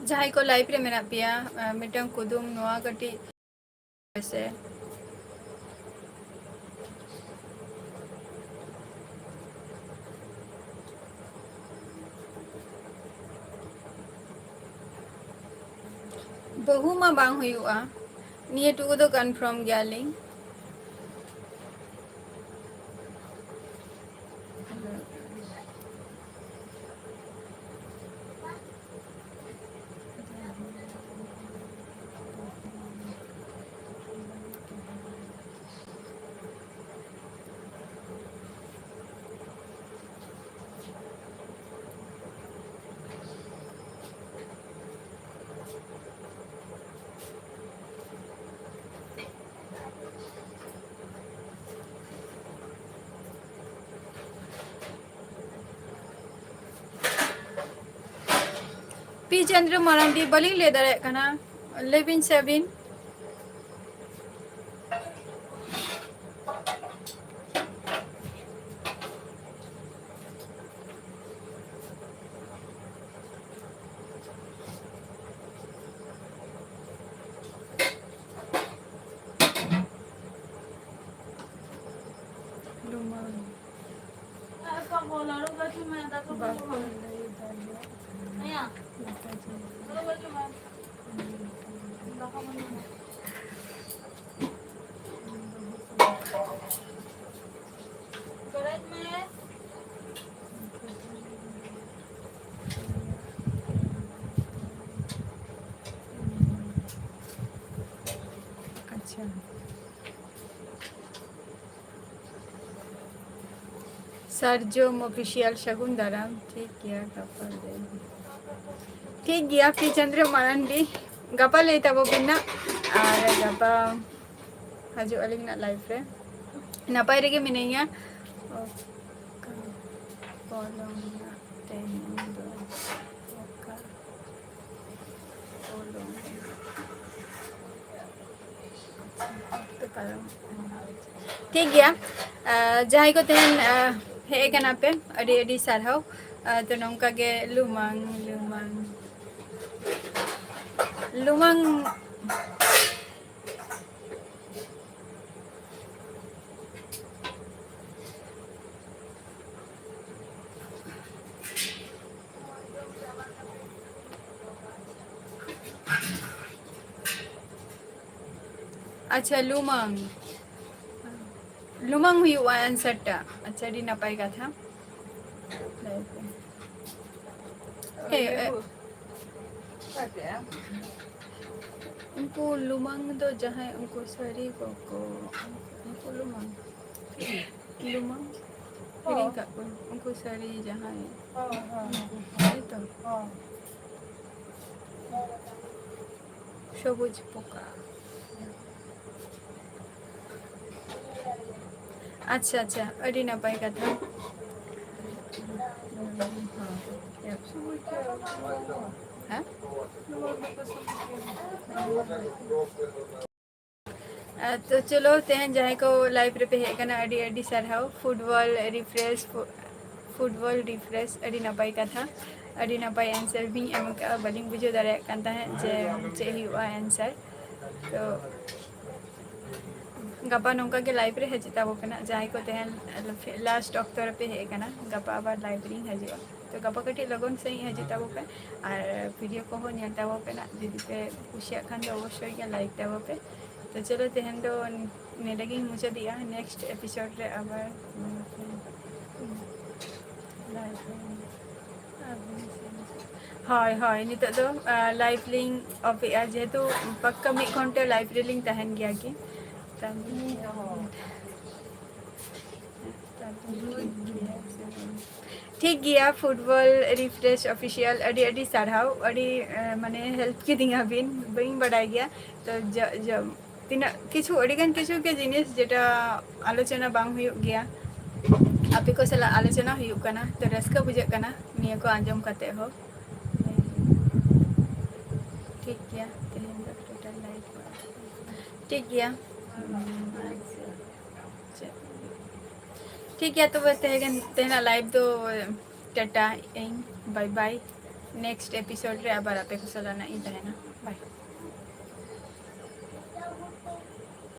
ᱡᱟᱦᱟᱸᱭ ᱠᱚ live ᱨᱮ ᱢᱮᱱᱟᱜ ᱯᱮᱭᱟ, ᱟᱸ, ᱢᱤᱫᱴᱟᱝ ᱠᱩᱫᱩᱢ ᱱᱚᱣᱟ ᱠᱟᱹᱴᱤᱡ ᱯᱮᱥᱮ᱾ ᱵᱟᱹᱦᱩ ᱢᱟ ᱵᱟᱝ ᱦᱩᱭᱩᱜᱼᱟ, ᱱᱤᱭᱟᱹ ᱴᱩᱠᱩ ᱫᱚ confirm ᱜᱮᱭᱟᱞᱤᱧ᱾ ᱯᱤ ᱪᱚᱱᱫᱨᱚ ᱢᱟᱨᱟᱱᱰᱤ, ᱵᱟᱹᱞᱤᱧ ᱞᱟᱹᱭ ᱫᱟᱲᱮᱭᱟᱜ ᱠᱟᱱᱟ, ᱞᱟᱹᱭ ᱵᱤᱱ ᱥᱮ ᱟᱹᱵᱤᱱ᱾ ᱵᱟᱠᱚ ᱞᱟᱹᱭ ᱫᱟᱲᱮᱭᱟᱜ ᱠᱟᱱᱟ᱾ ᱥᱟᱨᱡᱚᱢ ᱚᱯᱷᱤᱥᱤᱭᱟᱞ ᱥᱟᱹᱜᱩᱱ ᱫᱟᱨᱟᱢ᱾ ᱴᱷᱤᱠ ᱜᱮᱭᱟ, ᱜᱟᱯᱟ ᱞᱟᱹᱭ᱾ ᱴᱷᱤᱠ ᱜᱮᱭᱟ, ᱯᱤ ᱪᱚᱱᱫᱨᱚ ᱢᱟᱨᱟᱱᱰᱤ, ᱜᱟᱯᱟ ᱞᱟᱹᱭ ᱛᱟᱵᱚ ᱵᱤᱱ ᱱᱟᱜ᱾ ᱟᱨ ᱜᱟᱯᱟ ᱦᱤᱡᱩᱜ ᱟᱹᱞᱤᱧ ᱱᱟᱜ ᱞᱟᱭᱤᱵᱷ ᱨᱮ᱾ ᱱᱟᱯᱟᱭ ᱨᱮᱜᱮ ᱢᱤᱱᱟᱹᱧᱟ᱾ ᱚᱠᱟ ᱯᱚᱞᱚᱢ ᱱᱟᱜ ᱛᱮᱦᱮᱧ ᱫᱚ ᱚᱠᱟ ᱯᱚᱞᱚᱢ? ᱴᱷᱤᱠ ᱜᱮᱭᱟ᱾ ᱟᱸ, ᱡᱟᱦᱟᱸᱭ ᱠᱚ ᱛᱮᱦᱮᱧ, ᱟᱸ, ᱦᱮᱡ ᱟᱠᱟᱱᱟ ᱯᱮ, ᱟᱹᱰᱤ ᱟᱹᱰᱤ ᱥᱟᱨᱦᱟᱣ᱾ ᱟᱸ, ᱛᱚ ᱱᱚᱝᱠᱟ ᱜᱮ ᱞᱩᱢᱟᱝ, ᱞᱩᱢᱟᱝ, ᱞᱩᱢᱟᱝ᱾ ᱟᱪᱪᱷᱟ, ᱞᱩᱢᱟᱝ᱾ ᱞᱩᱢᱟᱝ ᱦᱩᱭᱩᱜᱼᱟ answer ᱴᱟᱜ᱾ ᱟᱪᱪᱷᱟ, ᱟᱹᱰᱤ ᱱᱟᱯᱟᱭ ᱠᱟᱛᱷᱟ᱾ ᱮ, ᱮ, ᱩᱱᱠᱩ ᱞᱩᱢᱟᱝ ᱫᱚ ᱡᱟᱦᱟᱸᱭ ᱩᱱᱠᱩ ᱥᱟᱹᱨᱤ ᱠᱚᱠᱚ, ᱩᱱᱠᱩ ᱞᱩᱢᱟᱝ, ᱞᱩᱢᱟᱝ ᱦᱤᱲᱤᱧ ᱠᱟᱜ ᱠᱚᱣᱟᱧ᱾ ᱩᱱᱠᱩ ᱥᱟᱹᱨᱤ ᱡᱟᱦᱟᱸᱭ, ᱦᱮᱸ, ᱦᱮᱸ, ᱦᱮᱸ᱾ ᱦᱮᱸ ᱛᱚ? ᱦᱮᱸ᱾ ᱥᱚᱵᱩᱡ ᱯᱚᱠᱟ᱾ ᱟᱪᱪᱷᱟ, ᱟᱪᱪᱷᱟ, ᱟᱹᱰᱤ ᱱᱟᱯᱟᱭ ᱠᱟᱛᱷᱟ᱾ ᱦᱮᱸ? ᱟᱨ ᱛᱚ ᱪᱚᱞᱚ, ᱛᱮᱦᱮᱧ ᱡᱟᱦᱟᱸᱭ ᱠᱚ ᱞᱟᱭᱤᱵᱷ ᱨᱮᱯᱮ ᱦᱮᱡ ᱟᱠᱟᱱᱟ, ᱟᱹᱰᱤ ᱟᱹᱰᱤ ᱥᱟᱨᱦᱟᱣ᱾ ᱯᱷᱩᱴᱵᱚᱞ ᱨᱤᱯᱷᱨᱮᱥ, ᱯᱷᱩᱴᱵᱚᱞ ᱨᱤᱯᱷᱨᱮᱥ, ᱟᱹᱰᱤ ᱱᱟᱯᱟᱭ ᱠᱟᱛᱷᱟ, ᱟᱹᱰᱤ ᱱᱟᱯᱟᱭ ᱟᱱᱥᱟᱨ ᱵᱤᱱ ᱮᱢ ᱟᱠᱟᱫᱼᱟ᱾ ᱵᱟᱹᱞᱤᱧ ᱵᱩᱡᱷᱟᱹᱣ ᱫᱟᱲᱮᱭᱟᱜ ᱠᱟᱱ ᱛᱟᱦᱮᱸᱫ ᱡᱮ ᱪᱮᱫ ᱦᱩᱭᱩᱜᱼᱟ ᱟᱱᱥᱟᱨ᱾ ᱛᱚ ᱜᱟᱯᱟ ᱱᱚᱝᱠᱟ ᱜᱮ ᱞᱟᱭᱤᱵᱷ ᱨᱮ ᱦᱤᱡᱩᱜ ᱛᱟᱵᱚ ᱯᱮ ᱱᱟᱜ, ᱡᱟᱦᱟᱸᱭ ᱠᱚ ᱛᱮᱦᱮᱧ ᱞᱟᱥᱴ ᱚᱠᱛᱚ ᱨᱮᱯᱮ ᱦᱮᱡ ᱟᱠᱟᱱᱟ, ᱜᱟᱯᱟ ᱟᱵᱟᱨ ᱞᱟᱭᱤᱵᱷ ᱨᱤᱧ ᱦᱤᱡᱩᱜᱼᱟ᱾ ᱛᱚ ᱜᱟᱯᱟ ᱠᱟᱹᱴᱤᱡ ᱞᱚᱜᱚᱱ ᱥᱟᱺᱦᱤᱡ ᱦᱤᱡᱩᱜ ᱛᱟᱵᱚ ᱯᱮ ᱟᱨ ᱵᱷᱤᱰᱤᱭᱳ ᱠᱚᱦᱚᱸ ᱧᱮᱞ ᱛᱟᱵᱚ ᱯᱮ ᱱᱟᱜ᱾ ᱡᱩᱫᱤ ᱯᱮ ᱠᱩᱥᱤᱭᱟᱜ ᱠᱷᱟᱱ ᱫᱚ ᱚᱵᱚᱥᱥᱳᱭ ᱜᱮ ᱞᱟᱭᱤᱠ ᱛᱟᱵᱚ ᱯᱮ᱾ ᱛᱚ ᱪᱚᱞᱚ, ᱛᱮᱦᱮᱧ ᱫᱚ ᱱᱚᱰᱮ ᱜᱤᱧ ᱢᱩᱪᱟᱹᱫᱮᱜᱼᱟ᱾ ᱱᱮᱠᱥᱴ ᱮᱯᱤᱥᱳᱰ ᱨᱮ ᱟᱵᱟᱨ᱾ ᱦᱳᱭ, ᱦᱳᱭ, ᱱᱤᱛᱚᱜ ᱫᱚ, ᱟᱸ, ᱞᱟᱭᱤᱵᱷ ᱞᱤᱧ ᱚᱯᱷ ᱮᱜᱼᱟ, ᱡᱮᱦᱮᱛᱩ ᱯᱟᱠᱠᱟ ᱢᱤᱫ ᱜᱷᱚᱱᱴᱟ ᱞᱟᱭᱤᱵᱷ ᱨᱮᱞᱤᱧ ᱛᱟᱦᱮᱱ ᱜᱮᱭᱟ ᱠᱤ᱾ ᱛᱟᱦᱞᱮ ᱴᱷᱤᱠ ᱜᱮᱭᱟ, Football Refresh Official, ᱟᱹᱰᱤ ᱟᱹᱰᱤ ᱥᱟᱨᱦᱟᱣ, ᱟᱹᱰᱤ ᱮ, ᱢᱟᱱᱮ help ᱠᱤᱫᱤᱧᱟ ᱵᱤᱱ, ᱵᱟᱹᱧ ᱵᱟᱰᱟᱭ ᱜᱮᱭᱟ᱾ ᱛᱚ ᱡᱚ ᱡᱚ ᱛᱤᱱᱟᱹᱜ ᱠᱤᱪᱷᱩ, ᱟᱹᱰᱤ ᱜᱟᱱ ᱠᱤᱪᱷᱩ ᱜᱮ ᱡᱤᱱᱤᱥ ᱡᱮᱴᱟ ᱟᱞᱳᱪᱚᱱᱟ ᱵᱟᱝ ᱦᱩᱭᱩᱜ ᱜᱮᱭᱟ, ᱟᱯᱮ ᱠᱚ ᱥᱟᱞᱟᱜ ᱟᱞᱳᱪᱚᱱᱟ ᱦᱩᱭᱩᱜ ᱠᱟᱱᱟ, ᱛᱚ ᱨᱟᱹᱥᱠᱟᱹ ᱵᱩᱡᱷᱟᱹᱜ ᱠᱟᱱᱟ ᱱᱤᱭᱟᱹ ᱠᱚ ᱟᱸᱡᱚᱢ ᱠᱟᱛᱮ ᱦᱚᱸ᱾ ᱴᱷᱤᱠ ᱜᱮᱭᱟ, ᱛᱮᱦᱮᱧ ᱫᱚ total live ᱴᱷᱤᱠ ᱜᱮᱭᱟ᱾ ᱴᱷᱤᱠ ᱜᱮᱭᱟ, ᱛᱚᱵᱮ ᱛᱮᱦᱮᱧ, ᱛᱮᱦᱮᱧᱟᱜ live ᱫᱚ ᱴᱟᱴᱟ ᱤᱧ, bye bye᱾ Next episode ᱨᱮ ᱟᱵᱟᱨ ᱟᱯᱮ ᱠᱚ ᱥᱟᱞᱟᱜ ᱱᱟᱜ ᱤᱧ ᱛᱟᱦᱮᱱᱟ᱾